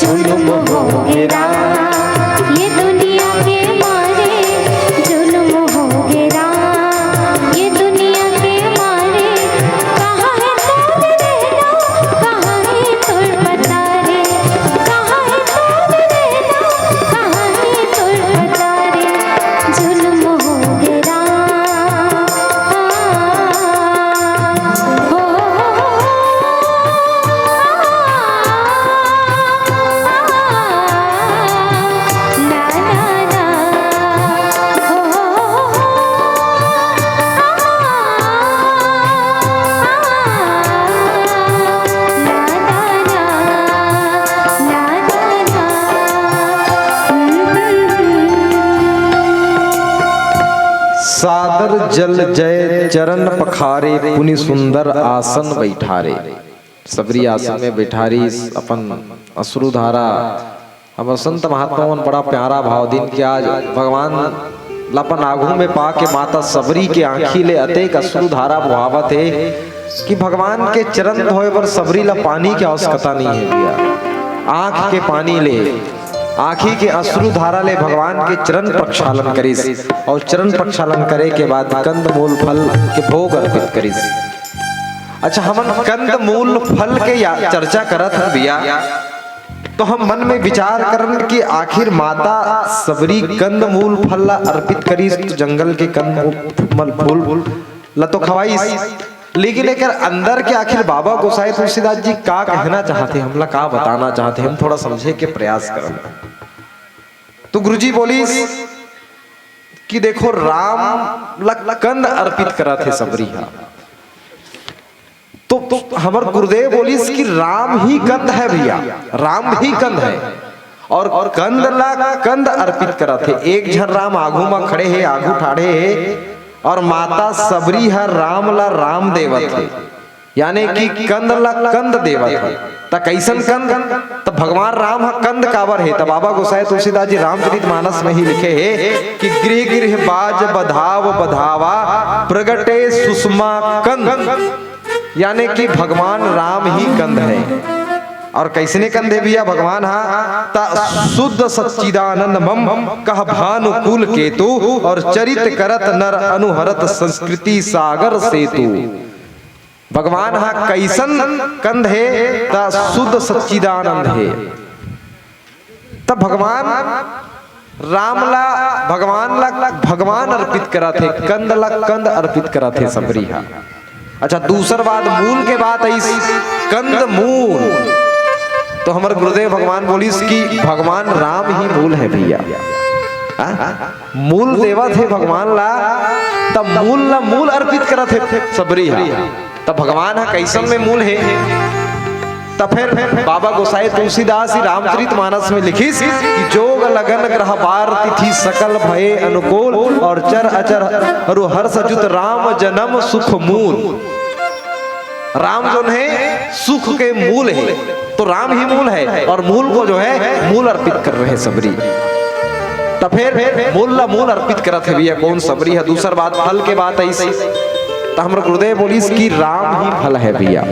जुल्म हो गे राम, ये दुनिया के मारे। जुल्म हो गे राम, ये दुनिया के मारे। कहाँ है तोर रहना, कहाँ है तोर पतारे? कहाँ है तोर रहना, कहाँ है जल जय चरण पखारे, पुनि सुंदर आसन बैठारे। सबरी आसन में बैठारिस अपन अश्रुधारा। हमर संत महात्मा मन बड़ा प्यारा भाव दिन के आज भगवान ल अपन आघू में पाके माता सबरी के आंखी ले अतेक अश्रुधारा बोहावत हे कि भगवान के चरण धोए बर सबरी ल पानी के आवश्यकता नहीं है भैया। आंख के पानी ले, आंखी के अश्रुधारा ले भगवान के चरण प्रक्षालन करिस और चरण प्रक्षालन करे के बाद कंद मूल फल के भोग अर्पित करिस। अच्छा, हमन कंद मूल फल के या चर्चा करत हन भैया, तो हम मन में विचार करन कि आखिर माता सबरी कंद मूल फल ला अर्पित करिस, तो जंगल के कंद मूल फल ला तो खवाइस, लेकिन एकर अंदर के आखिर बाबा गोसाई तुलसीदास जी का कहना चाहते, हमला का बताना चाहते, हम थोड़ा समझे के प्रयास करन। तो गुरुजी बोलिस कि देखो, राम ला कंद अर्पित करत हे सबरी हा। तो, तो हमर गुरुदेव बोलिस कि राम ही कंद है भैया, राम ही कंद है। और कंद ला कंद अर्पित करत हे। एक झन राम आघू म खड़े हे, आघू ठाढ़े हे, और माता सबरी ह राम ला राम देवत हे, यानी कि कंद ला कंद देवत हे। त कैसन कंद? त भगवान राम ह कंद काबर हे? त बाबा गोसाई तुलसीदास जी रामचरित मानस में ही लिखे हे कि गृह गृह बाज बधाव बधावा, प्रगटे सुषमा कंद, यानी कि भगवान राम ही कंद है। और कैसने कंद है भैया भगवान हा? त शुद्ध सच्चिदानंद मम कह भानुकुल केतु, और चरित करत नर अनुहरत संस्कृति सागर सेतु। भगवान हा कैसन कंद हे? त शुद्ध सच्चिदानंद हे। त भगवान राम ला, भगवान ला भगवान अर्पित करत हे, कंद ला कंद अर्पित करत हे सबरी हा। अच्छा, दूसर बात, मूल के बात आइस, कंद मूल। तो हमर गुरुदेव भगवान बोलिस कि भगवान राम ही मूल है भैया। हाँ? मूल देवत हे भगवान ला, त मूल ला मूल अर्पित करत हे सबरी हा। त भगवान ह कैसन में मूल हे? त फिर बाबा गोसाई तुलसीदास जी रामचरित मानस में लिखिस कि जोग लगन ग्रह बार तिथि सकल भये अनुकूल, और चर अचर अरु हर्ष जुत राम जन्म सुख मूल। राम जोन है सुख के मूल है, तो राम ही मूल है और मूल को जो है मूल अर्पित कर रहे सबरी। त फिर मूल ला मूल अर्पित करत हे भैया, कौन सबरी है? दूसर बात, फल के बात आइस, त हमर गुरुदेव बोलिस कि राम ही फल है भैया,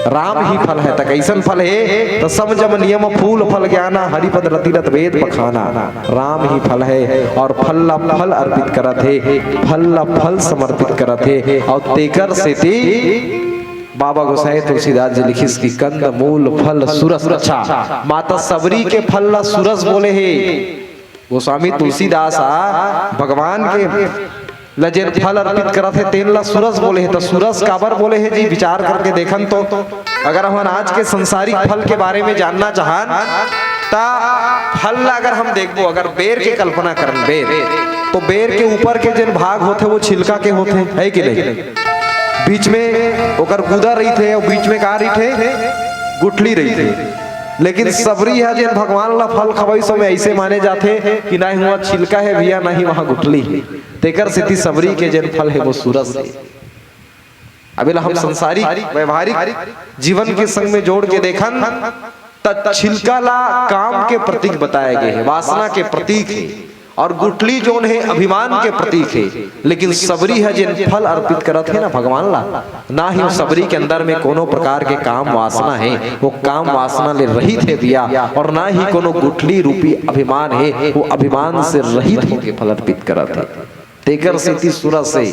राम ही फल है। त कैसन फल है? त सम जम नियम फूल फल ज्ञाना, हरिपद रति रत वेद पखाना। राम ही फल है और फल ला फल अर्पित करत हे, फल ला फल समर्पित करत हे। और तेकर सेती बाबा गोसाई तुलसीदास जी लिखिस कि कंद मूल फल सुरस। अच्छा, माता सबरी के फल ला सुरस बोले हे। गोस्वामी तुलसीदास आ भगवान के ल जेन फल अर्पित करत हे, तेन ला सुरस बोले हे। त सुरस काबर बोले हे जी, विचार करके देखन तो। अगर हमन आज के संसारिक फल के बारे में जानना चाहन, त फल ला अगर हम देखबो, अगर बेर के कल्पना करन, बेर, तो बेर के ऊपर के जेन भाग होथे, वो छिलका के होथे, है कि नहीं? बीच में ओकर गुदा रहिथे और बीच में का रहिथे? गुठली रहिथे। लेकिन सबरी ह जेन भगवान ला फल खवाइस, ओमे ऐसे माने जाथे कि ना ही वहाँ छिलका है भैया, ना ही वहाँ गुठली है। तेकर सेती सबरी के जेन फल है, वो सुरस है। अब एला हम संसारिक, व्यवहारिक जीवन के संग में जोड़ के देखन, त छिलका ला काम के प्रतीक बताया गया है, वासना के प्रतीक है, और गुठली जोन है, अभिमान के प्रतीक है। लेकिन सबरी ह जेन फल अर्पित करत हे ना भगवान ला, ना ही वो सबरी के अंदर में कोनो प्रकार के काम वासना है, वो काम वासना ले रहित है भैया, और ना ही कोनो गुठली रूपी अभिमान है, वो अभिमान से रहित होके फल अर्पित करत है। तेकर सेती सुरस हे।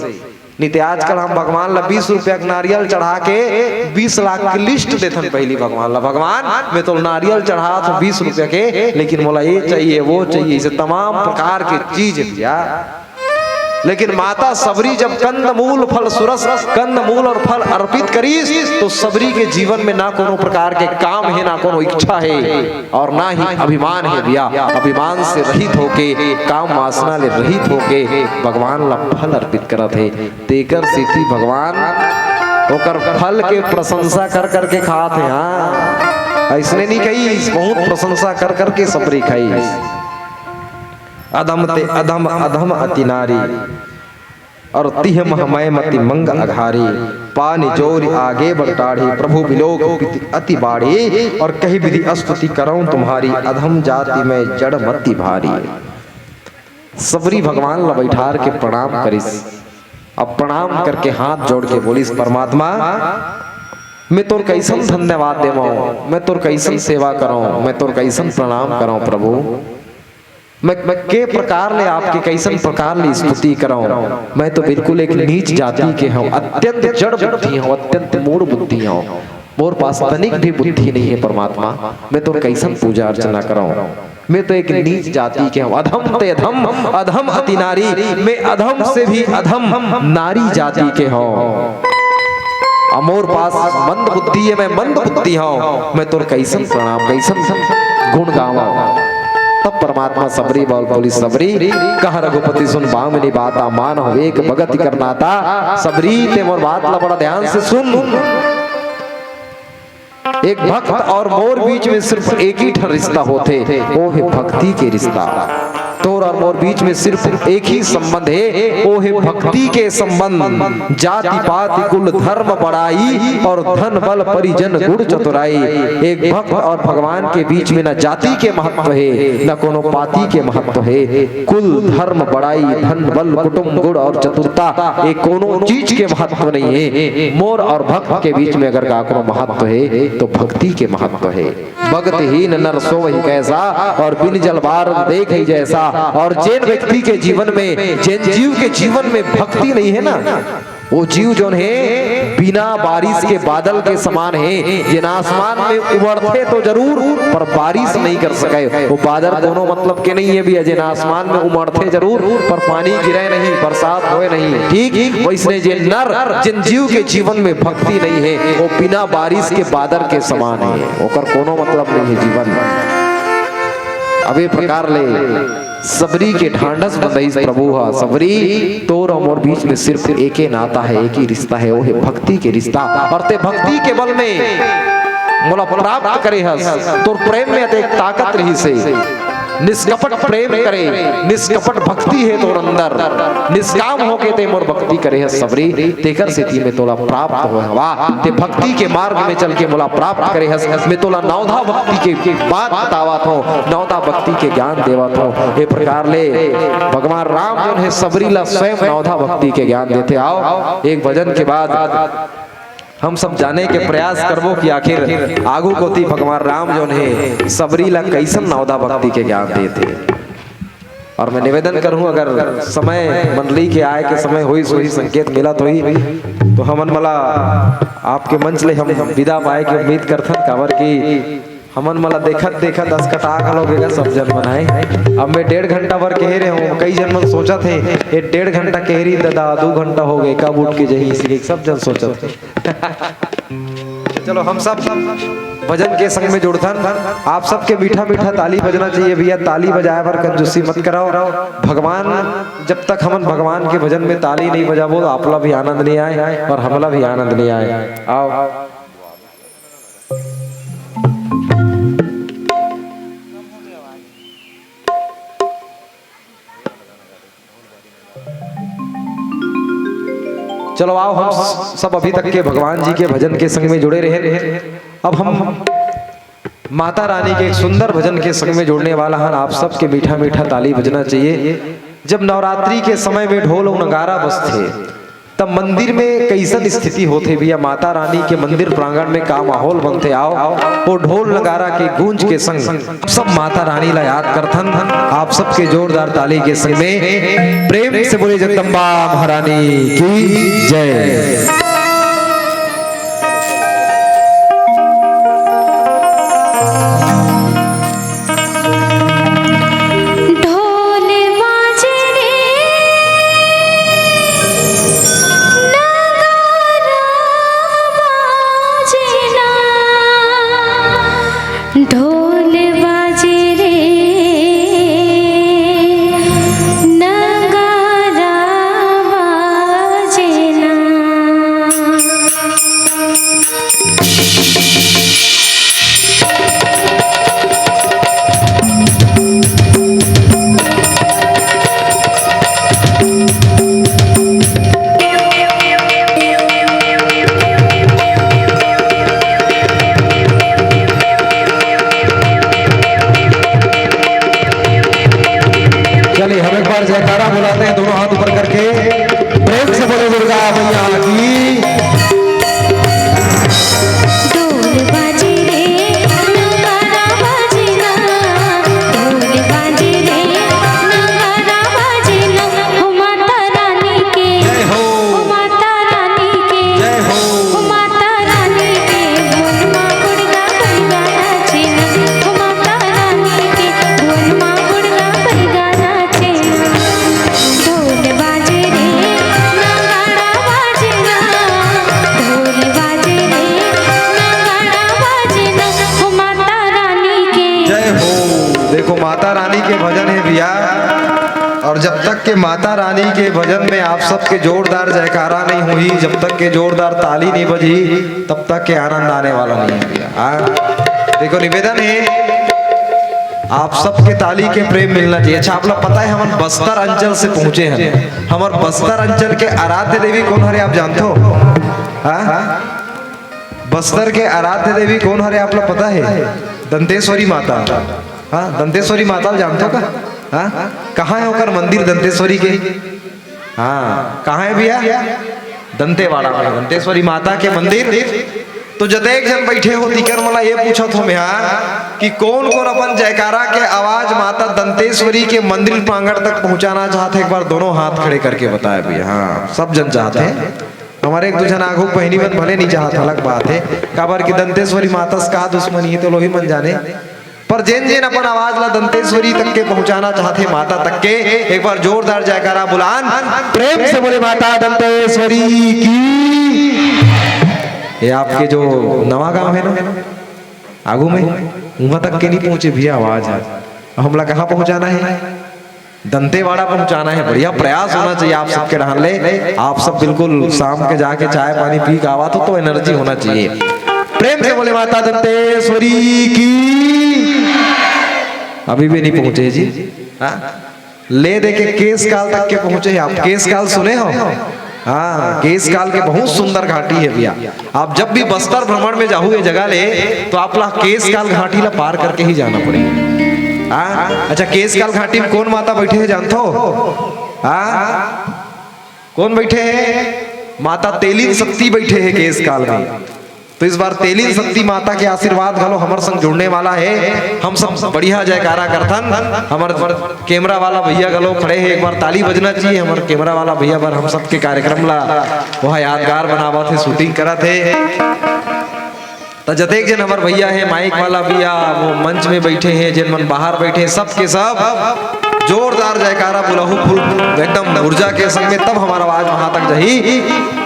नहीं ते आजकल हम भगवान ला बीस रुपया के नारियल चढ़ा के बीस लाख के लिस्ट देथन पहली भगवान ला, "भगवान, मैं तो नारियल चढ़ात हूँ बीस रुपया के, लेकिन मोला ये चाहिए, वो चाहिए", इसे तमाम प्रकार के चीज है भैया। लेकिन माता सबरी जब कंद मूल फल सुरस, कंद मूल और फल अर्पित करीस, तो सबरी के जीवन में ना कोनो प्रकार के काम है, ना कोनो इच्छा है, और ना ही अभिमान है भैया। अभिमान से रहित होके, काम वासना ले रहित होके भगवान ला फल अर्पित करत हे। तेकर सेती भगवान ओकर फल के प्रशंसा कर करके खात हे। हाँ, ऐसने नहीं कही, बहुत प्रशंसा कर करके सबरी खाई। अधम ते अधम, अधम अति नारी। और तिह मह मय मति मंग अघारी। पानि जोरि आगे बड़ टाढ़ी, प्रभु बिलोक प्रीति अति बाढ़ी। और कहि विधि अस्तुति करौं तुम्हारी, अधम जाति मय जड़ मति भारी। सबरी भगवान ल बइठार के प्रणाम करिस। अब प्रणाम करके हाथ जोड़ के बोलिस, परमात्मा, मैं तोर कइसन धन्यवाद देवंव, मैं तोर कइसन सेवा करंव, मैं तोर कइसन प्रणाम करंव प्रभु। मैं, मैं के प्रकार ले आपके, कइसन प्रकार ले स्तुति करंव? मैं तो बिल्कुल एक नीच जाति के हंव, अत्यंत जड़ बुद्धि हंव, अत्यंत मूढ़ बुद्धि हंव। मोर पास तनिक भी बुद्धि नहीं है परमात्मा, मैं तोर कइसन पूजा अर्चना करंव? मैं तो एक नीच जाति के हंव, अधम ते अधम, अधम अति नारी, मैं अधम से भी अधम नारी जाति के हंव। अ मोर पास मंद बुद्धि है, मैं मंद बुद्धि हंव, मैं तोर कइसन प्रणाम, कइसन गुण गावंव? तब परमात्मा सबरी बोल, बोलिस, सबरी, कह रघुपति सुन बामिनी बाता, मानहु एक बगति कर नाता। सबरी, ते मोर बात ला बड़ा ध्यान से सुन। एक भक्त और मोर बीच में सिर्फ एक ही ठन रिश्ता होथे, वो हे भक्ति के रिश्ता। तोर और मोर बीच में सिर्फ एक ही संबंध हे, वो हे भक्ति के संबंध। जाति पाति कुल धर्म बड़ाई और धन बल परिजन गुण चतुराई। एक भक्त और भगवान के बीच में न जाति के महत्व हे, न कोनो पाति के महत्व हे। कुल धर्म बड़ाई, धन बल कुटुंब गुण और चतुरता, ये कोनो चीज के महत्व नहीं हे। मोर और भक्त के बीच में अगर काकरो महत्व हे, तो भक्ति के महत्व हे। भक्तिहीन नर सोवहि कैसा, और बिन जल बार देखहि जैसा। और जेन व्यक्ति के जीवन में, जेन जीव के जीवन में भक्ति नहीं है ना, वो जीव जोन हे, बिना बारिश के बादल के समान हे, जेन आसमान में उमड़थे तो जरूर, पर बारिश नहीं कर सके। वो बादल कोनो मतलब के नहीं हे भैया, जेन आसमान में उमड़थे जरूर, पर पानी गिरे नहीं, बरसात होए नहीं। ठीक वइसने जेन नर, जेन जीव के जीवन में भक्ति नहीं हे, वो बिना बारिश के बादल के समान हे, ओकर कोनो मतलब नहीं हे जीवन। अब ए प्रकार ले सबरी के ढांढस बंधइस प्रभु ह। सबरी, तोर अउ मोर बीच में सिर्फ एके नाता हे, एक ही रिश्ता हे, वो हे भक्ति के रिश्ता। और ते भक्ति के बल में मोला प्राप्त करे हस, तोर प्रेम में अतेक ताकत रहिस हे। निष्कपट प्रेम करे, निष्कपट भक्ति हे तोर अंदर, निष्काम होके ते मोर भक्ति करे हस सबरी, तेकर सेती मैं तोला प्राप्त होए हंव। ते भक्ति के मार्ग में चल के मोला प्राप्त करे हस। मैं तोला नवधा भक्ति के बात बतावत हंव, नवधा भक्ति के ज्ञान देवत हंव। ए प्रकार ले भगवान राम जोन हे सबरी ला स्वयं नवधा भक्ति के ज्ञान देथे। आओ, एक भजन के बाद हम सब जाने के प्रयास करबो कि आखिर आगू कोती भगवान राम जोन हे सबरी ला कइसन नवधा भक्ति के ज्ञान देथे। और मैं निवेदन करूं, अगर समय मंडली के आए के समय होइस होही, संकेत मिलत होही, तो हमन मला आपके मंच ले हम विदा पाए के उम्मीद करथन, काबर कि हमन मला देखत देखत असकटा घलो गेगा सब जन मन आए। अब मैं डेढ़ घंटा बर कहे रहे हंव, कई जन मन सोचत हे, "ए डेढ़ घंटा कहे रही ददा, दू घंटा हो गए, कब उठ के जही?" इसीलिए सब जन सोचत हे। चलो हम सब भजन के संग में जुड़थन। आप सबके मीठा मीठा ताली बजना चाहिए भैया, ताली बजाए बर कंजूसी मत कराओ। भगवान, जब तक हमन भगवान के भजन में ताली नहीं बजाबो, तो आपला भी आनंद नहीं आए और हमला भी आनंद नहीं आए। आओ। चलो आओ, हम सब अभी तक के भगवान जी के भजन के संग में जुड़े रहे। अब हम माता रानी के एक सुंदर भजन के संग में जुड़ने वाला हन। आप सबके मीठा मीठा ताली बजना चाहिए। जब नवरात्रि के समय में ढोल अउ नगारा बजथे, तब मंदिर में कइसन स्थिति होथे भैया, माता रानी के मंदिर प्रांगण में का माहौल बनथे? आओ, वो ढोल नगारा के गूंज के संग सब माता रानी ला याद करथन। आप सबके जोरदार ताली के संग में प्रेम से बोले जगदम्बा महारानी की जय। ढोल बाजे रे, नगारा बाजे ना, ढोल बाजे रे, नगारा बाजे ना। भजन हे भैया। और जब तक के माता रानी के भजन में आप सबके जोरदार जयकारा नहीं होही, जब तक के जोरदार ताली नहीं बजही, तब तक के आनंद आने वाला नहीं हे भैया। हाँ, देखो, निवेदन हे, आप सबके ताली के प्रेम मिलना चाहिए। अच्छा, आप ला पता हे, हमन बस्तर अंचल से पहुंचे हन, हमर बस्तर अंचल के आराध्य देवी कोन हरे, आप जानथो? हाँ, बस्तर के आराध्य देवी कोन हरे, आप ला पता हे? दंतेश्वरी माता। हाँ, दंतेश्वरी माता ल जानथो का? हाँ, कहाँ हे ओकर मंदिर दंतेश्वरी के? हाँ, कहाँ हे भैया? दंतेवाड़ा में दंतेश्वरी माता के मंदिर। तो जतेक झन बइठे हो, तिकर मन ला ये पूछत हों मैं हा कि कोन कोन अपन जयकारा के आवाज माता दंतेश्वरी के मंदिर प्रांगण तक पहुंचाना चाहत हे, एक बार दोनों हाथ खड़े करके बताए भैया। हाँ, सब झन चाहत हे। हमर एक दू झन आघू बहिनी मन भले नहीं चाहत, अलग बात हे, काबर कि दंतेश्वरी माता से का दुश्मनी हे, तो लोही मन जाने। पर जेन जेन अपन आवाज ला दंतेश्वरी तक के पहुंचाना चाहत हे, माता तक के, एक बार जोरदार जयकारा बुलान, प्रेम से बोले माता दंतेश्वरी की। ये आपके जो नवा गांव हे ना, आगू में, उहां तक के नहीं पहुंचे भैया आवाज। हमला कहाँ पहुंचाना हे? दंतेवाड़ा पहुंचाना हे। बढ़िया प्रयास होना चाहिए आप सबके डहान ले। आप सब बिल्कुल शाम के जाके चाय पानी पी के आवत हो तो एनर्जी होना चाहिए। प्रेम से बोले माता दंतेश्वरी की। अभी भी नहीं पहुंचे जी। हाँ? ले दे के केसकाल तक के पहुंचे हे आप। केसकाल सुने हो? हाँ, केसकाल के बहुत सुंदर घाटी हे भैया। आप जब भी बस्तर भ्रमण में जाहू ये जगह ले, तो आप ला केसकाल घाटी ला पार करके ही जाना पड़ेगा। हाँ? अच्छा, केसकाल घाटी में कोन माता बइठे हे जानथो? हाँ? कोन बइठे हे? माता तेलिन शक्ति बइठे हे केसकाल में। तो इस बार तेलिन शक्ति माता के आशीर्वाद घलो हमर संग जुड़ने वाला हे। हम सब बढ़िया जयकारा करथन। हमर कैमरा वाला भैया घलो खड़े हे, एक बार ताली बजना चाहिए हमर कैमरा वाला भैया बर। हम सबके कार्यक्रम ला वह यादगार बनावत हे, शूटिंग करत हे। त जतेक जन हमर भैया हे, माइक वाला भैया, वो मंच में बइठे हे, जेन मन बाहर बइठे हे, सब के सब जोरदार जयकारा बुलाहू, फुल एकदम ऊर्जा के संग में, तब हमर आवाज वहां तक जाही।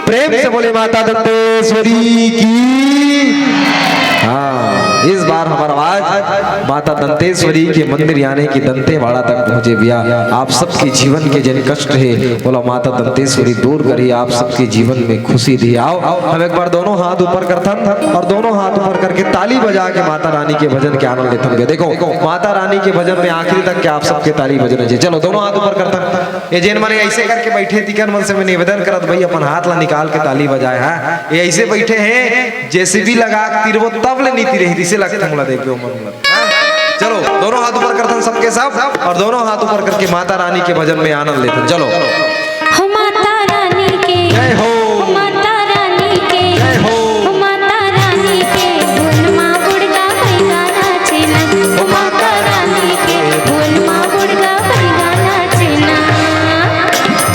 प्रेम से बोले माता दंतेश्वरी की। हाँ, इस बार हमर आवाज माता दंतेश्वरी के मंदिर यानी कि दंतेवाड़ा तक पहुंचे भैया। आप सबके जीवन के जेन कष्ट हे, ओला माता दंतेश्वरी दूर करही, आप सबके जीवन में खुशी दिही। आओ, हम एक बार दोनों हाथ ऊपर करथन और दोनों हाथ ऊपर करके ताली बजा के माता रानी के भजन के आनंद लेथन भैया। देखो, माता रानी के भजन में आखिरी तक के आप सबके ताली बजना चाहिए। चलो, दोनों हाथ ऊपर करथन। ये जेन मन ऐसे करके बइठे, तिकर मन से मैं निवेदन करत भाई, अपन हाथ ला निकाल के ताली बजाए। हाँ, ये ऐसे बइठे हे, जेसीबी लगा के तिरबो तब ले नहीं तिरे हे, इसे लगता हमला देख लो मन ला। हाँ? चलो, दोनों हाथ ऊपर करथन सबके सब, और दोनों हाथ ऊपर करके माता रानी के भजन में आनंद लेथन। चलो। हो माता रानी के, जय हो। हो माता रानी के, जय हो। हो माता रानी के, बोल माँ गुड़गा बैगा नाचेना। हो माता रानी के, बोल माँ गुड़गा बैगा नाचेना।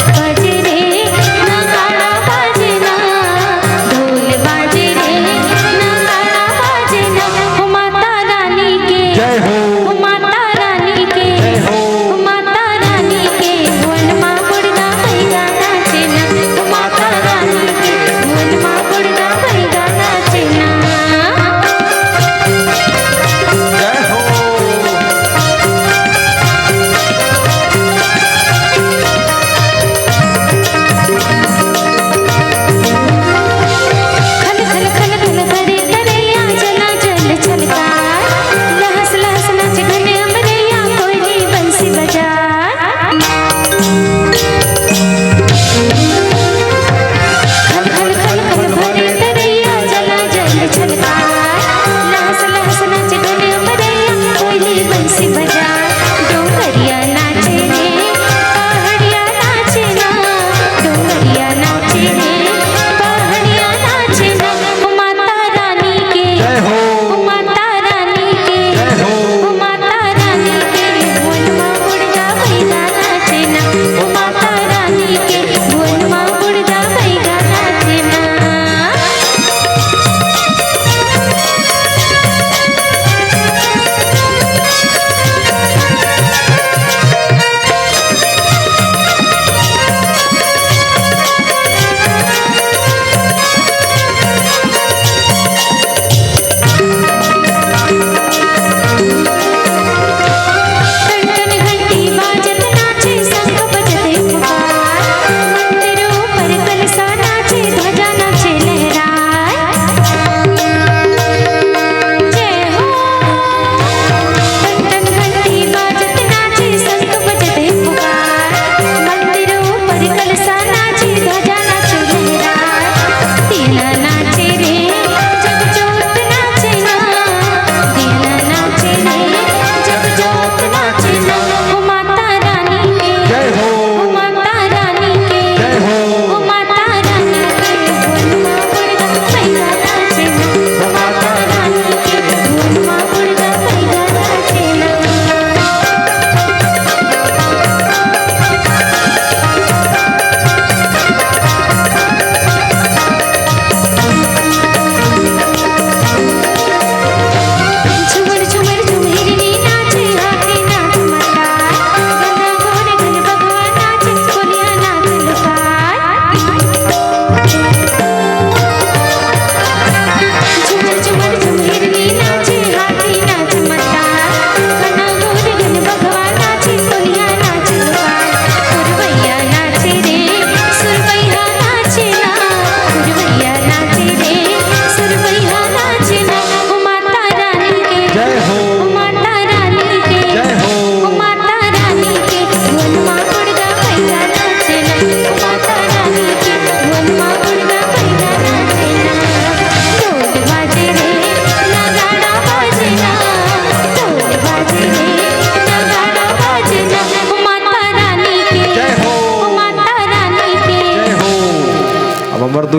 बाजे रे नगाड़ा बाजे ना, ढोल बाजे रे नगाड़ा बाजे ना। हो माता रानी के, जय हो। हो माता रानी के, जय हो। हो माता रानी के, बोल माँ गुड़गा बैगा नाचे ना। हो माता रानी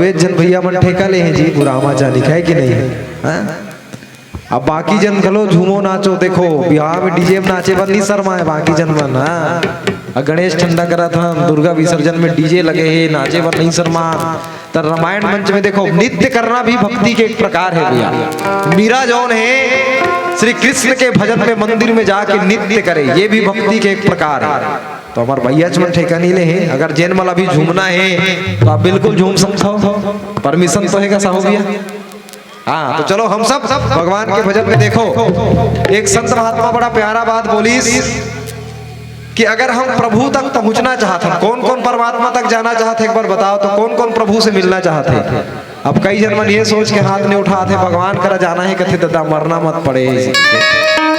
एक झन भैया मन ठेका ले हे जी, बुरामा जानी है कि नहीं? हाँ? अब बाकी झन घलो झूमो नाचो, देखो बिहाव में डीजे में नाचे बर नहीं शर्माए बाकी झन मन। हाँ, अब गणेश ठंडा करत हन, दुर्गा विसर्जन में डीजे लगे हे, नाचे बर नहीं शर्मा। त रामायण मंच में देखो, नृत्य करना भी भक्ति के एक प्रकार है भैया। मीरा जौन है, श्री कृष्ण के भजन में मंदिर में जाके नृत्य करे, ये भी भक्ति के एक प्रकार है। तो हमार भैया मन ठेका नहीं ले हे, अगर जेन मन अभी झूमना है तो आप बिल्कुल झूम सकते हो, परमिशन तो है का साहू भैया? हाँ, तो चलो हम सब भगवान के भजन में देखो, एक संत महात्मा बड़ा प्यारा बात बोलिस कि अगर हम प्रभु तक पहुंचना चाहत हन, कौन कौन परमात्मा तक जाना चाहत है, एक बार बताओ तो, कौन कौन प्रभु से मिलना चाहत है? अब कई झन मन ये सोच के हाथ नहीं उठात हे, भगवान करा जाना है, कथे, "दादा, मरना मत पड़े।"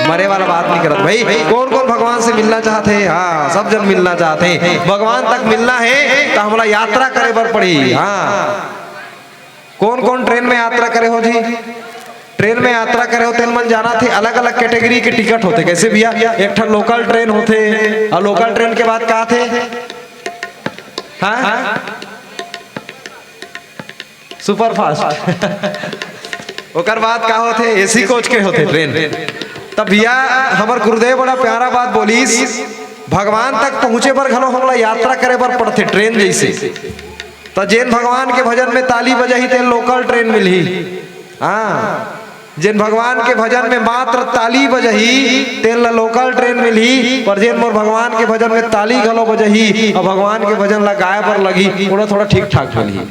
मरे वाला बात नहीं करत भाई। कौन कौन भगवान से मिलना चाहत हे? हाँ, सब झन मिलना चाहत हे। भगवान तक मिलना है तो हमला यात्रा करे बर पड़ी। हाँ, कौन कौन ट्रेन में यात्रा करे हो जी? ट्रेन में यात्रा करे हो तेन मन जानत हे, अलग अलग कैटेगरी के टिकट होथे। कैसे भैया? एक ठन लोकल ट्रेन होथे, और लोकल ट्रेन के बाद का आथे? हाँ, सुपर फास्ट। ओकर बाद का होथे? एसी कोच के होथे ट्रेन। तब भैया, हमर गुरुदेव बड़ा प्यारा बात बोलिस, भगवान तक पहुंचे बर घलो हमला यात्रा करे बर पड़थे ट्रेन जैसे। त जेन भगवान के भजन में ताली बजही, तेन लोकल ट्रेन मिलही। हाँ, जेन भगवान के भजन में मात्र ताली बजही, तेन ला लोकल ट्रेन मिलही, पर जेन मोर भगवान के भजन में ताली घलो बजही और भगवान के भजन ला गाए बर लगही, ओला थोड़ा ठीक ठाक मिलही।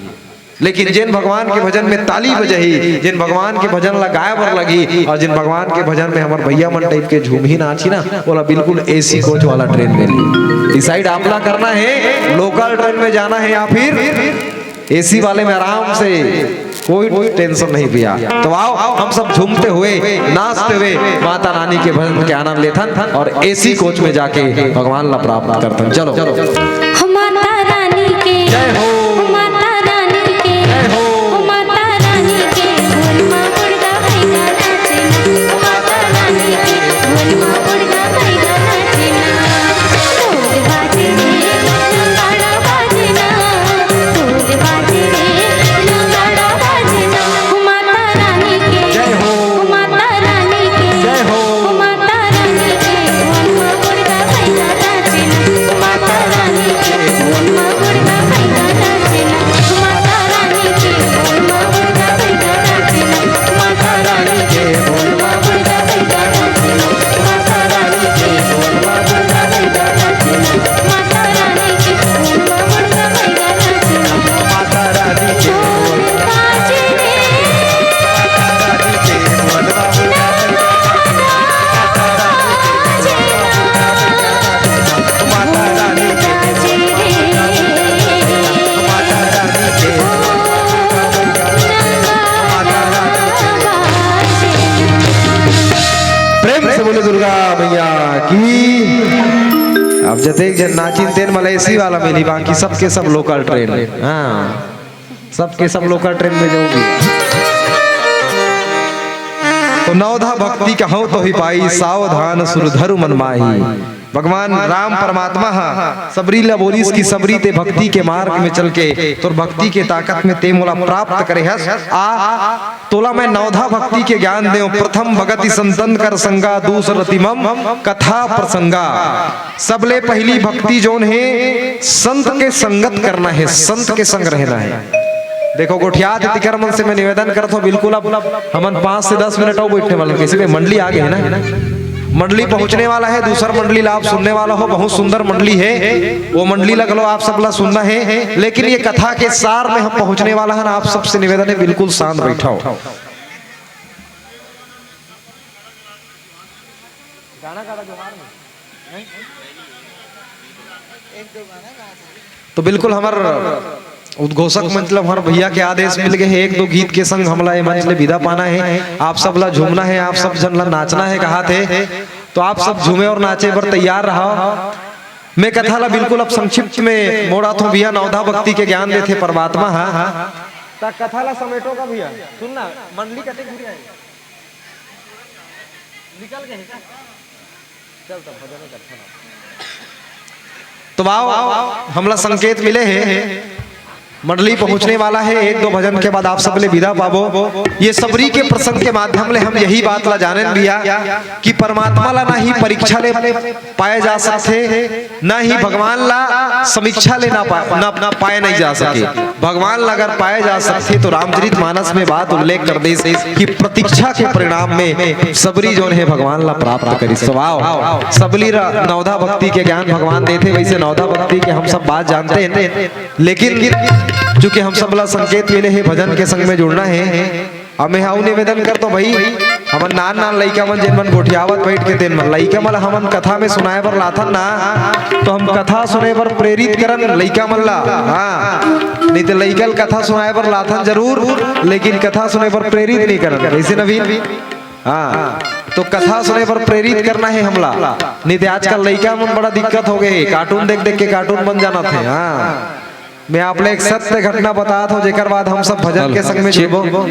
लेकिन जेन भगवान के भजन में ताली बजही, जेन भगवान के भजन ला गाए बर लगही और जेन भगवान के भजन में हमर भैया मन टाइप के झूमही नाचही ना, ओला बिल्कुल एसी कोच वाला ट्रेन मिलही। डिसाइड आपला करना है, लोकल ट्रेन में जाना है या फिर एसी वाले में आराम से, कोई टेंशन नहीं भैया। तो आओ, हम सब झूमते हुए, नाचते हुए माता रानी के भजन के आनंद लेथन और एसी कोच में जाके भगवान ला प्राप्त करथन। चलो। हो माता रानी के, जय हो। हो माता रानी के, जय हो। हो माता रानी के, ढोल मा मुर्गा भैया नाचे ना। हो माता रानी के, ढोल मा मुर्गा भैया नाचे ना। ढोल बाजे रे, नगाड़ा बाजे ना। ढोल बाजे रे, नगाड़ा बाजे ना। हो माता रानी के, जय हो। हो माता रानी के, जय हो। हो माता रानी के, ढोल मा मुर्गा भैया नाचे ना। हो माता रानी के, ढोल मा मुर्गा भैया नाचे ना। हो माता रानी के, ढोल मा मुर्गा भैया नाचे ना। हो माता रानी के, ढोल मा मुर्गा भैया नाचे ना। हो माता रानी के, ढोल मा मुर्गा भैया नाचे ना। हो माता रानी के, ढोल मा मुर्गा भैया नाचे ना। माता रानी के, ढोल बाजे रे। प्रेम से बोले दुर्गा मैया की। अब जतेक जन नाचिन तेन मला एसी वाला मिली, बाकी सबके सब लोकल ट्रेन। हाँ, सबके सब लोकल ट्रेन में जाऊंगी। तो नवधा भक्ति कहूँ तो ही पाई, सावधान सुर धरु मन माही। भगवान राम परमात्मा हा सबरी ला बोलिस कि सबरी ते भक्ति के मार्ग में चल के तोर भक्ति के ताकत में ते मोला प्राप्त करे हस। आ तोला मैं नवधा भक्ति के ज्ञान देव। प्रथम भगति संतन कर संगा, दूसर अति मम कथा प्रसंगा। सबले पहली भक्ति जोन हे, संत के संगत करना हे, संत के संग रहना हे। देखो, गोठियात हे तिकर मन से मैं निवेदन करत हूँ, बिल्कुल अब हमन पाँच से दस मिनट अउ बैठने वाला, किसी में मंडली आ गए है ना, मंडली पहुंचने वाला है, दूसर मंडली ला आप सुनने वाला हो, बहुत सुंदर मंडली है, वो मंडली ला घलो आप सब ला सुनना है। लेकिन ये कथा के सार में हम पहुंचने वाला है ना, आप सबसे निवेदन है, बिल्कुल शांत बैठा हो। गाना गाड़ा जोहार में। तो बिल्कुल हमर उद्घोषक, मतलब हमर भैया के आदेश मिल गए हे, एक दो गीत के संग हमला ये मंच ले विदा पाना है, आप सब ला झूमना है, आप सब जन ला नाचना है, कहा थे। तो आप सब झूमे और नाचे बर तैयार रहा। मैं कथा ला बिल्कुल अब संक्षिप्त में मोड़ा थो भैया, नवधा भक्ति के ज्ञान देथे परमात्मा हा। त कथा ला समेटो का भैया, सुनना, मंडली कते घुरी आई। निकल गए का? चल, तब भजन करथन। तो आओ, हमला संकेत मिले हे। मंडली पहुंचने वाला है। एक दो भजन के बाद आप सब ले विदा पाबो। ये सबरी के प्रसंग के माध्यम ले हम यही बात ला जानन भैया कि परमात्मा ला ना ही परीक्षा ले पाए जा सकथे, ना ही भगवान ला समीक्षा ले ना पा-, ना, ना पाए नहीं जा सके। भगवान ला अगर पाए जा सकथे तो रामचरित मानस में बात उल्लेख कर दे से कि प्रतीक्षा के परिणाम में सबरी जोन है भगवान ला प्राप्त करी। स्वभाव सबली रा नवधा भक्ति के ज्ञान भगवान देथे, वैसे नवधा भक्ति के हम सब बात जानते हैं। लेकिन चूंकि हम सब ला संकेत मिले हे भजन के संग में जुड़ना है, अब मैं हाउ निवेदन करतो भाई, हमन नान नान लइका मन जेन मन गोठियावत बैठ के तेन मन लइका मन हमन कथा में सुनाए बर लाथन ना, तो हम कथा सुने बर प्रेरित करन लइका मन ला। हाँ, नहीं तो लइका ल कथा सुनाए बर लाथन जरूर, लेकिन कथा सुने बर प्रेरित नहीं करन। कैसे नवीन? हाँ, तो कथा सुने बर प्रेरित करना है हमला, नहीं तो आजकल लइका मन बड़ा दिक्कत हो गए, कार्टून देख देख के कार्टून बन जाना थे। हाँ, मैं आप ले एक सत्य घटना बतात हूँ, जेकर बाद हम सब भजन के संग में जुड़बो।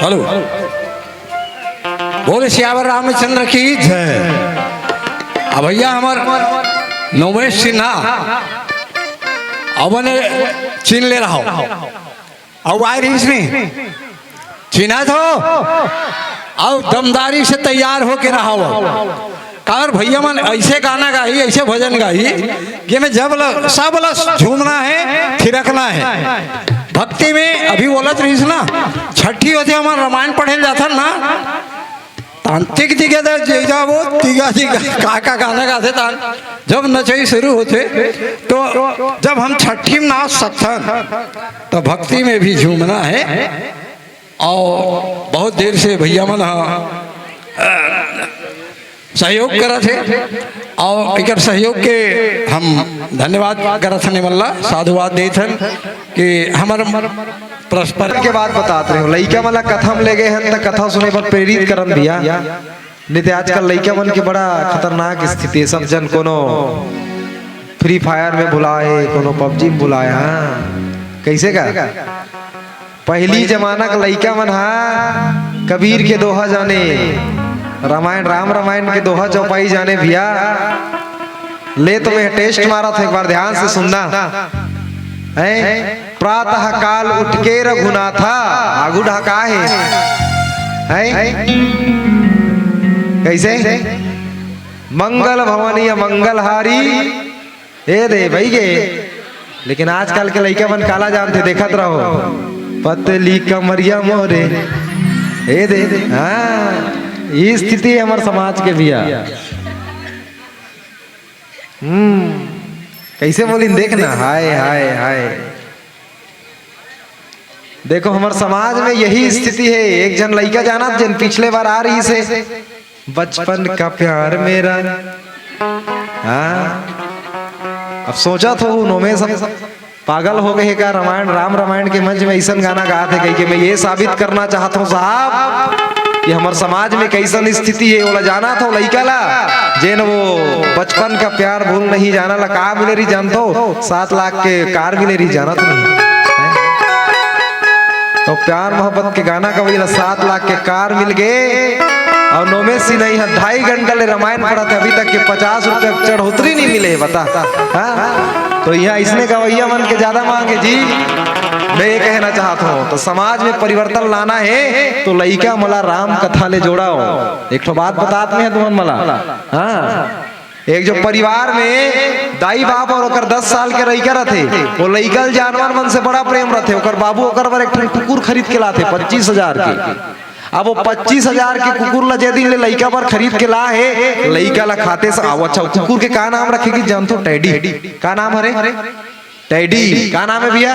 हेलो, बोले सियावर रामचंद्र की जय। अब भैया हमर नोमेश सिन्हा, अब ने चिन ले रहा हो। अउ आए रहीस नहीं, चिन्हत हो? अउ दमदारी से तैयार होके रहा हो। काबर भैया मन ऐसे गाना गाही, ऐसे भजन गाही, ये में जब ल-, सब ल झूमना है, थिरकना है। भक्ति में अभी बोलत रहीस ना, छठी होथे हमन रामायण पढ़े ल जाथन ना, तांत्रिक दिखे त जैसा वो तिगा तिगा का का गाना गाथे तान, जब नचई शुरू होथे तो जब हम छठी में नाच सकथन तो भक्ति में भी झूमना है। और बहुत देर से भैया मन ह सहयोग करत हे और एकर सहयोग के हम धन्यवाद करत हन, एमन ला साधुवाद देत हन कि हमर परस्पर के बात बतात रहे हो। लइका मन ला कथा में ले गए हन त कथा सुने बर प्रेरित करन भैया, नहीं तो आजकल लइका मन के बड़ा खतरनाक स्थिति है। सब जन कोनो फ्री फायर में भुलाए, कोनो पबजी में भुलाए। हाँ, कैसे का? पहली जमाना के लइका मन हा कबीर के दोहा जाने, रामायण, राम रामायण के दोहा चौपाई जाने भैया। ले तो मैं टेस्ट मारा था, एक बार ध्यान से सुनना है। प्रातः काल उठ के रघुनाथा, आगू ढका है, है? कैसे? मंगल भवन या मंगलहारी, ए दे भाई गे। लेकिन आजकल के लइका मन काला जानथे, देखत रहो, पतली कमरिया मोरे, ए दे। हाँ, ये स्थिति है हमारे समाज के भैया। हम्म, कैसे बोलिन देखना, हाय हाय हाय। देखो, हमर समाज में यही स्थिति है। एक झन लइका जानत, जेन पिछले बार आ रहीस हे, बचपन का प्यार मेरा। हाँ, अब सोचा तो उन्होंने सब पागल हो गए का, रामायण, राम रामायण के मंच में ऐसन गाना गात हे कहिके। मैं ये साबित करना चाहत हूँ साहब कि हमर समाज में कैसन स्थिति है। ओला जानत हो लइका ला, जेन वो बचपन का प्यार भूल नहीं जाना ला का मिले रही जानत हो? सात लाख के कार मिले रही जानत नहीं? हैं? तो प्यार मोहब्बत के गाना गवई ला सात लाख के कार मिल गए, और नोमेश सिन्हा ह ढाई घंटा ले रामायण पढ़त हे, अभी तक के पचास रुपया चढ़ोतरी नहीं मिले, बता। हाँ? तो यहाँ इसने गवैया मन के ज्यादा मांग हे जी। मैं ये कहना चाहत हूँ, तो समाज में परिवर्तन लाना है तो लइका मन ला राम कथा ले जोड़ाओ। एक ठो बात बतात में है तुमन मन ला। हाँ, एक जो परिवार में दाई बाप और ओकर दस साल के लइका रथे, वो लइका ल जानवर मन से बड़ा प्रेम रथे। ओकर बाबू ओकर बर एक ठन कुकुर खरीद के लाथे पच्चीस हजार के। अब वो पच्चीस हजार के कुकुर ला जे दिन ले लइका बर खरीद के ला हे, लइका ला खाते स-, आओ, अच्छा, कुकुर के का नाम रखे कि जानथो? टैडी। का नाम हरे? टैडी। का नाम है भैया?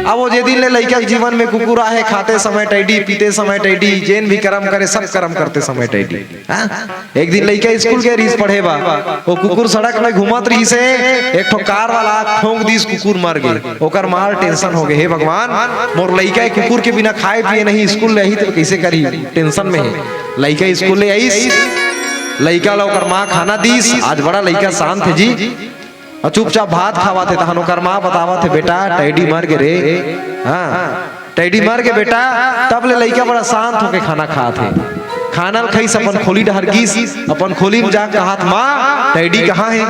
अब वो जे दिन ले लइका के जीवन में कुकुर आहे, खाते समय टैडी, पीते समय टैडी, जेन भी कर्म करे, सब कर्म करते समय टैडी। हाँ? एक दिन लइका स्कूल गे रहिस पढ़े बर, वो कुकुर सड़क में घूमत रहिस हे, एक ठो कार वाला आके ठोंक दिस, कुकुर मर गे। ओकर माँ ल टेंशन हो गे, हे भगवान, मोर लइका ए कुकुर के बिना खाए पिए नहीं, स्कूल ले आही तो कैसे करही, टेंशन में हे। लइका स्कूल ले आइस, लइका ला ओकर माँ खाना दिस, आज बड़ा लइका शांत हे जी। अउ चुपचाप भात खावत हे, तहन ओकर माँ बतावत हे, "बेटा, टैडी मर गे रे।" हाँ, "टैडी मर गे बेटा।" तब ले लइका बड़ा शांत होके खाना खात हे। खाना ल खाइस, अपन खोली डहर गिस, अपन खोली में जाके कहत, "माँ, टैडी कहाँ हे?"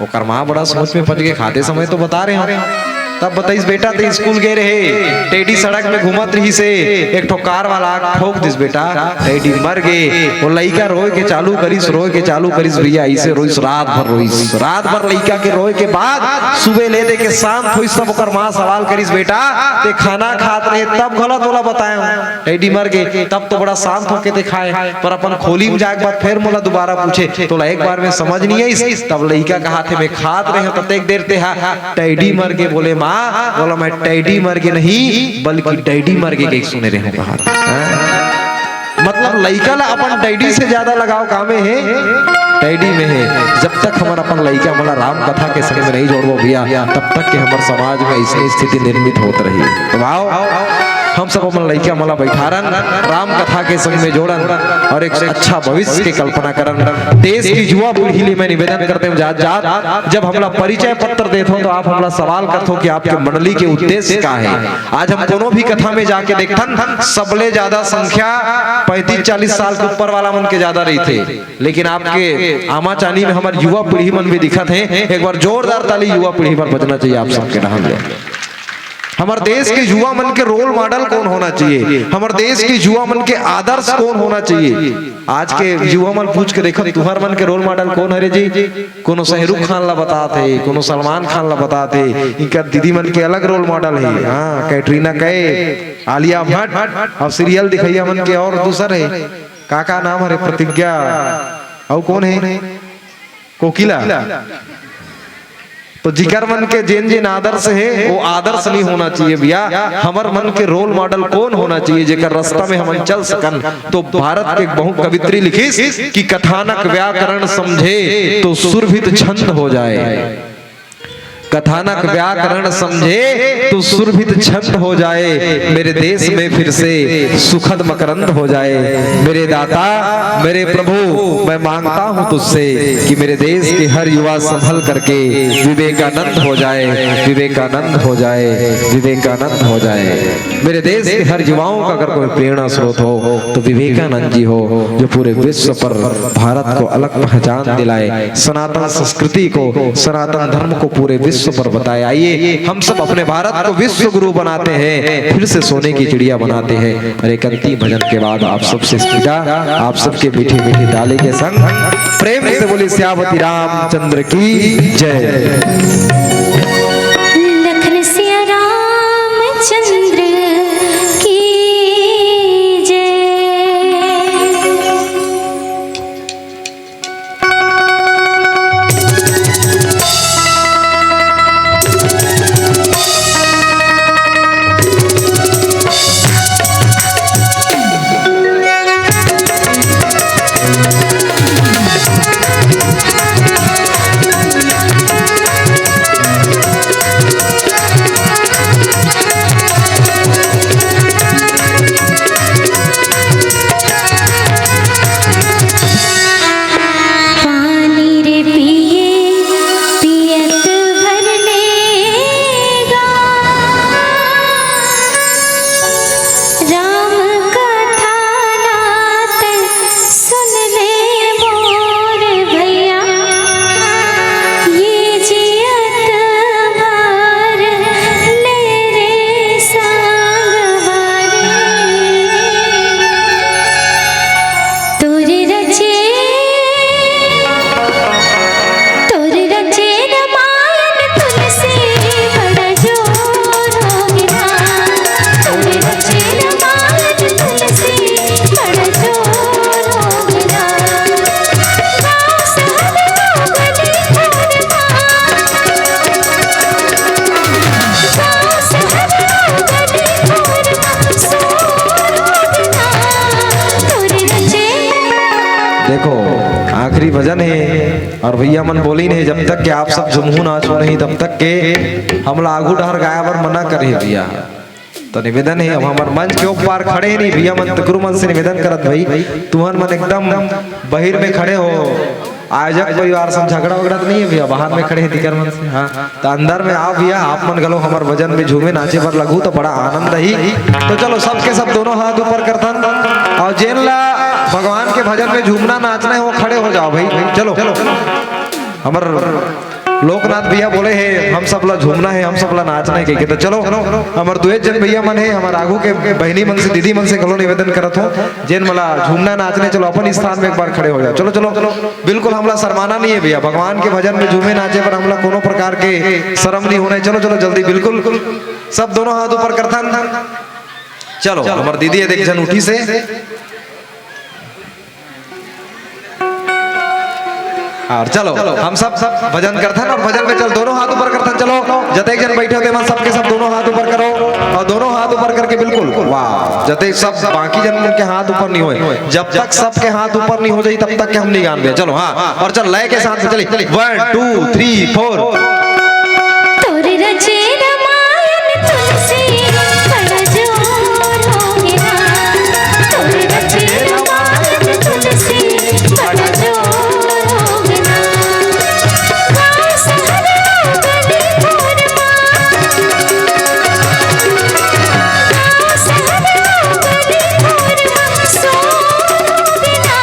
ओकर माँ बड़ा सोच में पच गे, खाते समय तो बता रहे हो। तब बताइस, "बेटा, ते स्कूल गे रहे, टेडी सड़क में घूमत रहिस हे, एक ठो कार वाला आके ठोक दिस बेटा, टेडी मर गे।" वो लइका रोए के चालू करिस, रोए के चालू करिस भैया, अइसे रोइस, रात भर रोइस, रात भर लइका के रोए के बाद सुबह ले दे के शांत होइस, तब ओकर माँ सवाल करिस, "बेटा, ते खाना खात रहे तब घलो तोला बताए हो टेडी मर गे, तब तो बड़ा शांत होके ते खाए, पर अपन खोली में जाए के बाद फिर मोला दोबारा पूछे, तोला एक बार में समझ नहीं आइस?" तब लइका कहाथे, "मैं खात रहे हो ततेक देर ते हा टेडी मर गे बोले माँ, बोला मैं टेडी मर गे नहीं, बल्कि डैडी मर गे कहिके सुने रहे हो कहा।" हाँ? मतलब लइका ला अपन डैडी से ज्यादा लगाव का में हे? टेडी में हे। जब तक हमर अपन लइका मन ला राम कथा के संग में नहीं जोड़बो भैया, तब तक के हमर समाज में अइसने स्थिति निर्मित होत रही। तो आओ, हम सब अपन लइका मन ला बैठारन, राम कथा के संग में जोड़न और एक अच्छा भविष्य के कल्पना करन। देश की युवा पीढ़ी ले मैं निवेदन करते हूँ, जात जात जब हमला परिचय पत्र देत हो तो आप हमला सवाल करत हो कि आपके मंडली के उद्देश्य का है। आज हम कोनो भी कथा में जाके देखथन, सबले ज्यादा संख्या पैंतीस चालीस साल के ऊपर वाला मन के ज्यादा रहिथे, लेकिन आपके आमाचानी में हमर युवा पीढ़ी मन भी दिखत हे। एक बार जोरदार ताली युवा पीढ़ी पर बजना चाहिए आप सबके डहान ले। हमर देश के युवा मन के रोल मॉडल कौन होना चाहिए, हमर देश के युवा मन के आदर्श कौन होना चाहिए। आज के युवा मन पूछ के देखो, तुहर मन के रोल मॉडल कौन हरे जी? कोनो शाहरुख खान ला बतात हे, कोनो सलमान खान ला बतात हे, इनकर दीदी मन के अलग रोल मॉडल हे। हाँ, कैटरीना कैफ, आलिया भट्ट, अब सीरियल दिखइया मन के और दूसर हे। का का नाम हरे? प्रतिज्ञा, अउ कौन हे? कोकिला। तो जिकर मन के जेन जेन आदर्श हे, वो आदर्श नहीं होना चाहिए भैया। हमर मन के रोल मॉडल कौन होना चाहिए, जेकर रास्ता में हमन चल सकन? तो भारत के एक बहुत कवित्री लिखिस कि कथानक व्याकरण समझे तो सुरभित छंद हो जाए। कथानक व्याकरण समझे तो सुरभित छंद हो जाए, मेरे देश में फिर से सुखद मकरंद हो जाए। मेरे दाता, मेरे प्रभु, मैं मांगता हूँ तुझसे कि मेरे देश के हर युवा संभल करके विवेकानंद हो जाए, विवेकानंद हो जाए, विवेकानंद हो जाए। मेरे देश के हर युवाओं का अगर कोई प्रेरणा स्रोत हो तो विवेकानंद जी हो, जो पूरे विश्व पर भारत को अलग पहचान दिलाए, सनातन संस्कृति को, सनातन धर्म को पूरे विश्व पर बताए। आइए हम सब अपने भारत को विश्व गुरु बनाते हैं, फिर से सोने की चिड़िया बनाते हैं। और एक अंतिम भजन के बाद आप सबसे विदा, आप सबके मीठी मीठी ताली के संग प्रेम से बोलिए सियावती रामचंद्र की जय। लखन सिया रामचंद्र की जय। पानी रे पिए पियत भर लेगा, राम कथा नाथ सुन ले मोर भैया, ये जियत भर ले रे संगवारी। तोर रचे, तोर रचे रमायन तुलसी बड़ा जोर हो गिरा। तोर रचे रमायन तुलसी बड़ा जोर हो गिरा। गाँव शहर नौगली घर मा, गाँव शहर नौगली घर मा, सोर हो गिरा। तोर रचे। देखो, आखिरी भजन हे और भैया मन बोलिन हे, जब तक के आप सब झुमहू नाचो नहीं, तब तक के हमला आगू डहर गाय बर मना करे भैया। तो निवेदन हे, अब हमर मंच के ऊपर खड़े नहीं भैया मन, तकरू मन से निवेदन करत भाई, तुहन मन एकदम बहिर में खड़े हो, आयोजक परिवार से झगड़ा वगड़ा तो नहीं हे भैया, बाहर में खड़े हे तिकर मन से, हाँ। त अंदर में आओ भैया, आप मन घलो हमर भजन में झूमे नाचे बर लगू त बड़ा आनंद आही। तो चलो सबके सब दोनों हाथ ऊपर करथन अउ जेन ला भगवान के भजन में झूमना नाचना हे वो खड़े हो जाओ भाई। चलो हमर लोकनाथ भैया बोले हे, हम सब ला झूमना हे, हम सब ला नाचना हे कहिके। तो चलो, हमर दुए झन भैया मन हे, हमर आगू के बहिनी मन से, दीदी मन से घलो निवेदन करत हों, जेन मन ला झूमना नाचना हे, चलो अपन स्थान में एक बार खड़े हो जाओ। चलो, चलो, बिल्कुल हमला शर्माना नहीं हे भैया, भगवान के भजन में झूमे नाचे पर हमला कोनो प्रकार के शर्म नहीं होना हे। चलो, चलो जल्दी, बिल्कुल सब दोनों हाथ ऊपर करथन। चलो, हमर दीदी हे, देख झन उठिस हे। और चलो, हम सब, सब भजन करथन और भजन में चल, दोनों हाथ ऊपर करथन। चलो, जतेक झन बैठे हो, तेमन सबके सब दोनों हाथ ऊपर करो और दोनों हाथ ऊपर करके बिल्कुल, वाह, जतेक सब बाकी झन मन के हाथ ऊपर नहीं होय, जब तक सबके हाथ ऊपर नहीं हो जाही, तब तक के हम नहीं गान दे। चलो, हाँ, और चल, लय के साथ में चली, वन, टू, थ्री, फोर। तोर रचे रामायण तुलसी बड़ जोर होगे ना। तोर रचे रामायण तुलसी बड़ जोर होगे ना। गाँव शहर गली मोर मा, गाँव शहर गली मोर मा, सोर होगे ना।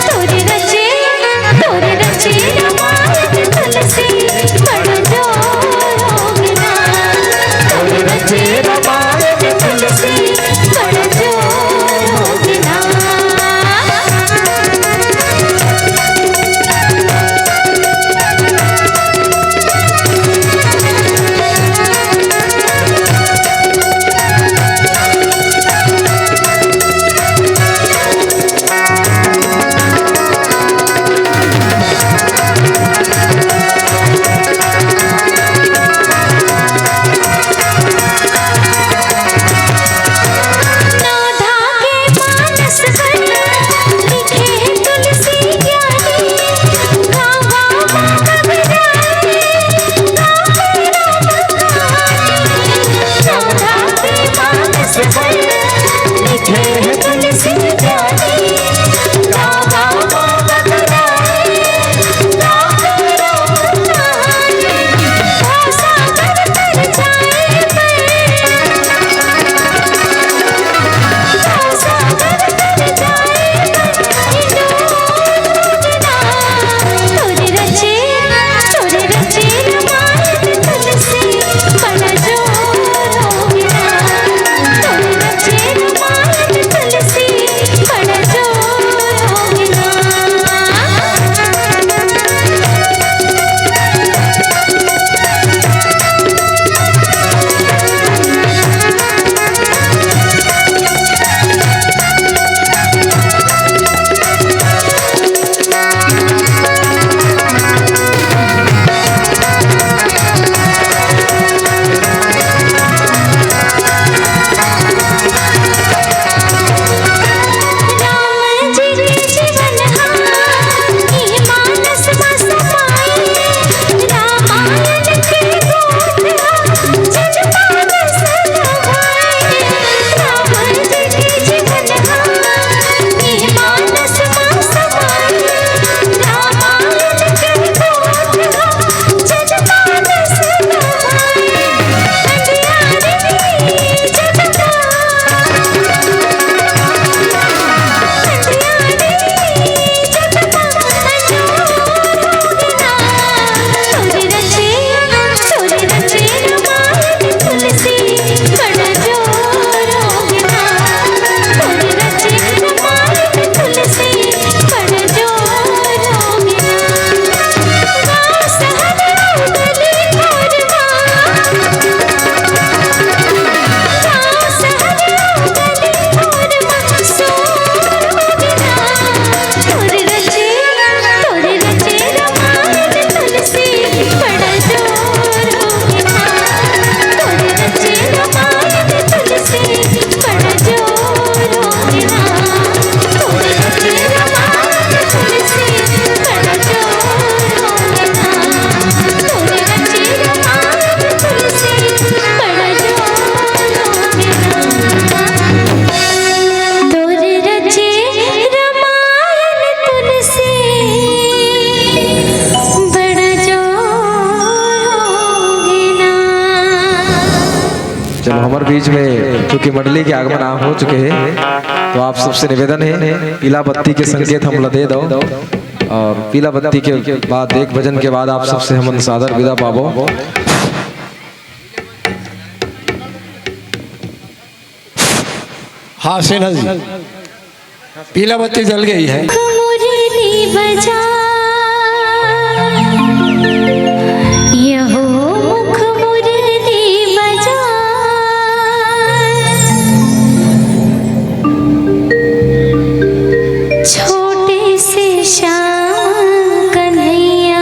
तोर रचे, तोर रचे रामायण तुलसी बड़ जोर होगे ना। तोर रचे रामायण तुलसी बड़ जोर होगे ना। चलो, हमर बीच में चूंकि मंडली के आगमन आ हो चुके हे, तो आप सबसे निवेदन हे, पीला बत्ती के संकेत हमला दे दव। और पीला बत्ती के बाद, एक भजन के बाद आप सबसे हमन सादर विदा पाबो। हाँ, सिन्हा जी, पीला बत्ती जल गई है। मुरली बजा, यहो मुख मुरली बजा, छोटे से श्याम कन्हैया।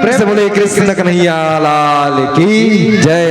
प्रेम से बोले कृष्ण कन्हैया लाल की जय।